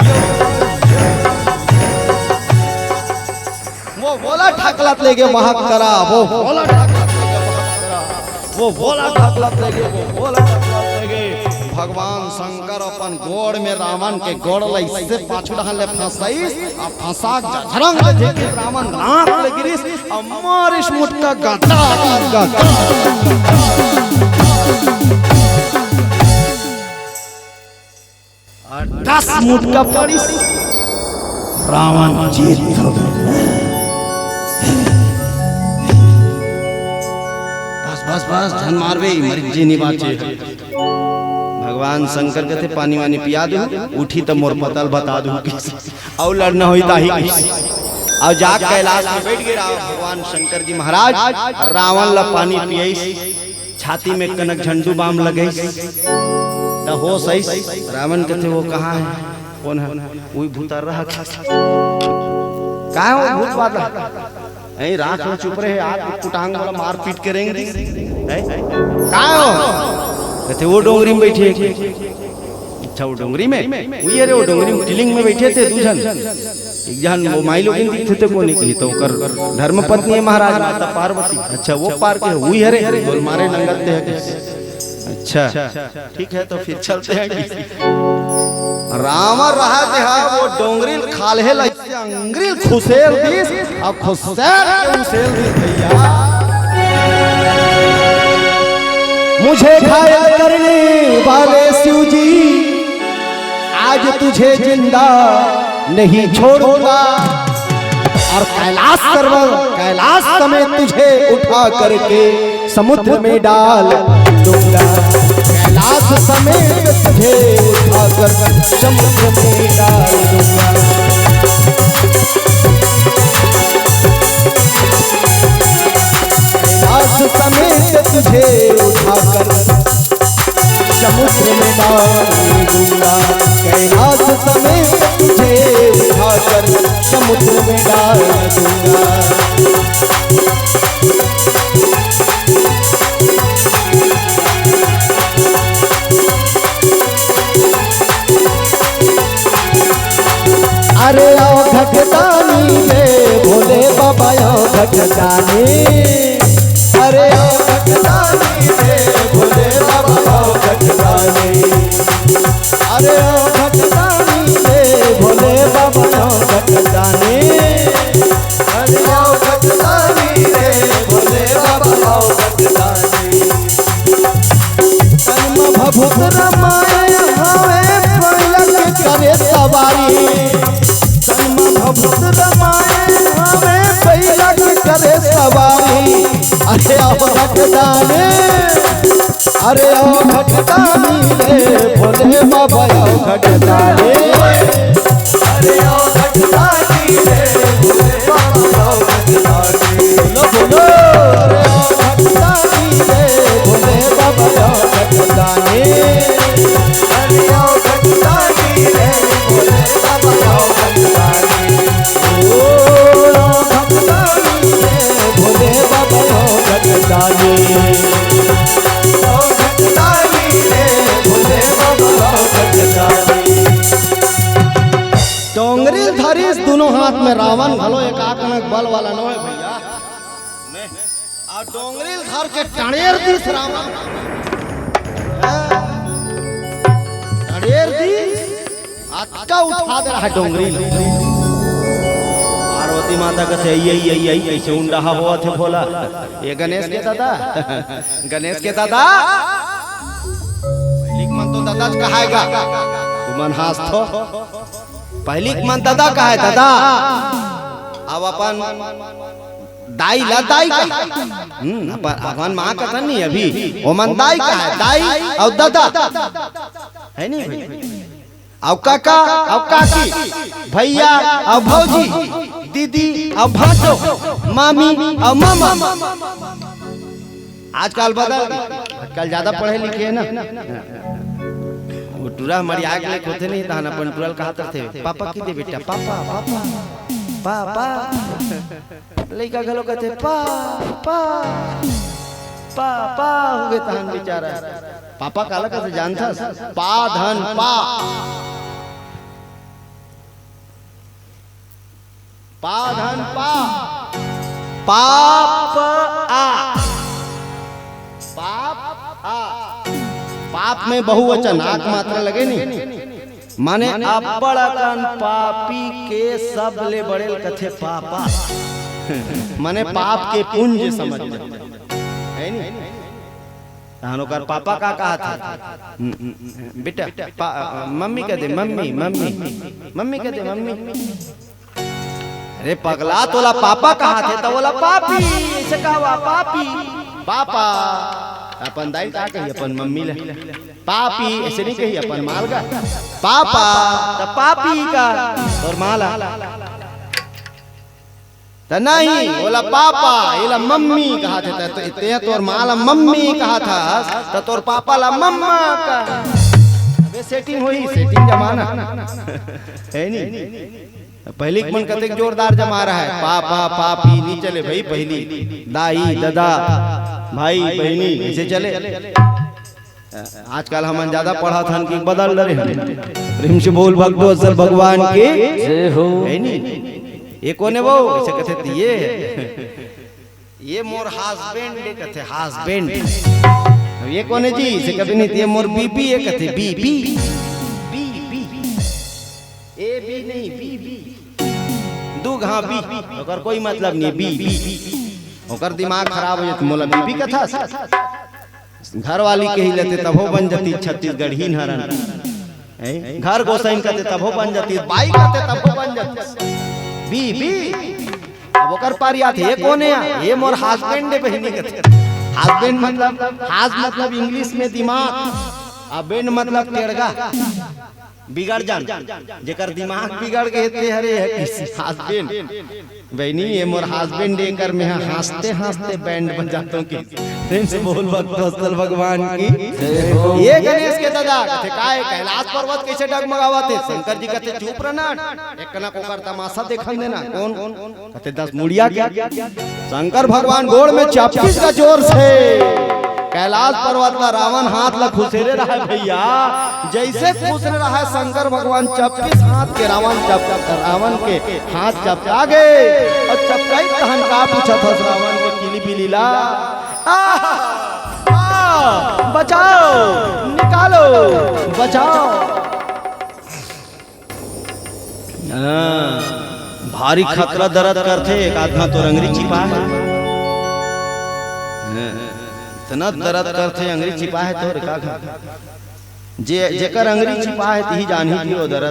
यो, यो। वो बोला, ढकलत लेगे महक करा, वो भोला ढकलत लेगे महक करा, वो भोला ढकलत लेगे, वो भोला ढकलत लेगे। भगवान शंकर अपन गोड़ में रावण के गोड़ ल अइसे पाछू डहन ले फंसाइस, अउ फंसा के झरंग ले धीरे रावण लात ले गिरिस, अउ मारिस मुटका गदा, गदा। अउ दस मुटका पड़िस, रावण जीत हो गे। बस, बस, बस, झन मारबे, मर जे नी बाचे। भगवान शंकर कथे, "पानी वानी पिया दू, उठी त मोर पता ल बता दू।" अउ लड़ना होही ताही। अउ जाके कैलाश में बइठ गे राव-, भगवान शंकर जी महाराज, रावण ल पानी पियाइस, छाती में कनक झंडू बाम लगाइस, त होश आइस। रावण कथे, "वो कहाँ हे? कोन हे?" "उही भूत रहा।" "का हे वो भूत वाला?" "अई राख में चुप रहे, आत कुटांग वाला मारपीट करेंगे।" "हैं? का हे वो?" कथे, "वो डोंगरी में बइठे।" "अच्छा, वो डोंगरी में?" "उही हरे, वो डोंगरी में टिलिंग में बइठे थे दू झन, एक झन वो माई लोगिन दिखथे ते कोनी कही, त ओकर धर्म पत्नी हे महाराज माता पार्वती।" "अच्छा, वो पार के उही हरे?" "बोल मारे नंगत ते हे।" "अच्छा।" ठीक है, तो फिर चलते हैं। रावण रहा ते हा वो डोंगरी ल खाल्हे ल अइसे अंगरी ल खुसेर दिस, अउ खुसेर के उसेर दिस भैया। मुझे घायल करने वाले शिव जी, आज तुझे जिंदा नहीं छोड़ूंगा। और कैलाश सर्व-, कैलाश समेत तुझे उठा करके समुद्र में डाल दूंगा। कैलाश समेत तुझे उठाकर समुद्र में डाल दूंगा। कैलाश समेत तुझे उठाकर समुद्र में डाल दूंगा। कैलाश समेत तुझे उठाकर समुद्र में डाल दूंगा। अरे आओ घटदानी रे भोले बाबा, आओ घटदानी। अरे आओ घटदानी रे भोले बाबा, आओ घटदानी। अरे आओ घटदानी रे भोले बाबा, आओ घटदानी। अरे आओ घटदानी रे भोले बाबा, आओ घटदानी। तन म भभूत रमाए हवे, बइला के करे सवारी। तन म भभूत रमाए हवे, बइला के करे सवारी। अरे आओ घटदानी, अरे आओ घटदानी रे भोले बाबा, आओ घटदानी। अरे आओ घटदानी रे भोले बाबा, आओ घटदानी। बोलो, बोलो। अरे आओ घटदानी रे भोले बाबा, आओ घटदानी। अरे आओ घटदानी रे भोले बाबा, आओ घटदानी। ओ आओ घटदानी रे भोले बाबा, आओ घटदानी। आओ घटदानी रे भोले बाबा, आओ घटदानी। डोंगरी ल धरिस दूनों हाथ में रावण, घलो एकाकनक बल वाला नोहे भैया। अउ डोंगरी ल धर के टंड़ेर दिस रावण। टंड़ेर दिस, अतका उठा दे रहा डोंगरी ल। पार्वती माता कथे, "अई, अई, अई, अई, कइसे उंडहा होवत हे भोला?" ये गणेश के दादा, गणेश के दादा, पहिली के मन तो दादा च कहाय गा, तुमन हांसथो। पहिली के मन दादा कहाय, दादा। अब अपन दाई ला दाई कहा। हम्म, अपन, अपन माँ कथन नहीं अभी, ओमन दाई कहाय, दाई अउ दादा। हे नहीं भाई? अउ काका, अउ काकी, भैया, अउ भौजी, दीदी, अउ भांचो, मामी, अउ मामा। आजकल बदल, आजकल ज्यादा पढ़े लिखे हे ना। वो टूरा हमर आग ले होथे नहीं, तहन अपन टूरा ल कहत रथे, "पापा की दे बेटा, पापा, पापा, पापा।" लइका घलो कथे, "पा, पा, पा, पा," होगे तहन बेचारा। पापा काला कथे जानथस? पा धन पा। पा धन पा। पाप आ। पाप आ। पाप में बहुवचन, आ के मात्रा लगे नहीं। माने अब्बड़ अकन पापी के सबले बड़े ल कथे पापा। माने पाप के पुंज समझ ले। है नी? तहन ओकर पापा का कहत हे? बेटा, पा-, मम्मी कह दे, मम्मी, मम्मी, मम्मी कह दे, मम्मी। अरे पगला, तोला पापा कहत हे, त ओला पापी, अइसे कहवा, पापी, पापा। अपन दाई का कही अपन मम्मी ले? पापी, अइसे नहीं कही अपन माँ ल गा। पापा, त पापी का, तोर माँ ल। त नहीं, ओला पापा, एला मम्मी कहत हे, त, त तें तोर माँ ल मम्मी कहत हस, त तोर पापा ल मम्मा कह। अबे setting होही, setting जमाना। है नी? पहिली के मन कतेक जोरदार जमारा हे। पापा, पापी, नहीं चले भई पहिली। दाई, ददा, भाई, बहिनी, अइसे चले। आजकल हमन ज्यादा पढ़त हन कि बदल डरे हन। प्रेम से बोल भक्तवत्सल भगवान की। जय हो। है नी? ये कोन हे वो? अइसे कथे त ये, ये मोर husband हे कथे, husband। अब ये कोन हे जी? अइसे कथे नहीं, ये मोर बीबी हे कथे, बीबी। बीबी। ए बी नहीं, बीबी। दू घा बी। ओकर कोई मतलब नहीं, बी, बी। ओकर दिमाग खराब हो जाथे, मोला बीबी कथस। घरवाली कहि लेते तभो बन जातिस छत्तीसगढ़ी नरन। हैं? घर गोसइन कहिते तभो बन जातिस, बाई कहिते तभो बन जातिस। बी, बी। अब ओकर पारी आथे, ये कोन हे? ये मोर husband हे बहिनी कथे। Husband मतलब, hus मतलब English में दिमाग, आ band मतलब टेड़गा। बिगड़ जान, जेकर दिमाग बिगड़ गे ते हरे हे husband। बहिनी, ये मोर husband हे, एकर में हाँसते हाँसते band बजाथों कि। प्रेम से बोल भक्तवत्सल भगवान की। जय हो। ये गणेश के ददा कथे, "काय कैलाश पर्वत कइसे डगमगावत हे?" शंकर जी कथे, "चुप रहना, एक कना ओकर तमाशा देखन देना।" कोन? कथे, "दस मुड़िया के।" शंकर भगवान गोड़ में चपकिस गा जोर से। कैलाश पर्वत ला रावण हाथ ला खुसेरे रहय भइया, जइसे खुसेरे रहय शंकर भगवान चपकिस हाथ के रावण चप-, रावण के हाथ चपका गे अउ चपकाइस तहन का पूछत हस रावण के किली बिली ला, "आ, आ, बचाओ, निकालो, बचाओ।" हाँ, भारी खतरा दरद करथे, एक आध घा तोर अंगरी चिपा हे। हाँ, इतना दरद करथे, अंगरी चिपा हे तोर का घा। जे, जेकर अंगरी चिपा हे, तिही जानही जी वो दरद ल।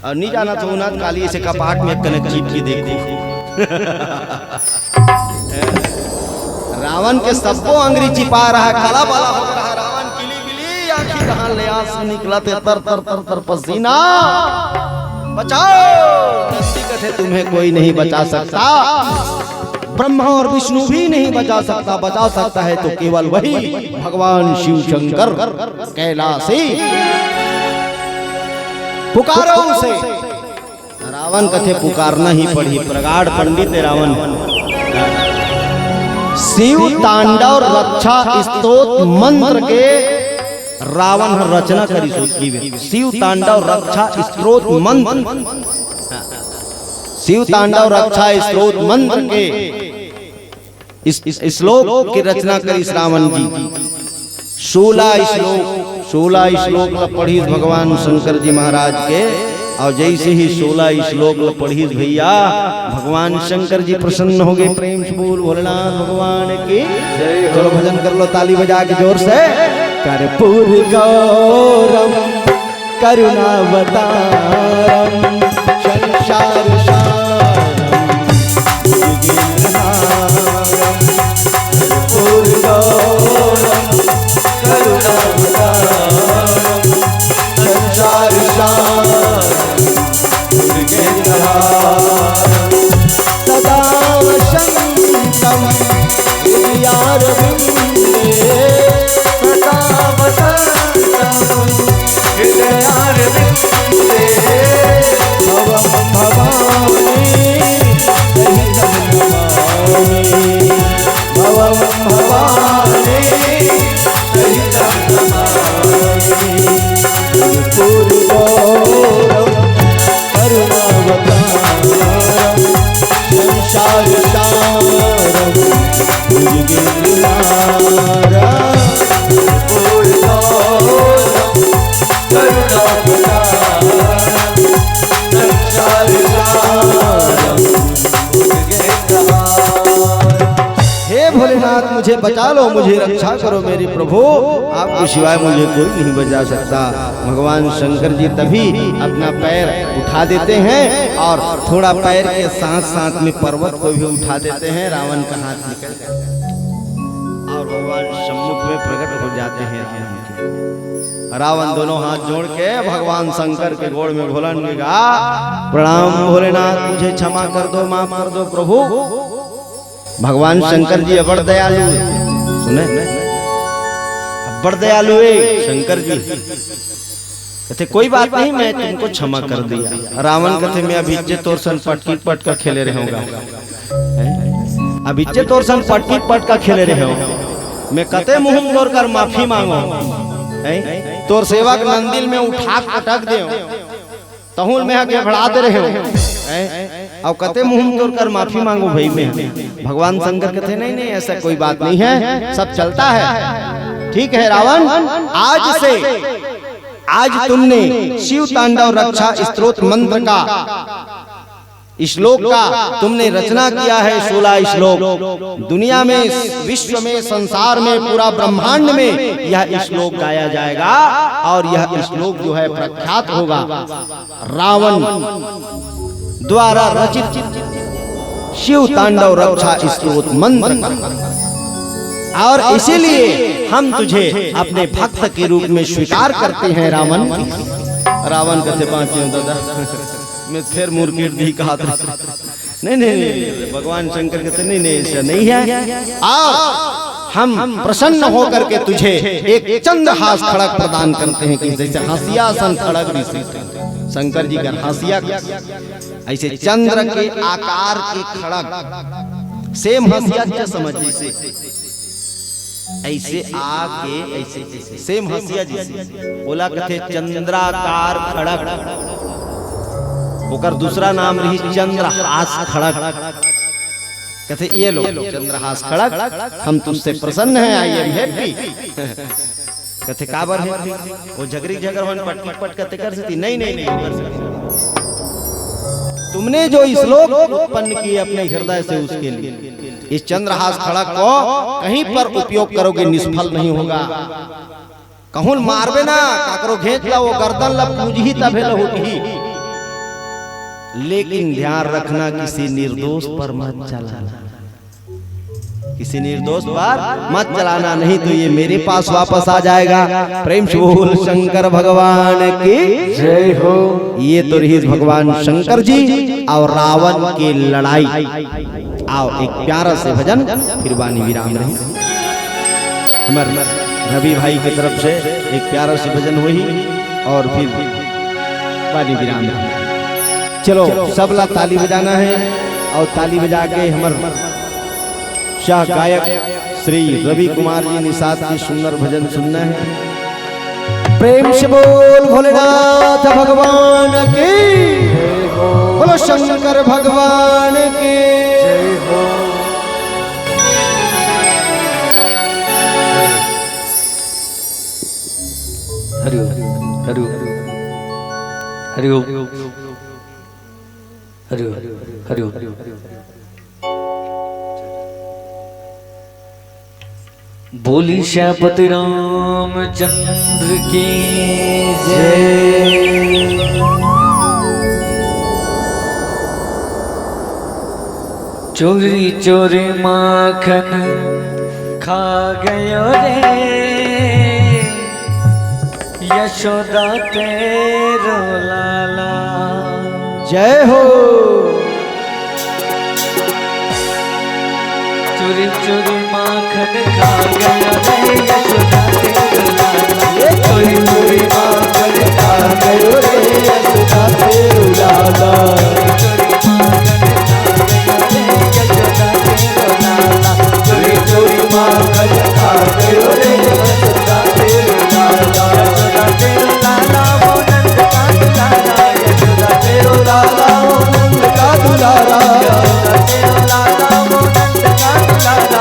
अउ नी जानत हो ना, काली अइसे कपाट में एक कने चिप के देखो। रावण के सब्बो अंगरी चिपा रहय, काला बाला हो रहय, रावण किली बिली आँखी तहाँ ले आंसू निकलत हे, तर तर तर तर पसीना। बचाओ, नंदी कथे, "तुम्हें कोई नहीं बचा सकता, ब्रह्मा और विष्णु भी नहीं बचा सकता, बचा सकता है तो केवल वही भगवान शिव शंकर कैलाशी, पुकारो उसे।" रावण कथे, पुकारना ही पड़ही, प्रगाढ़ पंडित हे रावण। शिव तांडव रक्षा स्तोत्र मंत्र के रावण ह रचना करिस होत हे। शिव तांडव रक्षा स्तोत्र मंत्र, शिव तांडव रक्षा स्तोत्र मंत्र के इस, इस श्लोक के रचना करिस रावण जी। सोलह श्लोक, सोलह श्लोक ल पढ़िस भगवान शंकर जी महाराज के, अउ जइसे ही सोलह श्लोक ल पढ़िस भइया, भगवान शंकर जी प्रसन्न हो गे। प्रेम से बोल भोलेनाथ भगवान की। जय हो। चलो भजन कर लो ताली बजा के जोर से। कर्पूर गौरम करुणावतारम संसार सारम भुजगेंद्रहारम। कर्पूर गौरम करुणावतारम संसार सारम भुजगेंद्रहारम। सदा वसंतम हृदयारविंदे। सदा वसंतम हृदयारविंदे। भवम भवानी सहितं नमामि। भवम भवानी सहितं नमामि। कर्पूर गौरम करुणावतारम संसार सारम हे भोलेनाथ, मुझे बचा लो, मुझे रक्षा करो मेरे प्रभु, आपके सिवाय मुझे कोई नहीं बचा सकता। भगवान शंकर जी तभी अपना पैर उठा देते हैं और थोड़ा पैर के साथ साथ में पर्वत को भी उठा देते हैं। रावण का हाथ निकल जाता है और भगवान सम्मुख में प्रकट हो जाते हैं। रावण के रावण दोनों हाथ जोड़ के भगवान शंकर के गोड़ में घुलन के गा, "प्रणाम भोलेनाथ, मुझे क्षमा कर दो, माफ कर दो प्रभु।" भगवान शंकर जी अबड़ दयालु हे, सुने, अबड़ दयालु हे शंकर जी। कहते, "कोई बात नहीं, मैं तुमको क्षमा कर दिया।" रावण कहते, "मैं अभी जे तोर सन पटकी पटका खेले रहूंगा, हैं? अभी जे तोर सन पटकी पटका खेले रहे हो, मैं कते मुंह तोर कर माफी मांगो, हैं? तोर सेवक नंदिल में उठा पटक दे, तहुल में आके भड़ा दे रहे हो, हैं? और कते मुंह तोड़ कर माफी मांगो भाई मैं।" भगवान शंकर कहते, "नहीं, नहीं, ऐसा कोई बात नहीं है, सब चलता है।" ठीक है रावण, आज से, आज तुमने शिव तांडव रक्षा स्तोत्र मंत्र का, श्लोक का तुमने रचना किया है, सोलह श्लोक। दुनिया में, विश्व में, संसार में, पूरा ब्रह्मांड में यह श्लोक गाया जाएगा और यह श्लोक जो है प्रख्यात होगा। रावण द्वारा रचित शिव तांडव रक्षा स्तोत्र मंत्र का। और इसीलिए हम तुझे अपने भक्त के रूप में स्वीकार करते हैं रावण। रावण कहते, "बाँचे हो दादा, मैं फिर मुरकीट दी कहा था।" नहीं, नहीं, नहीं, नहीं, भगवान शंकर कहते, "नहीं, नहीं, ऐसा नहीं है।" आओ, हम प्रसन्न होकर के तुझे एक चंद्रहास खड़ग प्रदान करते हैं, कि जैसे हंसिया सन खड़ग ऋषि शंकर जी का हंसिया, ऐसे चंद्र के आकार के खड़ग, सेम हंसिया क्या समझ, जैसे ऐसे आके ऐसे, ऐसे सेम हंसिया जैसे, ओला कथे चंद्राकार खड़ग। ओकर दूसरा नाम रही चंद्रहास खड़ग। कथे, "ये लो चंद्रहास खड़ग, हम तुमसे प्रसन्न हैं, I am happy।" कथे, "काबर है?" वो झगरी झगर होन पटकी पटकते कर सकती, "नहीं, नहीं, नहीं कर सकती।" तुमने जो श्लोक उत्पन्न किए अपने हृदय से, उसके लिए इस चंद्रहास खड़ग को कहीं पर उपयोग करोगे, निष्फल नहीं होगा। कहूँ मारबे ना, काकरो घेंच ला, वो गर्दन ला पूजही तभे ला उठही। लेकिन ध्यान रखना, किसी निर्दोष पर मत चलाना, किसी निर्दोष पर मत चलाना, नहीं तो ये मेरे पास वापस आ जाएगा। प्रेम से बोल शंकर भगवान की जय हो। ये तो रही भगवान शंकर जी और रावण की लड़ाई। आओ, एक प्यारा से भजन, फिर बानी विराम रही। हमर रवि भाई की तरफ से एक प्यारा से भजन होही और फिर बानी विराम रही। चलो, सबला ताली बजाना है और ताली बजा के हमर शाह गायक श्री रवि कुमार जी निषाद की सुंदर भजन सुनना है। प्रेम से बोल भोलेनाथ भगवान की, बोलो शंकर भगवान की। हरि ओम, हरि ओम, हरि ओम, हरि ओम, हरि ओम। बोली श्यापति रामचंद्र की जय। चोरी चोरी माखन खा गयो रे यशोदा तेरो लाला। जय हो। चोरी चोरी माखन खा गयो रे यशोदा तेरो लाला। ये चोरी चोरी माखन खा गयो रे यशोदा तेरो लाला। चोरी चोरी माखन खा गयो रे यशोदा तेरो लाला। यशोदा तेरो लाला, वो नंद का दुलारा, यशोदा तेरो लाला, वो नंद का दुलारा, यशोदा तेरो लाला, वो नंद का दुलारा,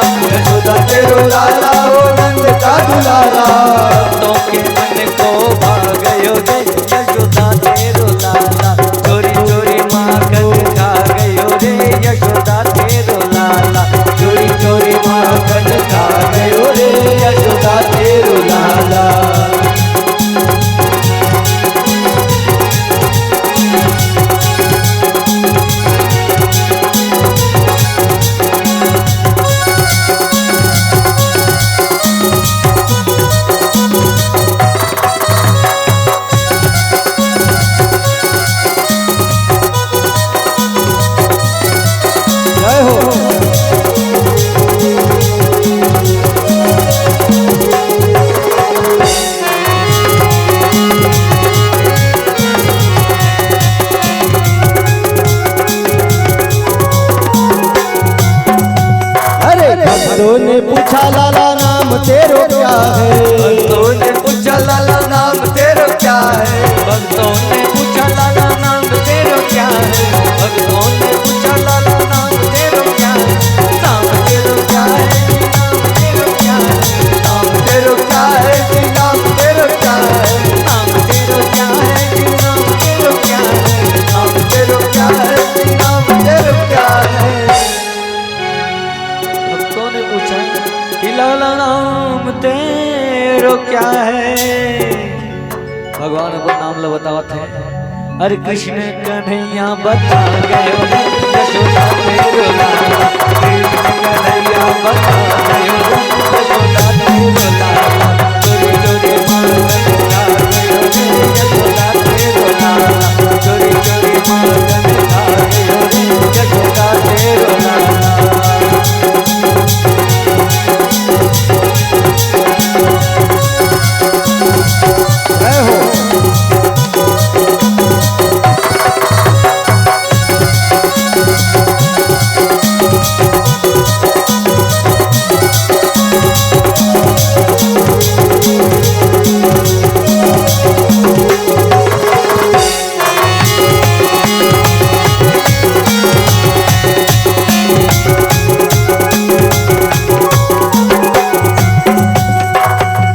भक्तों ने पूछा, "लाला, नाम तेरो क्या है?" भक्तों ने पूछा, "लाला, नाम तेरो क्या है?" भक्तों ने पूछा, "लाला, नाम तेरो क्या है?" भक्तों ने पूछा, "लाला, नाम तेरो क्या है? नाम तेरो क्या है जी, नाम तेरो क्या है? नाम तेरो क्या है जी, नाम तेरो क्या है? नाम तेरो क्या है जी, नाम तेरो क्या है? नाम तेरो क्या है जी, नाम तेरो क्या है?" भक्तों ने पूछा कि "लाला, नाम तेरो क्या है?" भगवान अपन नाम ल बतावत हे। अरे कृष्ण कन्हैया बता गयो रे, यशोदा तेरो लाला। कृष्ण कन्हैया बता गयो रे, यशोदा तेरो लाला। चोरी चोरी मांगन आ गयो रे, यशोदा तेरो लाला। चोरी चोरी मांगन आ गयो रे, यशोदा तेरो लाला। जय हो।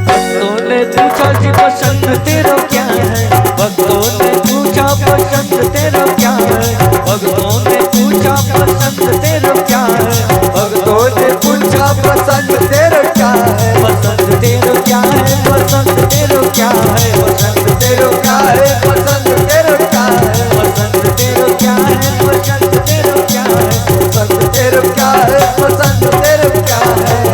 भक्तों ने पूछा जी पसंद तेरा क्या है? भक्तों ने पूछा पसंद तेरा क्या है? भक्तों ने पूछा पसंद तेरा क्या है? भक्तों ने पूछा पसंद तेरा क्या है? पसंद तेरा क्या है? पसंद तेरा क्या है? पसंद तेरा क्या है? पसंद तेरा क्या है? पसंद तेरा क्या है? पसंद तेरा क्या है? पसंद तेरा क्या है? पसंद तेरा क्या है?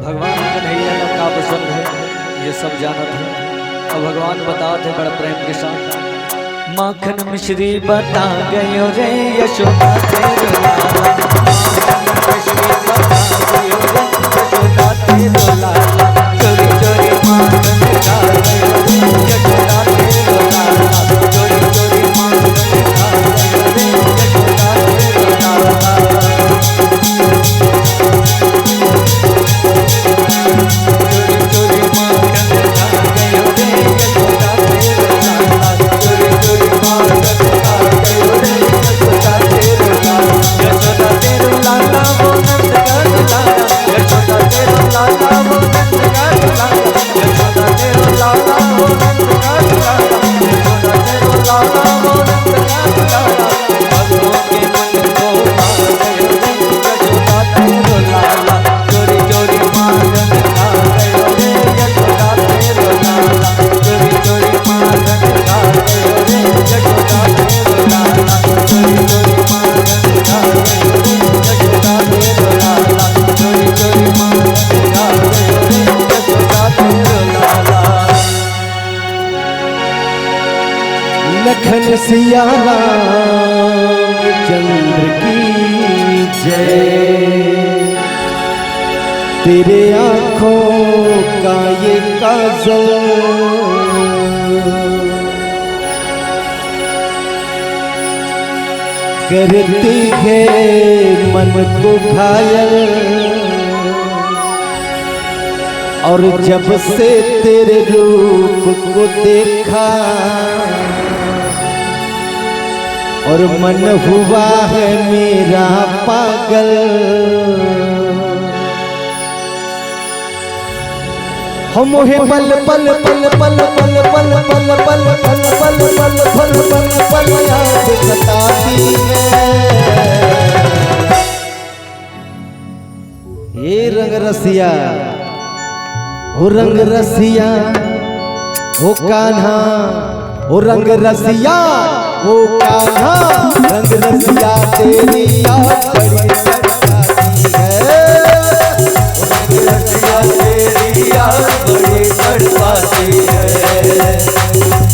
भगवान कन्हैया ला का पसंद हे, ये सब जानत हे। अब भगवान बतावत हे बड़ा प्रेम के साथ, "माखन मिश्री बता गयो रे यशोदा तेरो लाला, माखन मिश्री बता गयो रे यशोदा तेरो लाला, चोरी चोरी माखन खा गयो रे यशोदा तेरो लाला, चोरी चोरी माखन खा गयो रे यशोदा तेरो लाला।" लखन सिया राम चंद्र की जय। तेरे आंखों का ये काजल करती है मन को घायल। और जब से तेरे रूप को देखा और मन हुआ है मेरा पागल। हो मोहे पल पल पल पल पल पल पल पल पल पल पल पल पल पल याद सताती है। हे रंग रसिया, हो रंग रसिया, हो कान्हा, हो रंग रसिया, हो कान्हा, रंग रसिया तेरी याद बड़ी सताती है। रसिया तेरी याद बड़ी तड़पाती है।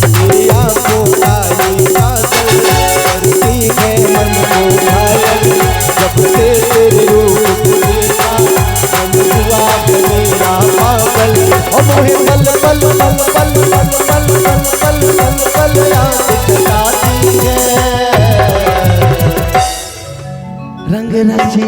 तेरी आंखों का ये काजल करती है मन को घायल। जब से तेरे रूप को देखा, मन हुआ है मेरा पागल। ओ मोहे पल पल पल पल याद सताती है। रंग रसिया